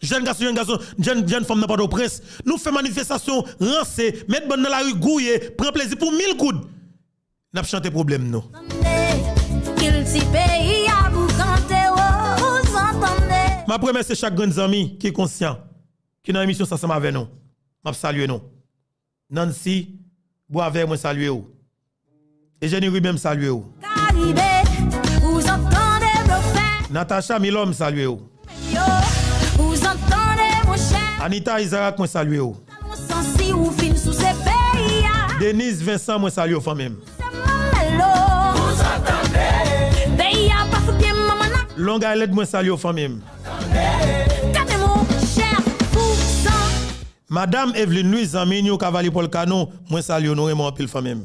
Jèn gason, jèn gason, jèn, jèn fanm nan Pòtoprens. Nou fè manifestasyon ranse, met bann nan lari gouye, pran plezi pou mil goud. N ap chante pwoblèm nou. Kilti peyi a boukante, oh, vous entendez. M ap remèsye chak grenn zanmi ki konsyan, ki nan emisyon sa ansanm avè nou. M ap salye nou. Nancy Boisvert, mwen salye w. Eugénie Ruben, m salye w. Caribe, vous entendez, blofè. Natacha Milò, m salye w. Yo, vous entendez, mon cher. Anita Isaac, mwen salye w. Talon sansi ou fin souse peyi a. Denise Vincent, mwen salye w, fanmi m. Se manmèl lo. Vous entendez. Peyi a pa fout byen, manman nan. Long Island, mwen salye w, fanmi m. Gade mon chè, vous en. Madam Eveline Louis, zanmi nou, Kavali Pòl Kanou, mwen salye w, nou renmen w anpil, fanmi m.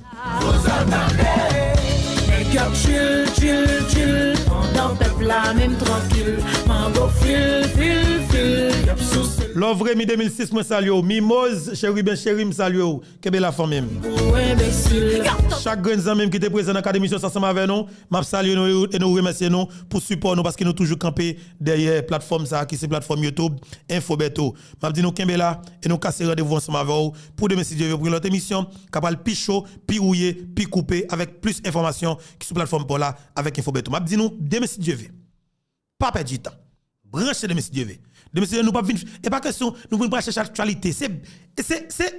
Nèg y ap chill, chill, chill, pandan pèp la menm trankil, mango fil, fil, fil, y ap souse l. Love Remy de mil sis, mwen salye w. Mimoz, Cheriben Cheri, m salye w. Kenbe la, fanmi m. Pou enbesil. Chak grenn zanmi m ki te prezan nan kad emisyon sa ansanm avè nou, m ap salye nou e nou remèsye nou pou sipò nou, paske nou toujou kanpe dèyè platfòm sa a ki se platfòm YouTube Info Bertho. M ap di nou kenbe la e nou kase randevou ansanm avè w pou demen si Dye ve pou yon lòt emisyon k ap pral pi cho, pi wouye, pi koupe avèk plis enfòmasyon ki sou platfòm pa w la avèk Info Bertho. M ap di nou demen si Dye ve. Pa pèdi tan. Branche demen si Dye ve. Demen si Dye ve, nou p ap vin, e pa kesyon nou vin pral chèche aktyalite. Se, se, se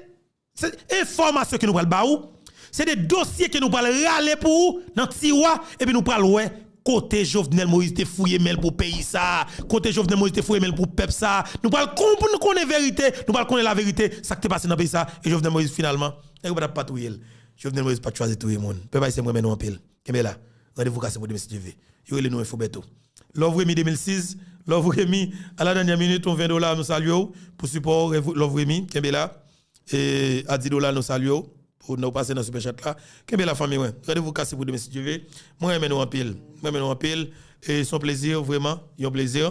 Se enfòmasyon ke nou pral ba ou. Se de dosye ke nou pral rale pou ou nan tiwa, epi nou pral wè Kote Jovenel Moïse te fouye men l pou peyi sa a? Kote Jovenel Moïse te fouye men l pou pèp sa a? Nou pral kon-, pou nou konnen verite, nou pral konnen laverite, sa k te pase nan peyi sa a. E Jovenel Moïse, finalman, nèg yo pa t ap pa touye l. Jovenel Moïse pa t chwazi touye moun. Pèp ayisyen, m renmen nou anpil. Kenbe la. Randevou kase pou demen, si Dye vle. Yo rele nou Enfo Beto. Love Remy de mil sis, Love Remy, à la dernière minute, on ven dola, nou salye w pou sipò w, Love Remy, kenbe la. E a dis dola, nou salye w pou nou pase nan super chat la. Kenbe la, fanmi mwen. Randevou kase pou demen, si Dye vle. Mwen renmen nou anpil. Mwen renmen nou anpil. E se yon plezi, vrèman, yon plezi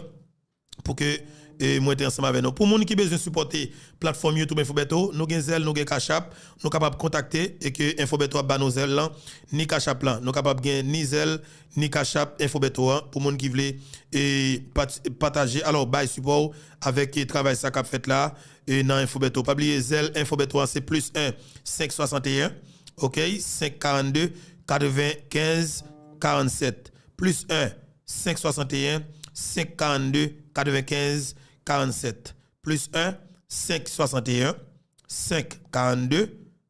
pou ke, e, mwen te ansanm avè nou. Pou moun ki bezwen sipòte platfòm YouTube Enfo Beto, nou gen Zelle, nou gen Cash App, nou kapab kontakte e ke Enfo Beto ap ba nou Zelle lan, ni Cash App lan. Nou kapab gen ni Zelle, ni Cash App Enfo Beto an, pou moun ki vle, e, pat-, pataje, alò, bay sipò w avèk, e, travay sa k ap fèt la, e, nan Enfo Beto. Pa bliye, Zelle Enfo Beto an, se plis en, senk swasanteyen, ok, senk karannde, katrevenkenz, karannsèt. Plis en, senk swasanteyen, senk karannde, katrevenkenz, karannsèt. Plis en, senk swasanteyen, senk karannde,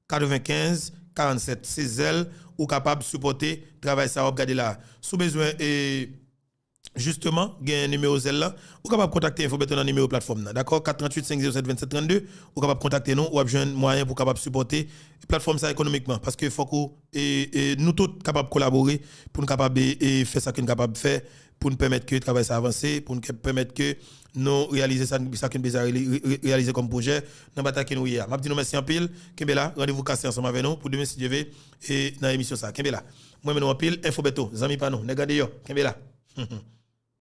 katrevenkenz, karannsèt. Se Zelle, ou kapab sipòte travay sa w ap gade la. Si w bezwen, e, jisteman, gen nimewo Zelle lan, ou kapab kontakte Enfo Beto nan nimewo platfòm nan. Dakò? Kat tranntuit senk zewo sèt vennsèt trannde, ou kapab kontakte nou, w ap jwenn mwayen pou w kapab sipòte platfòm sa ekonomikman. Paske fòk ou, e, e, nou tout kapab kolabore pou n kapab, e, e, fè sa ke n kapab fè, pou n pèmèt ke travay sa avanse, pou n ke, pèmèt ke nou reyalize sa, sa ke n bezwen re-, re-, reyalize kòm pwojè nan batay ke nou ye a. M ap di nou mèsi anpil. Kenbe la, randevou kase ansanm avè nou pou demen, si Dye vle, e nan emisyon sa. Kenbe la. Mwen renmen nou anpil. Enfo Beto, zanmi pa nou, nèg andeyò. Kenbe la.